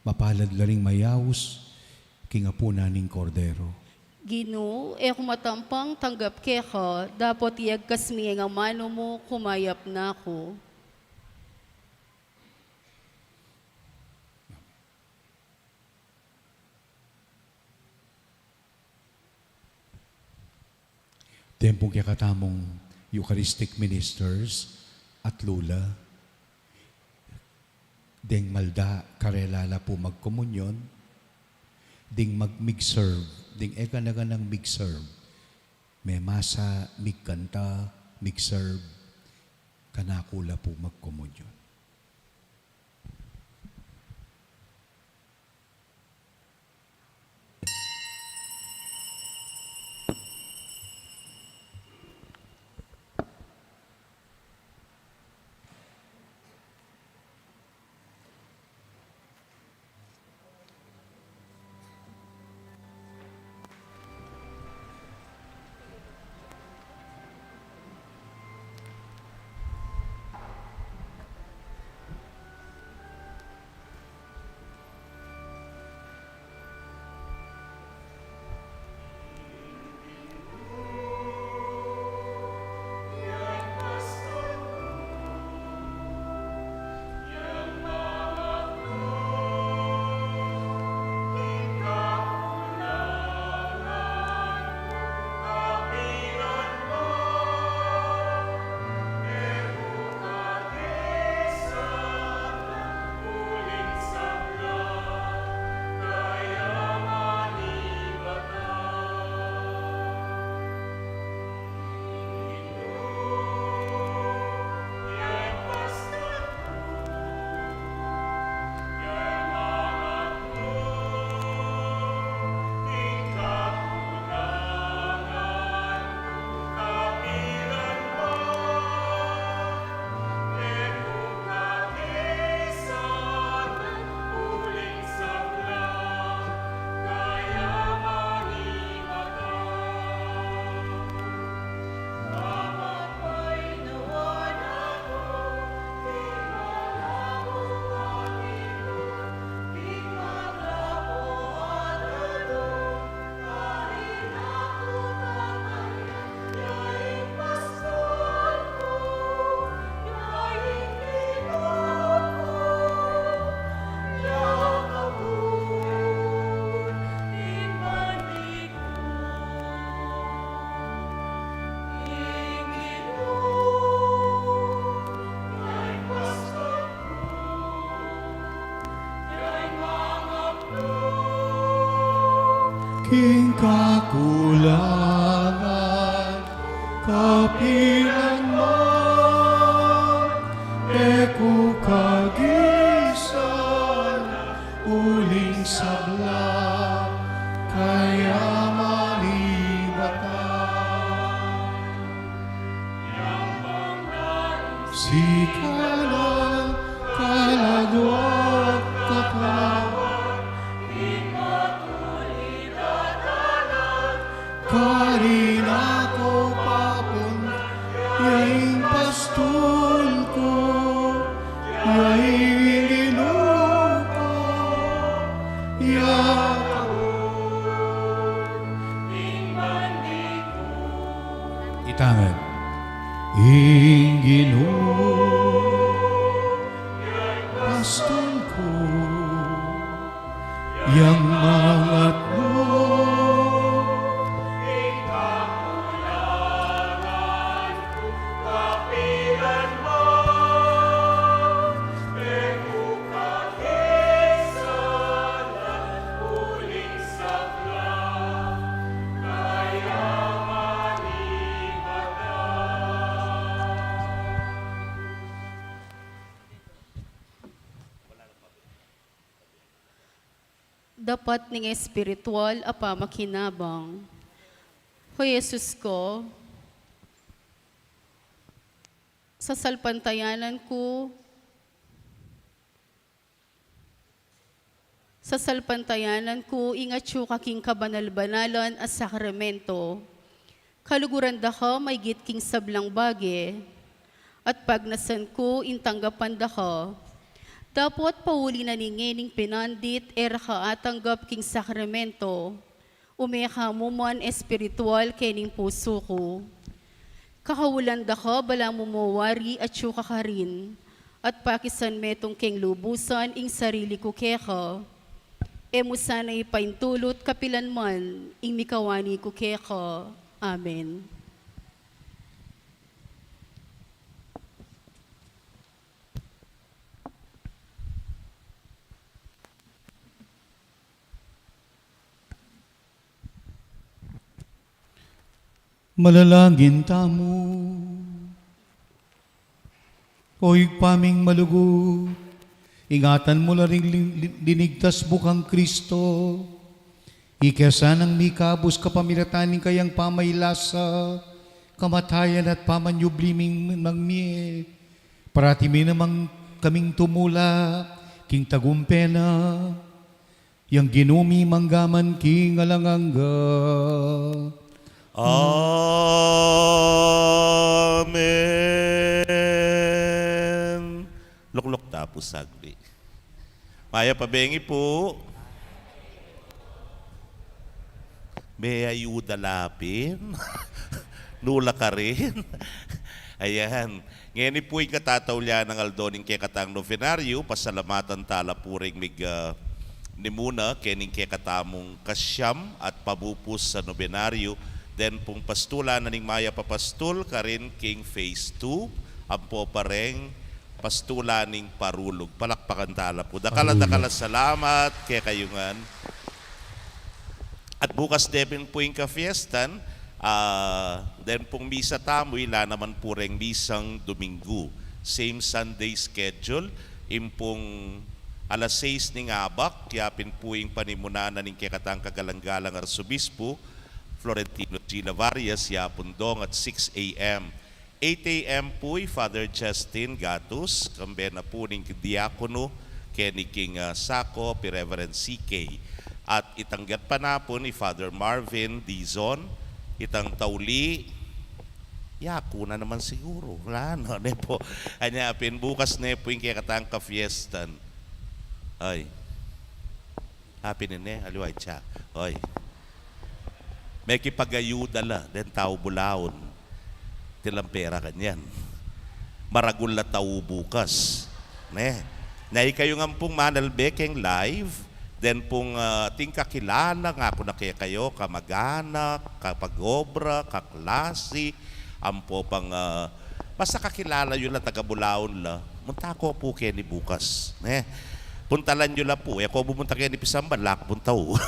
Mapalad la ring mayaus king apunan ning Kordero. Ginu, e ku matampang tanggap keka, dapot iyagkas me ing amanu mu, kumayap na ku. Tempong kekatamung Eucharistic ministers, atlu la, deng malda karela la pu magkomunyon, ding mag-, mig-serve, ding e kanakanang mig-serve, memasa, migkanta, mig-serve, kanaku la pu magkomunyon. King kakulangan, Kapilan man e ku kagisan uling sabla kaya malibatan. Sikanan kaladwa at katawan, karin aku papunta, ya ing pastul ku, ya ing Ginu ku, ya aku. Itangan. Ing Ginu, pastul ku, yang mangatmu. Dapat ning espiritual a pamakinabang. O Jesus ko, sasalpantayanan ku, sasalpantayanan ku ing atyu ka king kabanal-banalan a sakramento. Kaluguran da ka maigit king sablang bage, at pagnasan ku ing tanggapan da ka. Dapot pauli na ning ngening pinandit e ra ka atanggap king sakramento, ume ka mu man espiritual kening pusu ku. Kakaulan da ka balamu mu wari atyu ka karin, at pakisan metung keng lubusan ing sarili ku keka. E mu sana ipaintulut kapilan man ing mikawani ku keka. Amen. Manalangin tamu. O Ibpa ming malugud, ingatan mu la ring lin-, lin-, linigtas mu kang Kristo. Ika sanang mikabus kapamilatan ning kayang pamailasa, kamatayan at pamanyubli ming mangmie. Parati mu namang kaming tumula king tagumpe na. Yang Ginu mi mangga man king alang angga. Amen. Lukluk ta pu sagli. Mayap a bengi pu. Me ayuda la pin. Nu la karin. Ayan. Ngeni pu ing katataulian nang aldo ning kekatang nobenaryo, pasalamatan ta la pu ring mig, ah, nimuna kening kekatamung kasiam at pamupus a nobenaryo, den pung pastulan na ning mayap a pastul karin king phase two, ampo pa reng pastulan ning parulug. Palakpakan ta la pu. Dakal a, hallelujah, dakal a salamat kekayu ngan. At bukas de pin pu ing kafiestan, ah, den pung misa tamu, ila naman pu reng misang Domingo. Same Sunday schedule, ing pung alas sais ning abak, ya pin pu ing panimunan na ning kekatang kagalang-galang Arsobispo Florentino G. Lavarias, ya pung dong at six A M. Eight A M pu i Father Justin Gatus, kambe na pu ning diakono keni king, ah, sakop, i Reverend C K. At itang gatpanapun i Father Marvin Dizon, itang tauli, yaku na naman siguru. Wala na, ne pu. Anya pin bukas ne pu ing kekatang kafiestan. Ay. Happy New Year, aliwa itsa. Oy. Mekipag-ayuda la den tau bulaun. Tilang pera kanyan. Maragul la tau bukas. Ne? Na ikayu ngan pung manalbe keng live, den pung, ah, ating kakilala, ngaku na kekayu, kamag-anak, kapag-obra, kaklasi, ampo pang, ah, basta kakilala yu la, taga-Bulaun la, munta ko pu keni bukas, ne? Puntalan yu la pu, e ko bu munta keni pisamban, lakbun tau.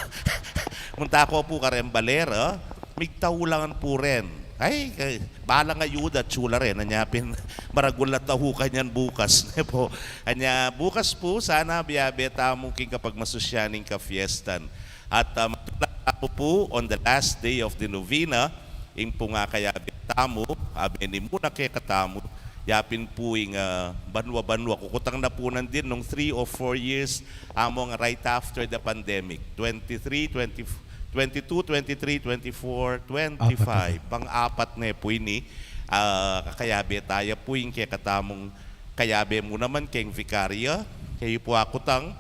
Munta ko pu kareng balera, migtau la ngan pu ren. Ay, kay, balang ayuda, tsula rin, anya pin, maragul na tau kanyan bukas, ne pu. Anya, bukas pu, sana abe-abe tamu king kapagmasusyan ning kafiestan. At, ah, matula tamu pu, on the last day of the novena, ing pung akayabe tamu, abe ni muna kekatamu, yapin pu ing, ah, banua-banua, kukutang na pu nandin nung three or four years, among right after the pandemic, twenty-three, twenty, twenty-two, twenty-three, twenty-four, twenty-five. Pang-apat ne pu ini, ah, kakayabe taya pu ing kekatamung kayabe mu naman keng vikarya, kayu pu akutang,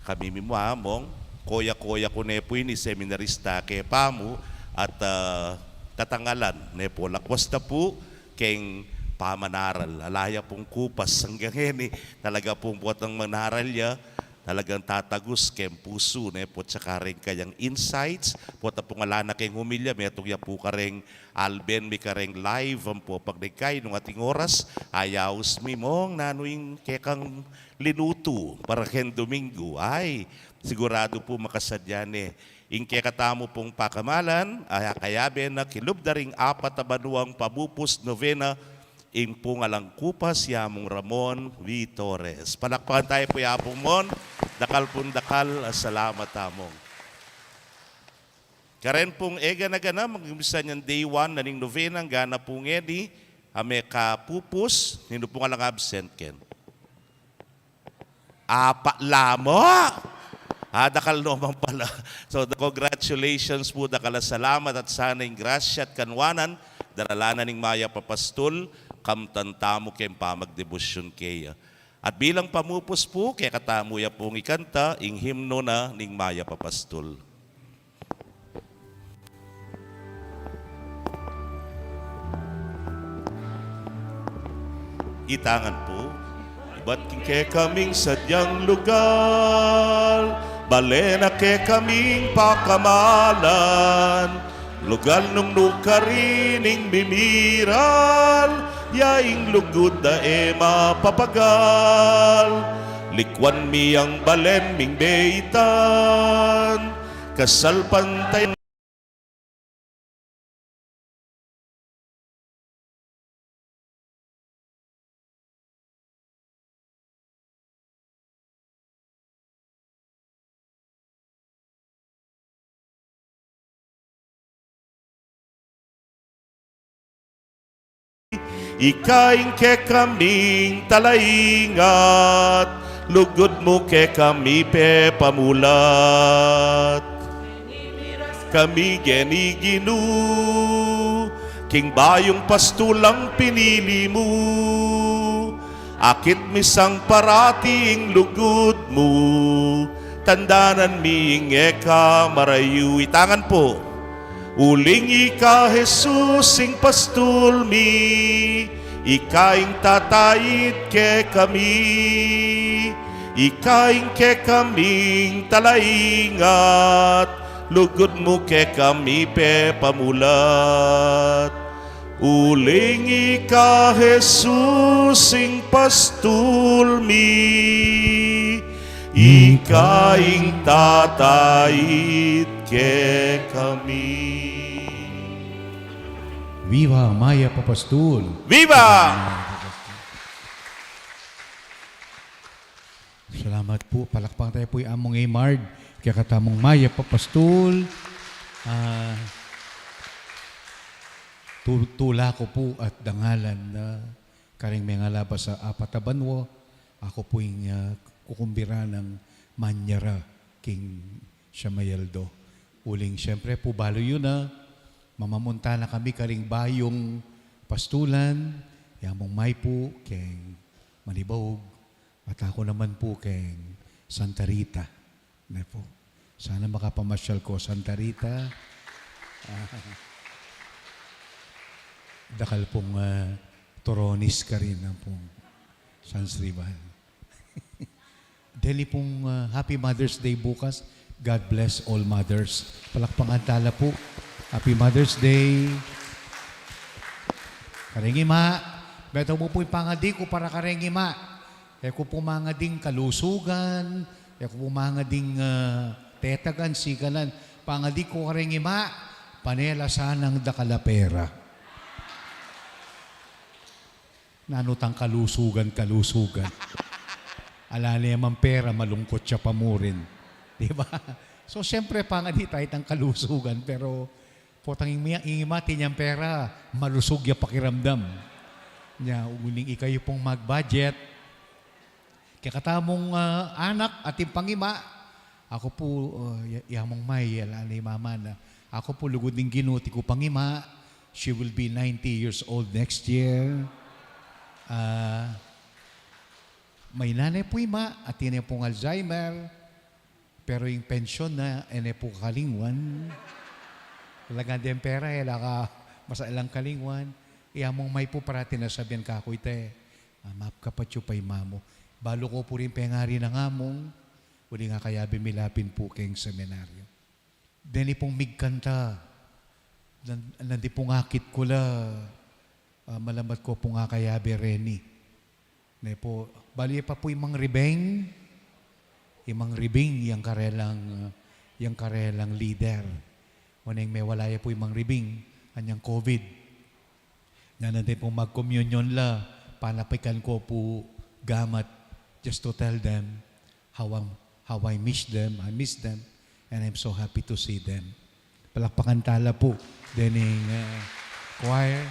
kami mi mu among, koya-koya ku ne pu ini seminarista ke pamu, at, ah, katangalan ne pu, lakwas na pu keng pamanaral. Ala ya pung kupas anggang ngeni, talaga pung potang manaral ya, talagang tatagus keng pusu ne pu, tsaka reng kayang insights, pota pung ala na keng humilya, metung ya pu kareng alben mi kareng live, ampo pag nagkainung ating oras, ayaus mi mong nanu ing kekang linutu para keng Domingo. Ay, siguradu pu makasadya ne. Ing kekatamu pung pakamalan, ay akayabe na kilub da ring apat a banuang pamupus novena, ing pung alang kupas, ya mung Ramon V. Torres. Palakpakan tayu pu ya pung mon, dakal pung dakal a salamat among. Karen pung egana-gana, mag-umpisa nyan day one na ning novena, anggang na pu ngeni, a mekapupus, ninu pung alang absent ken? Apat la mu. Ah, dakal no man pala. So, the congratulations pu, dakal a salamat at sana ing grasya at kanwanan, daralan na ning Mayap a Pastul, kamtan tamu keng pamagdebosyun keya. At bilang pamupus pu, kekatamu ya pung ikanta, ing himno na ning Mayap a Pastul. Itangan pu. Ibat king kekaming sadyang lugal, bale na kekaming pakamalan, lugal nung nukarin ing mimiral, ya ing lugud da e mapapagal. Likwan mi yang balen ming beitan, kasalpantayan Ika ing kekaming talaingat, lugud mu kekami pepamulat. Kami geni Ginu, king bayung pastulang pinili mu, akit mi sang parati ing lugud mu, tandanan mi ing e ka marayu. Itangan pu. Uling ika Jesus ing pastul mi, ika ing tatait kekami, ika ing kekaming talaingat, lugud mu kekami pepamulat. Uling ika Jesus ing pastul mi, ika ing tatait kekami. Viva Mayap a Pastul! Viva! Salamat pu. Palakpakan tayu pu i Among Aymard, kekatamung Mayap a Pastul. Ah, tu-, tula ku pu at dangalan na kareng mengalabas a apat a banua, aku pu ing, ah, kukumbiran nang manyara king siya mayaldo. Uling siyempre pu, balu yu na, mamamunta na kami karing bayung pastulan, ya mung Maypu, keng Manibaug, at aku naman pu keng Santa Rita. Ne pu. Sana makapamasyal ko Santa Rita. Ah, dakal pung, ah, turonis karin ampong San Esteban. Deli pung, ah, Happy Mother's Day bukas. God bless all mothers. Palakpakan tala pu. Happy Mother's Day. Kareng ima, metung mu pu ing pangadi ku para kareng ima. E ku pu mangading kalusugan, e ku pu mangading, ah, tetagan, sikalan. Pangadi ku kareng ima, Pane la sanang dakal a pera. Nanu tang kalusugan, kalusugan. Ala ne mang pera, malungkut ya pa murin. Di ba? So, siyempre, panganita itang kalusugan, pero potang ing, ing ima, atin yang pera, malusug ya pakiramdam. Nya, uling ikayu pung mag-budget, kekatamung, ah, anak atin pang ima, aku pu, ah, ya-, ya mung may, ala ne i mama na. Aku pu, lugud ning Ginu, atin ku pang ima, she will be ninety years old next year. Ah, may nane pu ima, atin ne pung Alzheimer, pero ing pensyon na, e ne pu kakalingwan. Talagang deng pera, e la ka masalang kalingwan. Ya mung may pu, parati na sabian kaku ita, ah, mapkapat yu pa i ima mu. Balu ku pu ring pengari nang amung, uling akayabe mi la pin pu keng seminaryo. Deni pung migkanta, nan-, nandin pung akit ku la, ah, malamat ku pung akayabe reni. Ne pu, balu ye pa pu i Mang Ribeng, i Mang Ribeng, yang karelang, ah, yang karelang leader. Oneng mewala ya pu i Mang Ribeng, anyang COVID. Nanu, nandin pung mag-communion la, panapikan ku pu gamat, just to tell them how I'm, how I miss them, I miss them, and I'm so happy to see them. Palakpakan tala pu dening, ah, choir.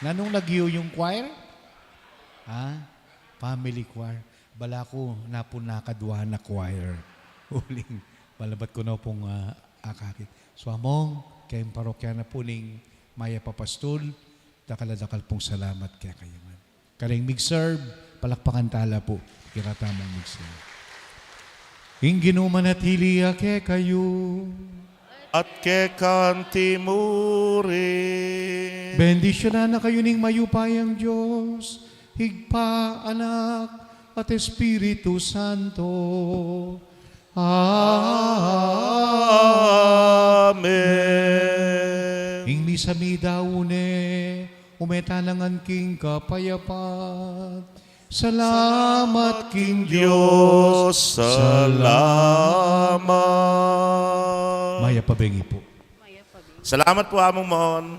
Nanung lagyu yung choir? Ha? Family choir. Bala ku, napun na kadua na choir. Uling, malabat ku na pung, ah, akakit. So, among, keng parokya na pu ning Mayap a Pastul, dakal a dakal pung salamat kekayu ngan. Kareng mig-serve, palakpakan tala pu. Kekatamung mig-serve. Ing Ginu manatili ya kekayu. At keka anti mu rin. Bendisyunan na kayu ning mayupayang Dios, Ibpa, Anak, at Espiritu Santo. Amen. Ing misa mi daun ne, ume tana ngan king kapayapan. Salamat king Dios. Salamat. Mayap a bengi pu. Salamat pu, Among Mon.